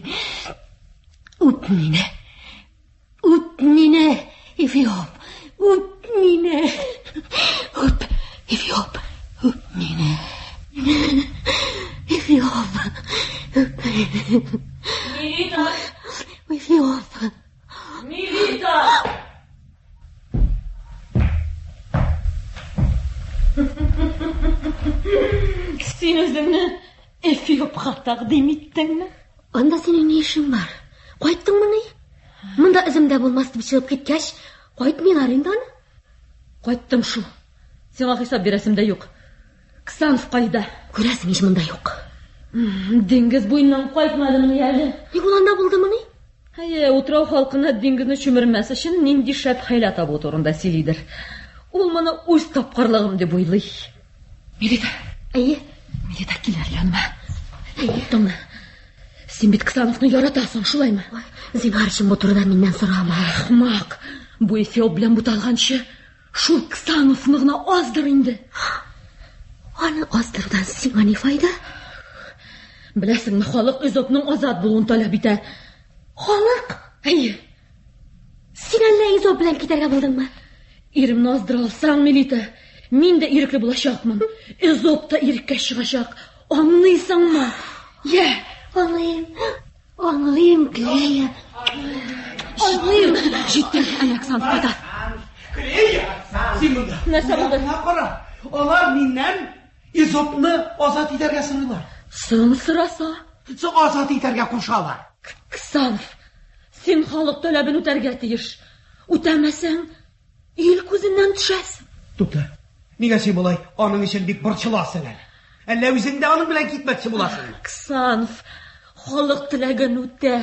Үп мине, Үп мине, Эфиоп, үп мине. Үп, Эфиоп, үп мине. Эфиоп, үп мине. Милита! Эфиоп. Милита! Син үзеңне Эфиопка тәкъдим иттеңме? Анда синең ни эшең бар? Кайттыңмыни? Монда эзем дә булмас дип чыгып киткәч, кайтмыйлар инде аны. Кайттым шул. Сиңа хисап бирәсем дә юк. Ксанф кайда? Күрәсең ич, монда юк. Диңгез буеннан кайтмадымыни әле? Ник ул анда булдымыни? Әйе, утрау халкына диңгезне чүмермәс өчен нинди шәп хәйлә табу турында сөйлидер. Ул моны үз тапкырлыгым дип уйлый. Милита. Әйе. Милита, кил әле яныма. Әйе, тыңла. Син бит Ксановны яратасың, шулаймы? Зинһар өчен бу турыда миннән сорама. Ахмак. Бу Эфиоп белән буталганчы, шул Ксановны гына аздыр инде. Аны аздырудан сиңа ни файда? Беләсеңме, халык Эзопның азат булуын таләп итә. Халык? Әйе. Син әллә Эзоп белән китәргә булдыңмы? Иремне аздыра алсаң, Мелита, мин дә ирекле булачакмын. Эзоп та иреккә чыгачак. Аңлыйсыңмы? Йә! Аңлыйм. Аңлыйм, Клея. Аңлыйм. Җитте, әнә Ксанф кайта. Клея, син монда. Нәрсә булды? Менә кара. Алар миннән Эзопны азат итәргә сорыйлар. Соң сораса? Соң азат итәргә кушалар. Ксанф, син халык таләбен үтәргә тиеш. Үтәмәсәң, ил күзеннән төшәсең. Тукта. Нигә син болай аның өчен бик борчыласың әле? Әллә үзең дә аның белән китмәкче буласыңмы? Ксанф, халык теләген үтә.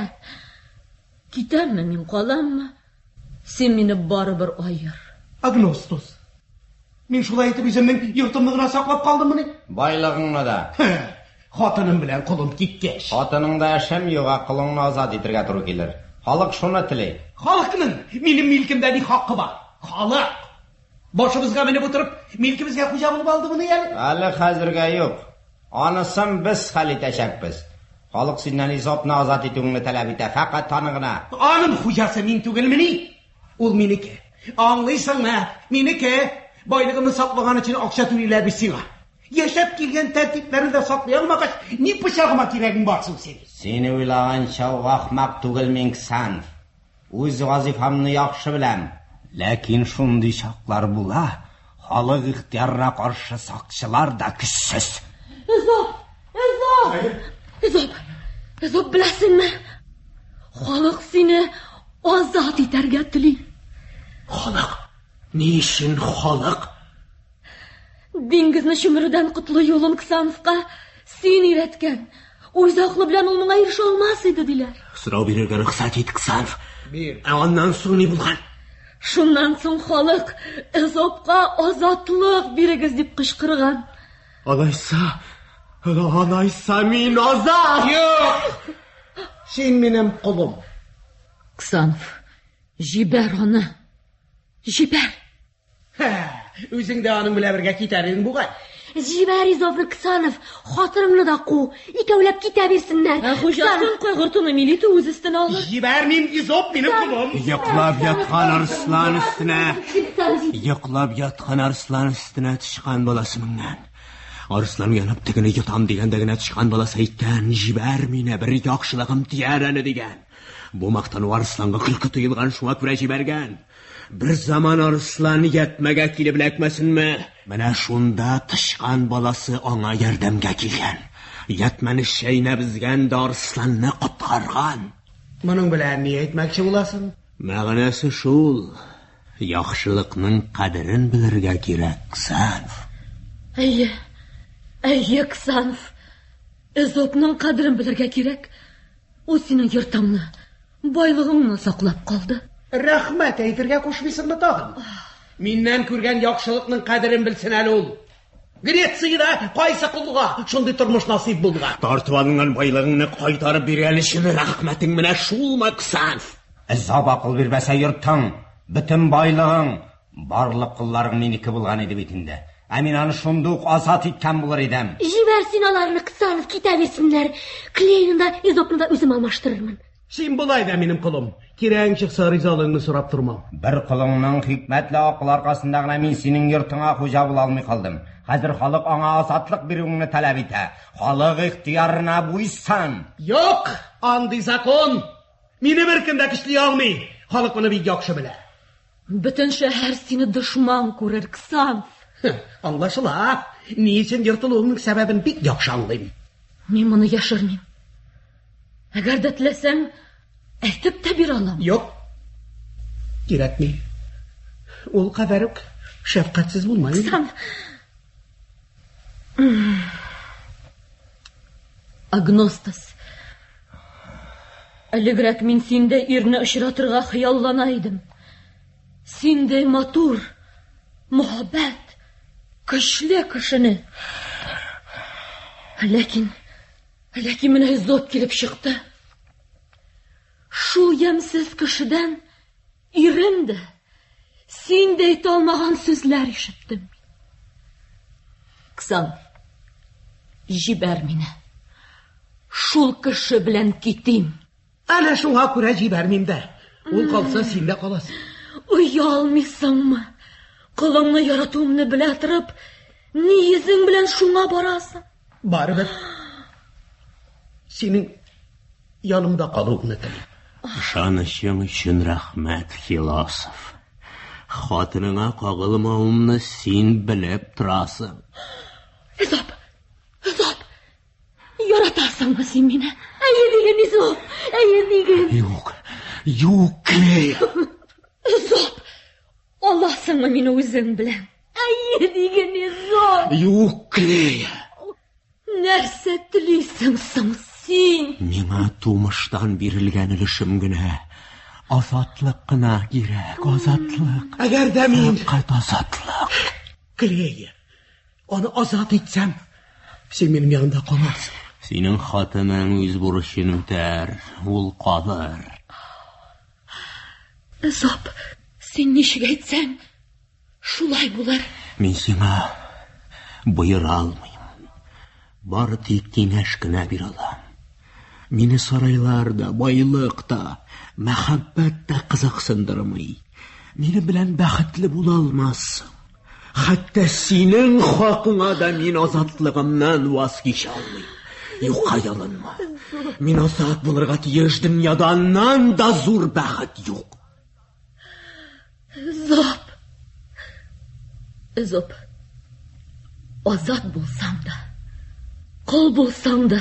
Китәмме мин, каламмы? Син мине барыбер аер. Агностос. Мин шулай итеп үземнең йортымны гына саклап калдыммыни? Байлыгыңны да. Хатыным белән колым киткәч. Хатыныңда эшем юк, ә колыңны азат итергә туры килер. Халык шуны тели. Халыкның минем милкемдә ни хакы бар? Халык! Башыбызга менеп утырып, милкебезгә хуҗа булып алдымыни әле? Әле хәзергә юк. Анысын без хәл итәчәкбез. Халык синнән Эзопны азат итүеңне таләп итә, фәкать аны гына. Аның хуҗасы мин түгелмени? Ул минеке. Аңлыйсыңмы? Минеке. Байлыгымны саклаган өчен акча түлиләр бит сиңа. Яшәп килгән тәртипләрне дә саклый алмагач, ни пычагыма кирәгең бар соң синең? Син уйлаганча ук ахмак түгел мин, Ксанф. Үз вазифамны яхшы беләм. Ләкин шундый чаклар була, халык ихтыярына каршы сакчылар да көчсез. Эзоп! Эзоп! Эзоп! Эзоп, беләсеңме? Халык сине азат итәргә тели. Халык? Ни өчен халык? Диңгезне чөмерүдән котылу юлын Ксанфка син өйрәткән. Үз акылы белән ул моңа ирешә алмас иде, диләр. Сорау бирергә рөхсәт ит, Ксанф. Бир. Ә аннан соң ни булган? Шуннан соң халык Эзопка азатлык бирегез дип кычкырган. Алайса, алайса мин азат! Юк! Син минем колым. Ксанф, җибәр аны. Җибәр. Һә, үзең дә аның белән бергә китәр идең бугай. Җибәр Эзопны, Ксанов, хатыныңны да ку. Икәүләп китә бирсеннәр. Ә хуҗасын кайгыртуны Мелита үз өстенә алыр. Җибәрмим, Эзоп минем колым. Йоклап яткан арыслан өстенә, Ксанов, йоклап яткан арыслан өстенә тычкан баласы менгән. Арыслан уянып тегене йотам дигәндә генә тычкан баласы әйткән, җибәр мине, бер яхшылыгым тияр әле дигән. Бу мактану арысланга көлке тоелган, шуңа күрә җибәргән. Бер заман арыслан ятмәгә килеп эләкмәсенме? Менә шунда тычкан баласы аңа ярдәмгә килгән. Ятмәне чәйнәп өзгән дә арысланны коткарган. Моның белән ни әйтмәкче буласың? Мәгънәсе шул, яхшылыкның кадерен белергә кирәк, Ксанф. Әйе, әйе, Ксанф. Эзопның кадерен белергә кирәк. Ул синең йортыңны, байлыгыңны саклап калды. Рәхмәт әйтергә кушмыйсыңмы тагын? Миннән күргән яхшылыкның кадерен белсен әле ул. Грециядә кайсы колга шундый тормыш насыйп булган? Тартып алынган байлыгыңны кайтарып биргән өчен рәхмәтең менә шулмы, Ксанф? Эзоп акыл бирмәсә йортың, бөтен байлыгың, барлык колларың минеке булган иде бит инде. Ә мин аны шунда ук азат иткән булыр идем. Җибәр син аларны, Ксанов, китә бирсеннәр. Клеяны да, Эзопны да үзем алмаштырырмын. Син болай да минем колым. Кирәгең чыкса ризалыгыңны сорап тормам. Бер колыңның хикмәтле акыл аркасында гына мин синең йортыңа хуҗа була алмый калдым. Хәзер халык аңа азатлык бирүеңне таләп итә. Халык ихтыярына буйсын. Юк, андый закон. Мине беркем дә көчли алмый. Халык моны бик яхшы белә. Бөтен шәһәр сине дошман күрер, Ксанф. Аңлашыла. Ни өчен ертылуыңның сәбәбен бик яхшы аңлыйм. Мин моны яшермим. Әгәр дә теләсәң, әйтеп тә бирә алам. Юк. Кирәкми. Ул кадәр үк шәфкатьсез булма инде. Ксанф. Агностос. Элегрәк мин синдәй ирне очратырга хыяллана идем. Синдәй матур, мөхәббәт, көчле кешене. Ләкин, ләкин менә Эзоп килеп чыкты. Шул ямьсез кешедән ирем дә, Син дә әйтә алмаган сүзләр ишеттем мин. Ксан, җибәр мине. Шул кеше белән китим. Әле шуңа күрә җибәрмим дә. Ул калса, син дә каласың. Оялмыйсыңмы? Колыңны яратуымны белә торып, ни йөзең белән шуңа барасың? Барыбер синең янымда калуыңны телим. Ышанычың өчен рәхмәт, философ. Хатыныңа кагылмавымны син белеп торасың. Эзоп! Эзоп! Яратасыңмы син мине? Әйе диген, Эзоп! Әйе диген! Юк, юк, Клея! Эзоп! Аласыңмы мине үзең белән? Әйе диген, Эзоп! Юк, Клея! Нәрсә телисең соң син? Миңа тумыштан бирелгән өлешем генә. Азатлык кына кирәк, азатлык. Әгәр дә мин... Фәкать азатлык. Клея, аны азат итсәм, син минем янымда каласың. Синең хатының үз бурычын үтәр, ул калыр. Эзоп, син ничек әйтсәң, шулай булыр. Мин сиңа боера алмыйм. Бары тик киңәш кенә бирә алам. Мине сарайлар да, байлык та, мәхәббәт тә кызыксындырмый. Минем белән бәхетле була алмассың. Хәтта синең хакыңа да мин азатлыгымнан ваз кичә алмыйм. Юкка ялынма. Мин азат булырга тиеш, дөньяда аннан да зур бәхет юк. Эзоп. Эзоп. Азат булсам да, кол булсам да,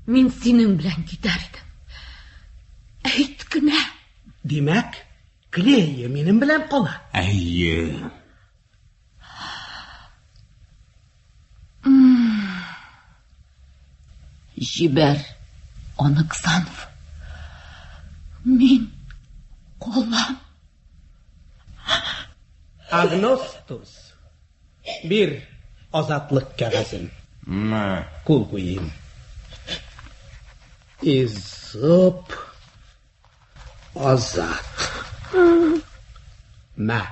мин синең белән китәр идем. Әйт кенә. Димәк, Клея минем белән кала. Әйе. Җибәр аны, Ксанов. Мин калам. Агностус, бир азатлык кәгазен. Мә. Кул куйыйм. Изоп азат. Мә.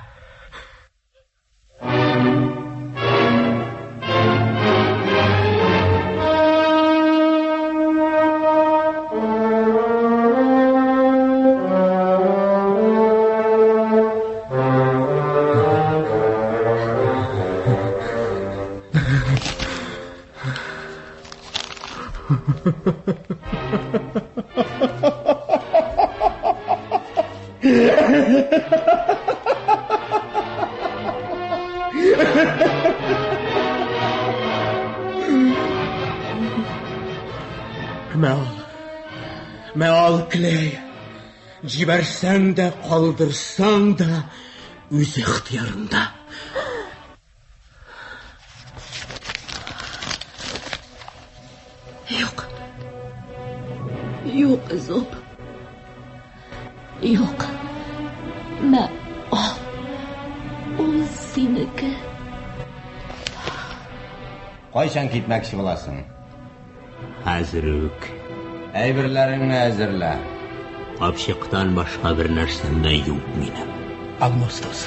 Мә ал. Мә ал, Клея. Җибәрсәң дә, калдырсаң да, үз ихтыярыңда. Юк. Юк, Эзоп. Юк. Мә, ал. Ул синеке. Кайчан китмәкче буласың? Хәзер үк. Әйберләреңне әзерлә. Капчыктан башка бер нәрсәм дә юк минем. Агностос,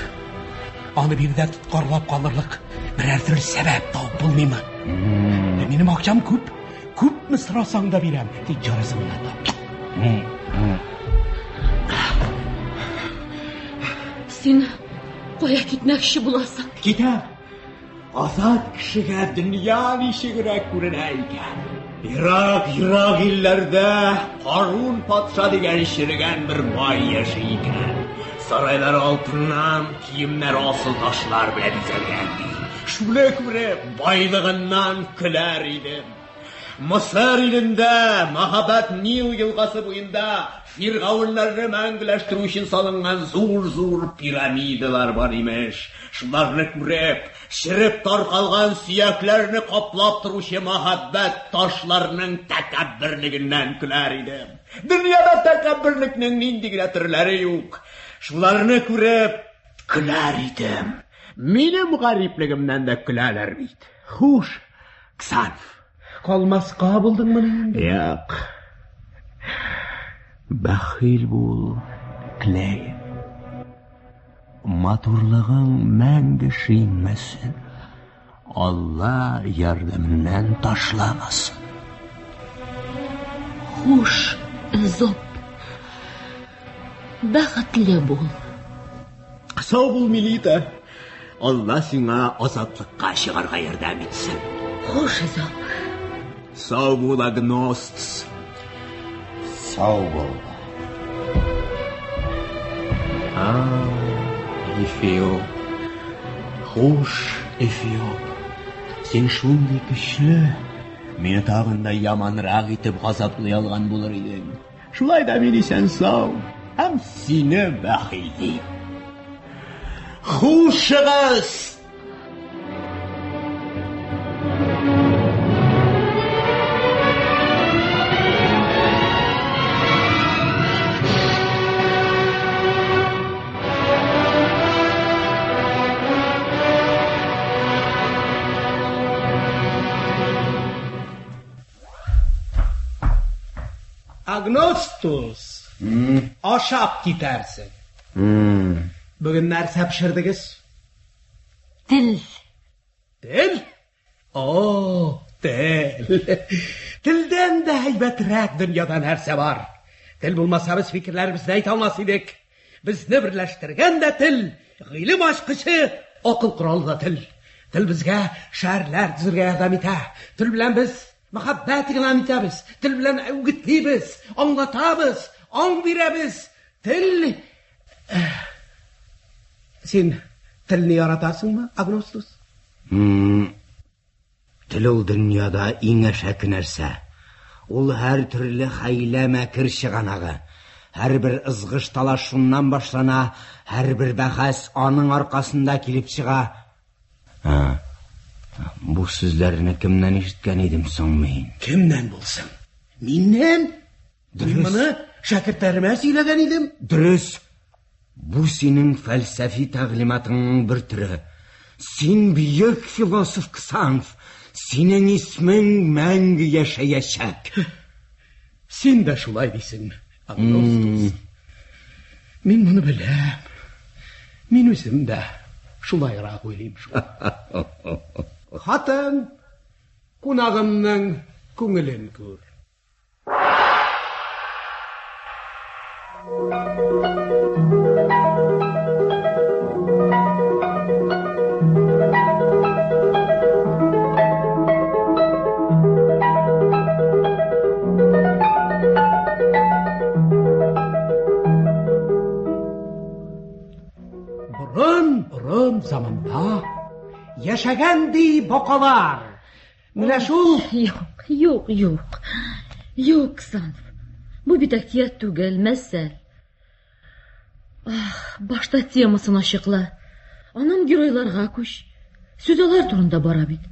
аны биредә тоткарлап калырлык берәр төрле сәбәп табып булмыймы? Минем акчам күп, күпме сорасаң да бирәм, тик чарасын гына тап. Син кая китмәкче буласың? Китәм. Азат кешегә дөнья ничегрәк күренә икән. Ерак-ерак илләрдә Карун патша дигән черегән бер бай яши икән. Сарайлары алтыннан, киемнәре асыл ташлар белән бизәлгән ди. Шуны күреп, байлыгыннан көләр идем. Мысыр илендә, мәһабәт Нил елгасы буенда фиргавеннәрне мәңгеләштерү өчен салынган зур-зур пирамидалар бар имеш. Шуларны күреп, череп таркалган сөякләрне каплап торучы мәһабәт ташларның тәкәбберлегеннән көләр идем. Дөньяда тәкәбберлекнең нинди генә төрләре юк. Шуларны күреп көләр идем. Минем гариплегемнән дә көләләр бит. Хуш, Ксанф. Калмаска булдыңмыни инде? Юк. Бәхил бул, Клея. Матурлыгың мәңге шиңмәсен. Алла ярдәменнән ташламасын. Хуш, Эзоп. Бәхетле бул. Сау бул, Мелита. Алла сиңа азатлыкка чыгарга ярдәм итсен. Хуш, Эзоп. Сау бул, Агностс. Сау бул. А, Эфиоп. Хуш, Эфиоп. Син шундый көчле. Мине тагын да яманрак итеп газаплый алган булыр идең. Шулай да мин исән сау һәм сине бәхиллим. Хушыгыз! Агностус, ашап китәрсең. Бүген нәрсә пешердегез? Тел. Тел? О, тел. Телдән дә әйбәтрәк дөньяда нәрсә бар? Тел булмаса без фикерләребезне әйтә алмас идек. Безне берләштергән дә тел, гыйлем ачкычы, акыл коралы да тел. Тел безгә шәһәрләр төзергә ярдәм итә. Тел белән без мәхәббәт игълан итәбез. Тел белән үгетлибез, аңлатабыз, аң бирәбез. Тел Син телне яратасыңмы, Агностус? Тел ул дөньяда иң әшәке нәрсә. Ул һәр төрле хәйлә мәкер чыганагы. Һәрбер ызгыш талаш шуннан башлана, һәрбер бәхәс аның аркасында килеп чыга. Бу сүзләрне кемнән ишеткән идем соң мин? Кемнән булсын? Миннән? Мин моны шәкертләремә сөйләгән идем. Дөрес. Бу синең фәлсәфи тәгълиматыңның бер төре. Син бөек философ Ксанф. Синең исмең мәңге яшәячәк. Син дә шулай дисеңме, Агностус? Мин моны беләм. Мин үзем дә шулайрак уйлыйм шул. Хатын, кунагымның күңелен күр. Борын-борын заманда яшәгән ди бакалар. Менә шул. Юк, юк, юк. Юк, Ксанф. Бу бит әкият түгел, мәсәл. Ах, башта темасын ачыкла. Аннан геройларга күч. Сүз алар турында бара бит.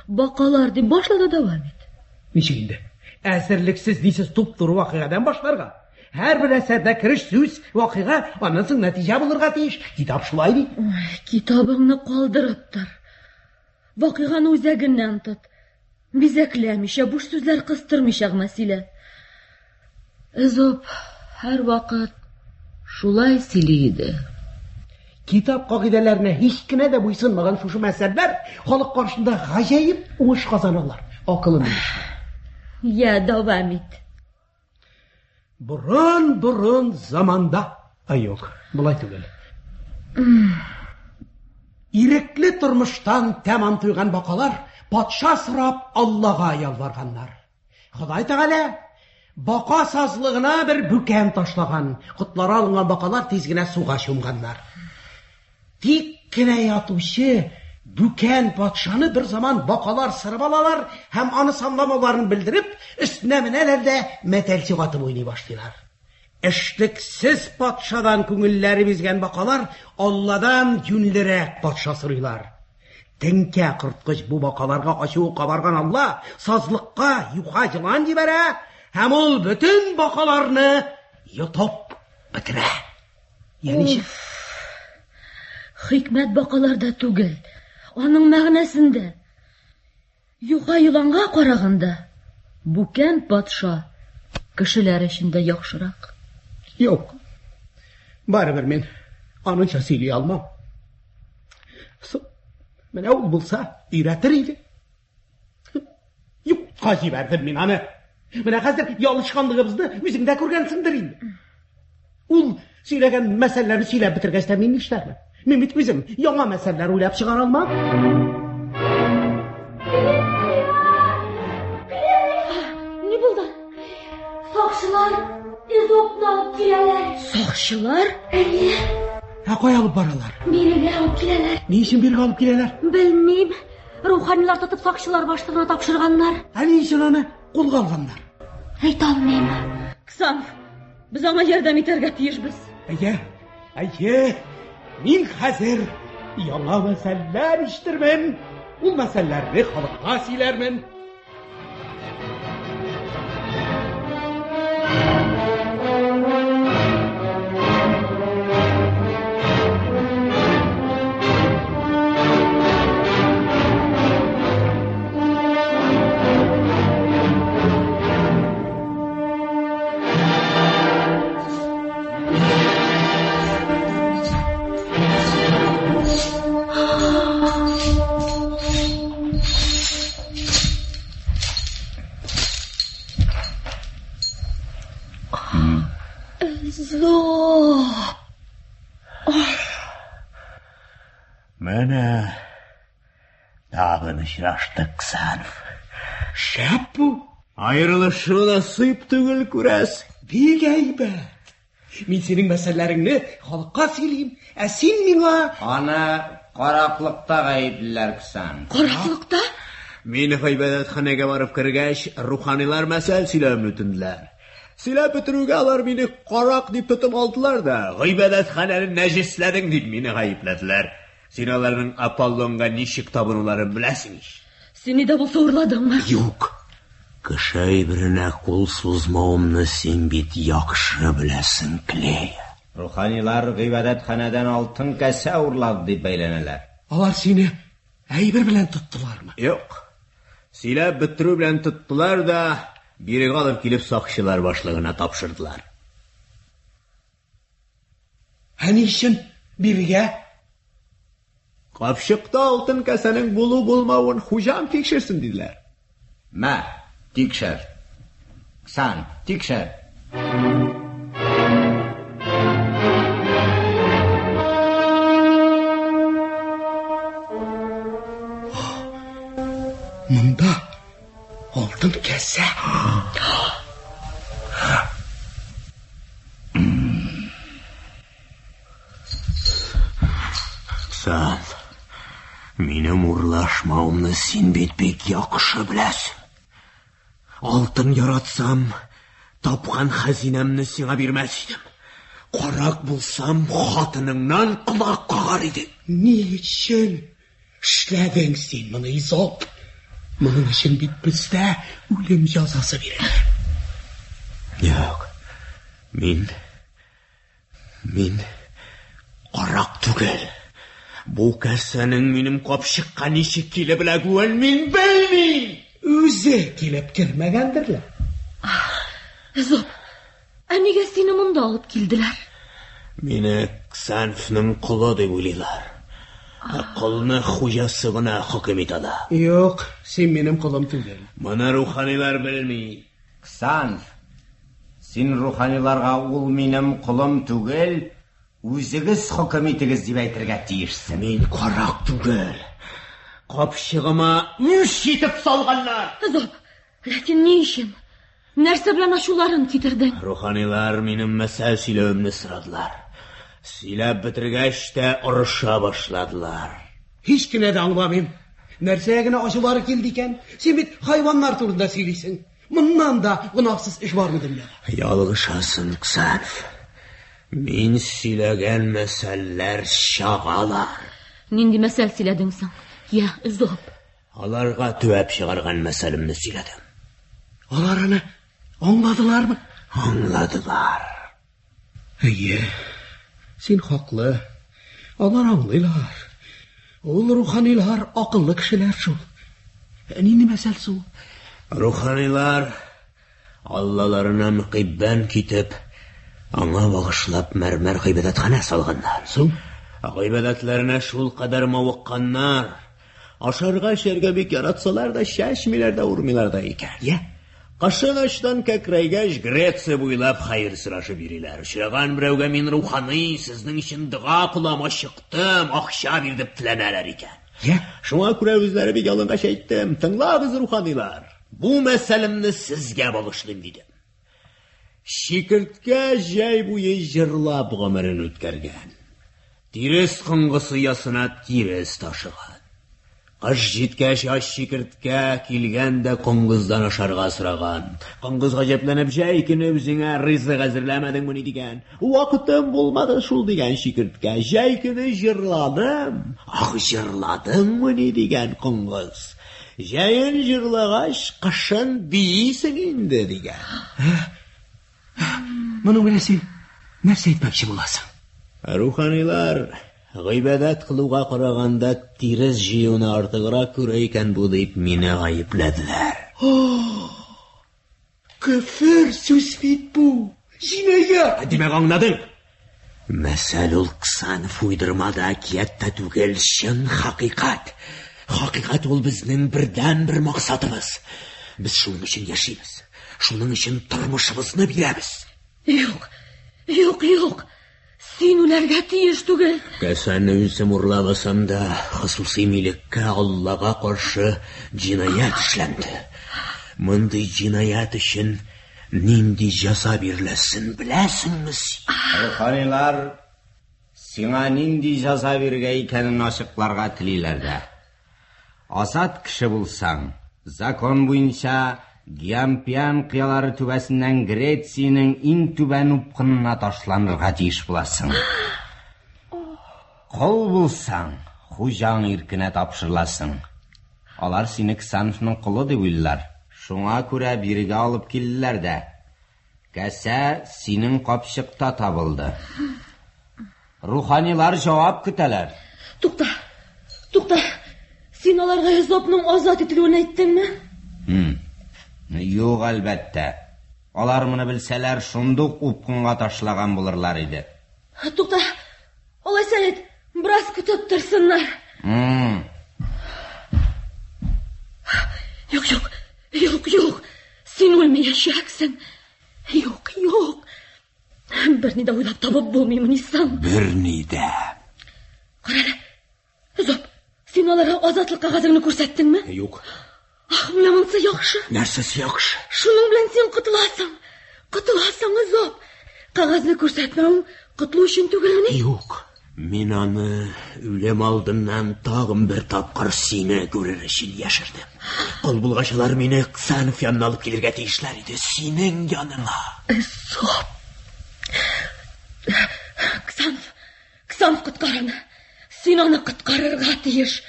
Бакалар дип башла да дәвам ит. Ничек инде? Әзерлексез нисез туп-туры вакыйгадан башларга. Һәрбер әсәрдә кереш сүз, вакыйга, аннан соң нәтиҗә булырга тиеш. Китап шулай ди. Ой, китабыңны калдырып тор. Вакыйганы үзәгеннән тот. Бизәкләмичә, буш сүзләр кыстырмыйча гына сөйлә. Эзоп һәрвакыт шулай сөйли иде. Китап кагыйдәләренә һич кенә дә буйсынмаган шушы мәсәлләр халык каршында гаҗәеп уңыш казаналар. Акылым иреште. Я, дәвам ит. Борын-борын заманда. Ай, юк, болай түгел. Ирекле тормыштан тәмам туйган бакалар патша сорап Аллага ялварганнар. Ходай Тәгалә бака сазлыгына бер бүкән ташлаган. Котлары алынган бакалар тиз генә суга чумганнар. Тик кенә ятучы бүкән патшаны бер заман бакалар сырып алалар һәм аны санламауларын белдереп, өстенә менәләр дә мәтәлчек атып уйный башлыйлар. Эшлексез патшадан күңелләре бизгән бакалар Алладан юньлерәк патша сорыйлар. Теңкә корткыч бу бакаларга ачуы кабарган Алла сазлыкка юха җылан җибәрә һәм ул бөтен бакаларны йотып бетерә. Я ничек? Хикмәт бакаларда түгел, аның мәгънәсендә. Юха еланга караганда, бүкән патша кешеләр өчен дә яхшырак. Юк. Барыбер мин Аныңча сөйли алмам. Менә ул булса, өйрәтер иде. Юкка җибәрдем мин аны. Менә хәзер ялышканлыгыбызны үзең дә күргәнсеңдер инде. Ул сөйләгән мәсьәләләрне сөйләп бетергәч тә мин нишләрмен? Мин бит үзем яңа мәсьәләләр уйлап чыгара алмам. Ни булды? Сакчылар Эзопны алып киләләр. Сакчылар? Әйе. Ә кая алып баралар? Бирегә алып киләләр. Ни өчен бирегә алып киләләр? Белмим. Руханилар тотып сакчылар башлыгына тапшырганнар. Ә ни өчен аны кулга алганнар? Әйтә алмыйм. Ксанф, без аңа ярдәм итәргә тиешбез. Әйе, әйе. Мин хәзер яңа мәсьәләләр ишетермен. Ул мәсьәләләрне халыкка сөйләрмен. Эзоп! Менә тагын очраштык, Ксанф. Шәп бу. Аерылышу насыйп түгел, күрәсең. Бик әйбәт. Мин синең мәсьәләләреңне халыкка сөйлим, ә син миңа Аны караклыкта гаеплиләр, Ксан. Караклыкта? Мин гыйбадәтханәгә барып кергәч, руханилар мәсәл сөйләвемне үтенделәр. Сөйләп бетерүгә алар мине карак дип тотып алдылар да, гыйбадәтханәне нәҗесләдең дип мине гаепләделәр. Син аларның Аполлонга ничек табынуларын беләсең ич. Син ни дә булса урладыңмы? Юк. Кеше әйберенә кул сузмавымны син бит яхшы беләсең, Клея. Руханилар гыйбадәтханәдән алтын кәсә урлады дип бәйләнәләр. Алар сине әйбер белән тоттылармы? Юк. Сөйләп бетерү белән тоттылар да, бирегә алып килеп сакчылар башлыгына тапшырдылар. Ә ни өчен бирегә? Капчыкта алтын кәсәнең булу-булмавын хуҗам тикшерсен диделәр. Мә, тикшер. Ксан, тикшер. Монда алтын кәсә. Ксан, минем урлашмавымны син бит бик яхшы беләсең. Алтын яратсам, тапкан хәзинәмне сиңа бирмәс идем. Карак булсам, хатыныңнан колак кагар идем. Ни өчен эшләдең син моны, Изоп? Моның өчен бит бездә үлем җәзасы бирелә. Юк, мин карак түгел. Бу кәсәнең минем капчыкка ничек килеп эләгүен мин белмим. Үзе килеп кермәгәндер лә. Эзоп, ә нигә сине монда алып килделәр? Мине Ксанфның колы дип уйлыйлар. Ә колны хуҗасы гына хөкем итә ала. Юк, син минем колым түгел. Моны руханилар белми. Ксанф, син руханиларга ул минем колым түгел, үзегез хөкем итегез дип әйтергә тиешсең. Мин карак түгел. Капчыгыма үч итеп салганнар. Эзоп, ләкин ни өчен? Нәрсә белән ачуларын китердең? Руханилар минем мәсәл сөйләвемне сорадылар. Сөйләп бетергәч тә орыша башладылар. Һич кенә дә аңламыйм. Нәрсәгә генә ачулары килде икән? Син бит хайваннар турында сөйлисең. Моннан да гөнаһсыз эш бармы дөньяда? Ялгышасың, Ксанф. Мин сөйләгән мәсәлләр чагалар. Нинди мәсәл сөйләдең соң? Я, Эзоп. Аларга төәп чыгарган мәсәлемне сөйләдем. Алар аны аңладылармы? Аңладылар. Әйе, син хаклы. Алар аңлыйлар. Ул руханилар акыллы кешеләр шул. Нинди мәсәл соң? Руханилар аллаларына мөкиббән китеп, Аңа багышлап мәрмәр гыйбадәтханә салганнар. Соң? Гыйбадәтләренә шул кадәр мавыкканнар. Ашарга эчәргә бик яратсалар да, чәчмиләр дә, урмыйлар да икән. Я? Кышын ачтан кәкрәйгәч, Греция буйлап хәер сорашып йөриләр. Очраган берәүгә мин рухани, сезнең өчен дога кылам, ачыктым, акча бир дип теләнәләр икән. Я? Шуңа күрә үзләре бик ялынгач әйттем, тыңлагыз, руханилар, бу мәсьәләмне сезгә багышлыйм дидем. Чикерткә җәй буе җырлап гомерен үткәргән. Тирес коңгысы ясына тирес ташыган. Кыш җиткәч, ач чикерткә килгән дә коңгыздан ашарга сораган. Коңгыз гаҗәпләнеп, җәй көне үзеңә ризык әзерләмәдеңмени дигән. Вакытым булмады шул дигән чикерткә. Җәй көне җырладым. Ах, җырладыңмыни дигән коңгыз. Җәен җырлагач, кышын биисең инде дигән. Моның белән син нәрсә әйтмәкче буласың? Руханилар гыйбадәт кылуга караганда тирес җыюны артыграк күрә икән бу дип мине гаепләделәр. Көфер сүз бит бу. Җинаять. Димәк, аңладың? Мәсәл ул Ксанов уйдырмада әкият тә түгел, чын хакыйкать. Хакыйкать ул безнең бердәнбер максатыбыз. Без шуның өчен яшибез. Шуның өчен тормышыбызны бирәбез. Юк, юк, юк. Син үләргә тиеш түгел. Кәсәне үзем урламасам да, хосусый милеккә Аллага каршы җинаять эшләнде. Мондый җинаять өчен нинди җәза биреләсен беләсеңме син? Руханилар сиңа нинди җәза бирергә икәнен ачыкларга телиләр дә. Азат кеше булсаң, закон буенча Гиампиан кыялары түбәсеннән Грециянең иң түбән упкынына ташланырга тиеш буласың. Кол булсаң, хуҗаң иркенә тапшырыласың. Алар сине Ксановның колы дип уйлыйлар. Шуңа күрә бирегә алып килделәр дә. Кәсә синең капчыкта табылды. Руханилар җавап көтәләр. Тукта, тукта. Син аларга Эзопның азат ителүен әйттеңме? Юк, әлбәттә. Алар моны белсәләр, шундук упкынга ташлаган булырлар иде. Тукта, алайса әйт, бераз көтеп торсыннар. Юк, юк, юк, юк. Син үлмәячәксең. Юк, юк. Берни дә уйлап табып булмыймыни соң? Берни дә. Кара әле. Эзоп, син аларга азатлык кәгазеңне күрсәттеңме? Юк. Ах, менә монысы яхшы. Нәрсәсе яхшы? Шуның белән син котыласың. Котыласың, Эзоп. Кәгазьне күрсәтмәвең котылу өчен түгелмени? Юк. Мин аны үлем алдыннан тагын бер тапкыр сине күрер өчен яшердем. Кол булгач алар мине Ксанов янына алып килергә тиешләр иде. Синең яныңа. Эзоп. Ксанов, Ксанов коткар аны. Син аны коткарырга тиеш.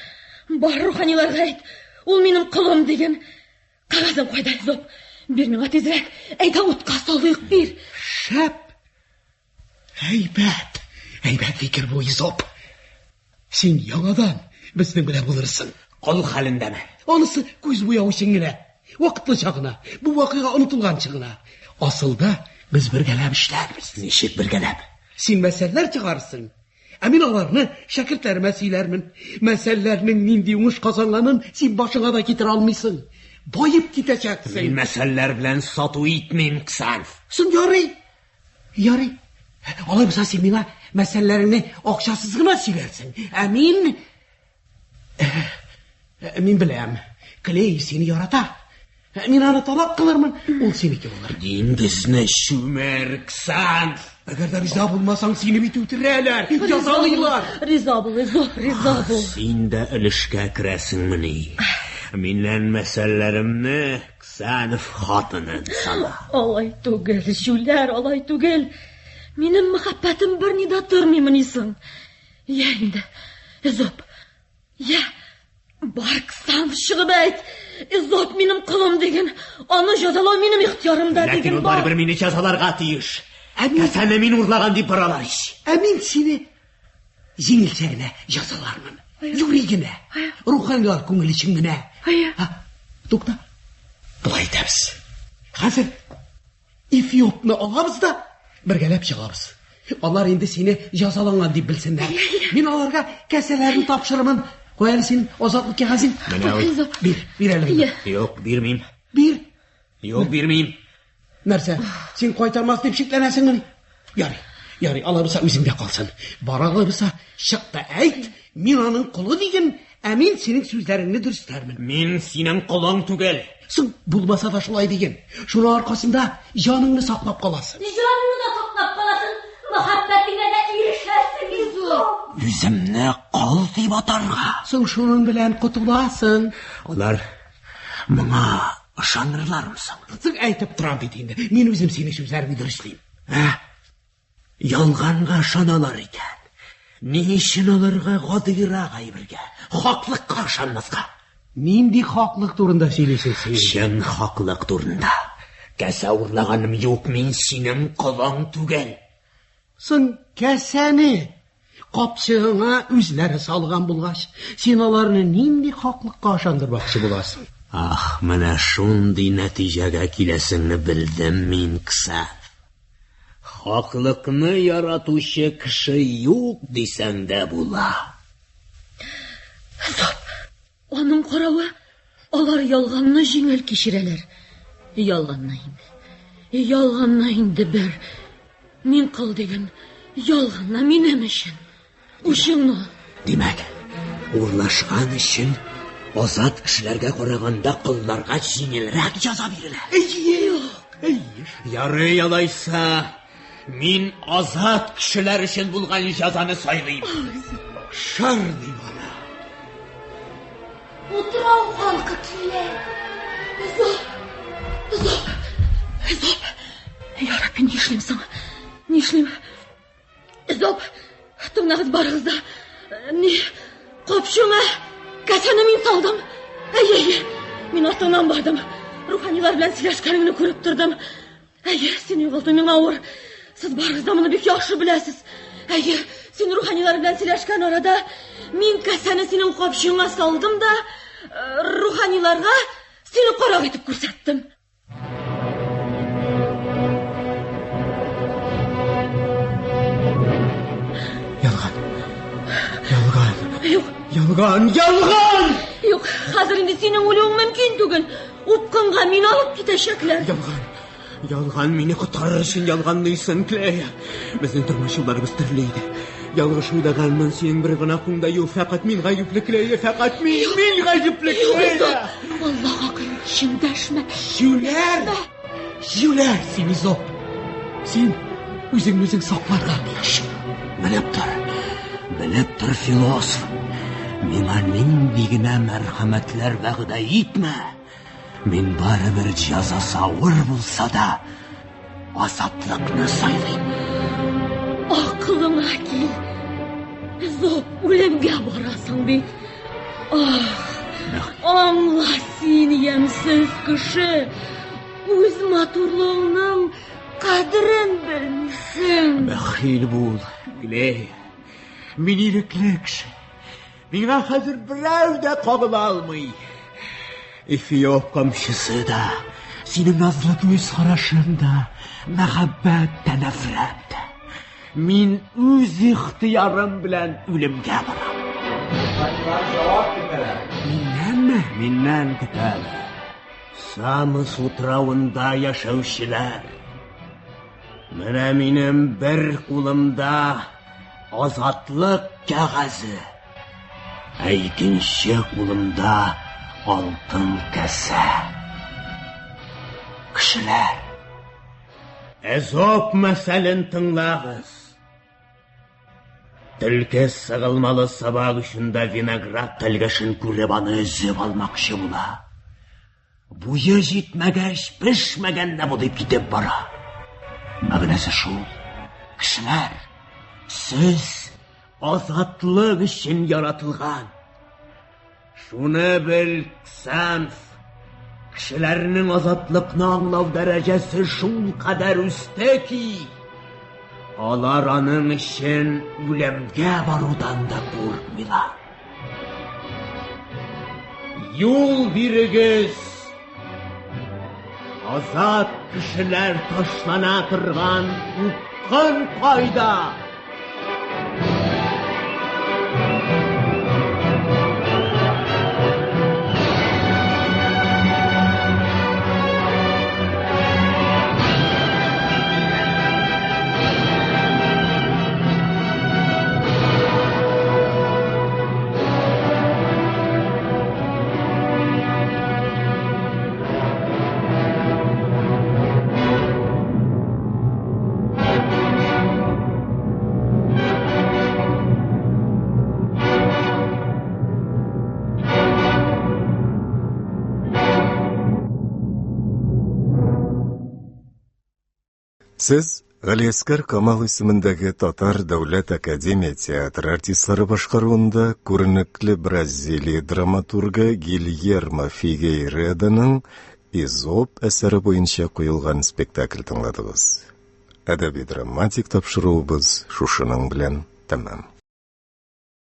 Бар руханиларга әйт, ул минем колым диген. Кәгазең кайда, Эзоп? Бир миңа тизрәк. Әйдә утка салыйк, бир. Шәп. Әйбәт. Әйбәт фикер бу, Эзоп. Син яңадан безнең белән булырсың. Кол хәлендәме? Анысы күз буяу өчен генә. Вакытлыча гына. Бу вакыйга онытылганчы гына. Асылда без бергәләп эшләрбез. Ничек бергәләп? Син мәсәлләр чыгарсың. Ә мин аларны шәкертләремә сөйләрмен. Мәсәлләрнең нинди уңыш казанганын син башыңа да китерә алмыйсың. Баеп китәчәксең. Мин мәсәлләр белән сату итмим, Ксанф. Соң ярый. Ярый. Алай булса син миңа мәсьәләләреңне акчасыз гына сөйләрсең. Ә мин мин беләм, Клей сине ярата. Мин аны талак кылырмын, ул синеке булыр. Диңгезне чүмер, Ксанф. Әгәр дә риза булмасаң, сине бит үтерәләр, язалыйлар. Риза бул, Эзоп, риза бул. Син дә өлешкә керәсеңмени? Миннән мәсьәләләремне Ксанов хатынын сала. Алай түгел, җүләр, алай түгел. Минем мәхәббәтем берни дә тормыймыни соң? Я инде, Эзоп, я, бар Ксанов чыгып әйт. Эзоп минем колым диген. Аны җәзалау минем ихтыярымда Ләкин диген. ул барыбер мине җәзаларга тиеш. Ә мин- Кәсәне мин урлаган дип баралар ич. Ә мин сине җиңелчә генә җәзалармын. Юри генә. Руханилар күңел өчен генә. Ая. Тукта. Болай итәбез. Хәзер Эфиопны алабыз да Бергәләп чыгабыз. Алар инде сине җәзаланган дип белсеннәр. Мин аларга кәсәләрне тапшырырмын. Куй әле син азатлык кәгазен. Менә ул. Бир, бир әле. Иә. Юк, бирмим. Бир. Юк, бирмим. Нәрсә? Син кайтармас дип шикләнәсеңмени? Ярый, ярый, алай булса үзеңдә калсын. Бар алай булса, чык та әйт, мин аның колы диген, ә мин синең сүзләреңне дөресләрмен. Мин синең колың түгел. Соң булмаса да шулай диген. Шуның аркасында җаныңны саклап каласың. Җаныңны да саклап каласың, мәхәббәтеңә дә ирешәсең, Изоп. Үземне кол дип атарга. Соң шуның белән котыласың. Алар моңа ышанырлармы соң? Соң әйтеп торам бит инде. Мин үзем синең сүзләреңне дөреслим. Ә? Ялганга ышаналар икән. Ни өчен аларга гадирак әйбергә, хаклыкка ышанмаска? Нинди хаклык турында сөйлисең син? Чын хаклык турында. Кәсә урлаганым юк, мин синең колың түгел. Соң кәсәне капчыгыңа үзләре салган булгач, син аларны нинди хаклыкка ышандырмакчы буласың? Ах, менә шундый нәтиҗәгә киләсеңне белдем мин, Ксанф. Хаклыкны яратучы кеше юк дисәң дә була. Эзоп, аның каравы, алар ялганны җиңел кичерәләр. Ялганны инде. Ялганны инде бер. Мин кол диген, ялганны минем өчен. Учыңны ал. Димәк, урлашкан өчен азат кешеләргә караганда колларга җиңелрәк җәза бирелә. Әйе. Ярый алайса, мин азат кешеләр өчен булган җәзаны сайлыйм. Шар дивана. Утрау халкы килә. Эзоп! Эзоп! Эзоп! Я Рабби, нишлим соң? Нишлим? Эзоп, тыңлагыз барыгыз да. Ни, капчыгыңа кәсәне мин салдым. Әйе, әйе, мин артыңнан бардым. Руханилар белән сөйләшкәнеңне күреп тордым. Әйе, сине югалту миңа авыр. Сез барыгыз да моны бик яхшы беләсез. Әйе, син руханилар белән сөйләшкән арада мин кәсәне синең капчыгыңа салдым да руханиларга сине карак итеп күрсәттем. Ялган. Ялган. Юк. Ялган, ялган! Юк, хәзер инде синең үлүең мөмкин түгел. Упкынга мине алып китәчәкләр. Ялган. Ялган мине коткарыр өчен ялганлыйсың, Клея. Безнең тормыш юлларыбыз төрле иде. Ялгыш уйлаганмын, синең бер гөнаһың да юк. Фәкать мин гаепле, Клея, фәкать мин, мин гаепле, Клея. Аллаһ хакы өчен дәшмә. Җүләр! Җүләр син, Изоп. Син үзеңне үзең сакларга тиеш. Белеп тор. Белеп тор, философ. Миңа нинди генә мәрхәмәтләр вәгъдә итмә. Мин барыбер җәзасы авыр булса да, азатлыкны сайлыйм. Акылыңа кил. Эзоп, үлемгә барасың бит. Ах, аңла син, ямьсез кеше. Үз матурлыгыңның кадерен белмисең. Бәхил бул, Глея. Мин ирекле кеше. Миңа хәзер берәү дә кагыла алмый. Эфиоп камчысы да, синең назлы күз карашың да, мәхәббәт тә, нәфрәт тә. Мин үз ихтыярым белән үлемгә барам. Җавап көтәләр. Миннәнме? Миннән көтәләр. Самос утравында яшәүчеләр. Менә минем бер кулымда азатлык кәгазе, ә икенче кулымда алтын кәсә. Кешеләр, Эзоп мәсәлен тыңлагыз. Төлке сыгылмалы сабак очында виноград тәлгәшен күреп аны өзеп алмакчы була. Буе җитмәгәч, пешмәгән дә бу дип китеп бара. Мәгънәсе шул. Кешеләр, сез азатлык өчен яратылган. Шуны бел, Ксанф, кешеләрнең азатлыкны аңлау дәрәҗәсе шул кадәр үсте ки, алар аның өчен үлемгә барудан да куркмыйлар. Юл бирегез! Азат кешеләр ташлана торган упкынга! Ялкын кайда? Сез Галиәскәр Камал исемендәге Татар дәүләт академия театры артистлары башкаруында күренекле Бразилия драматургы Гильермо Фигейредоның Изоп әсәре буенча куелган спектакль тыңладыгыз. Әдәби-драматик тапшыруыбыз шушының белән тәмам.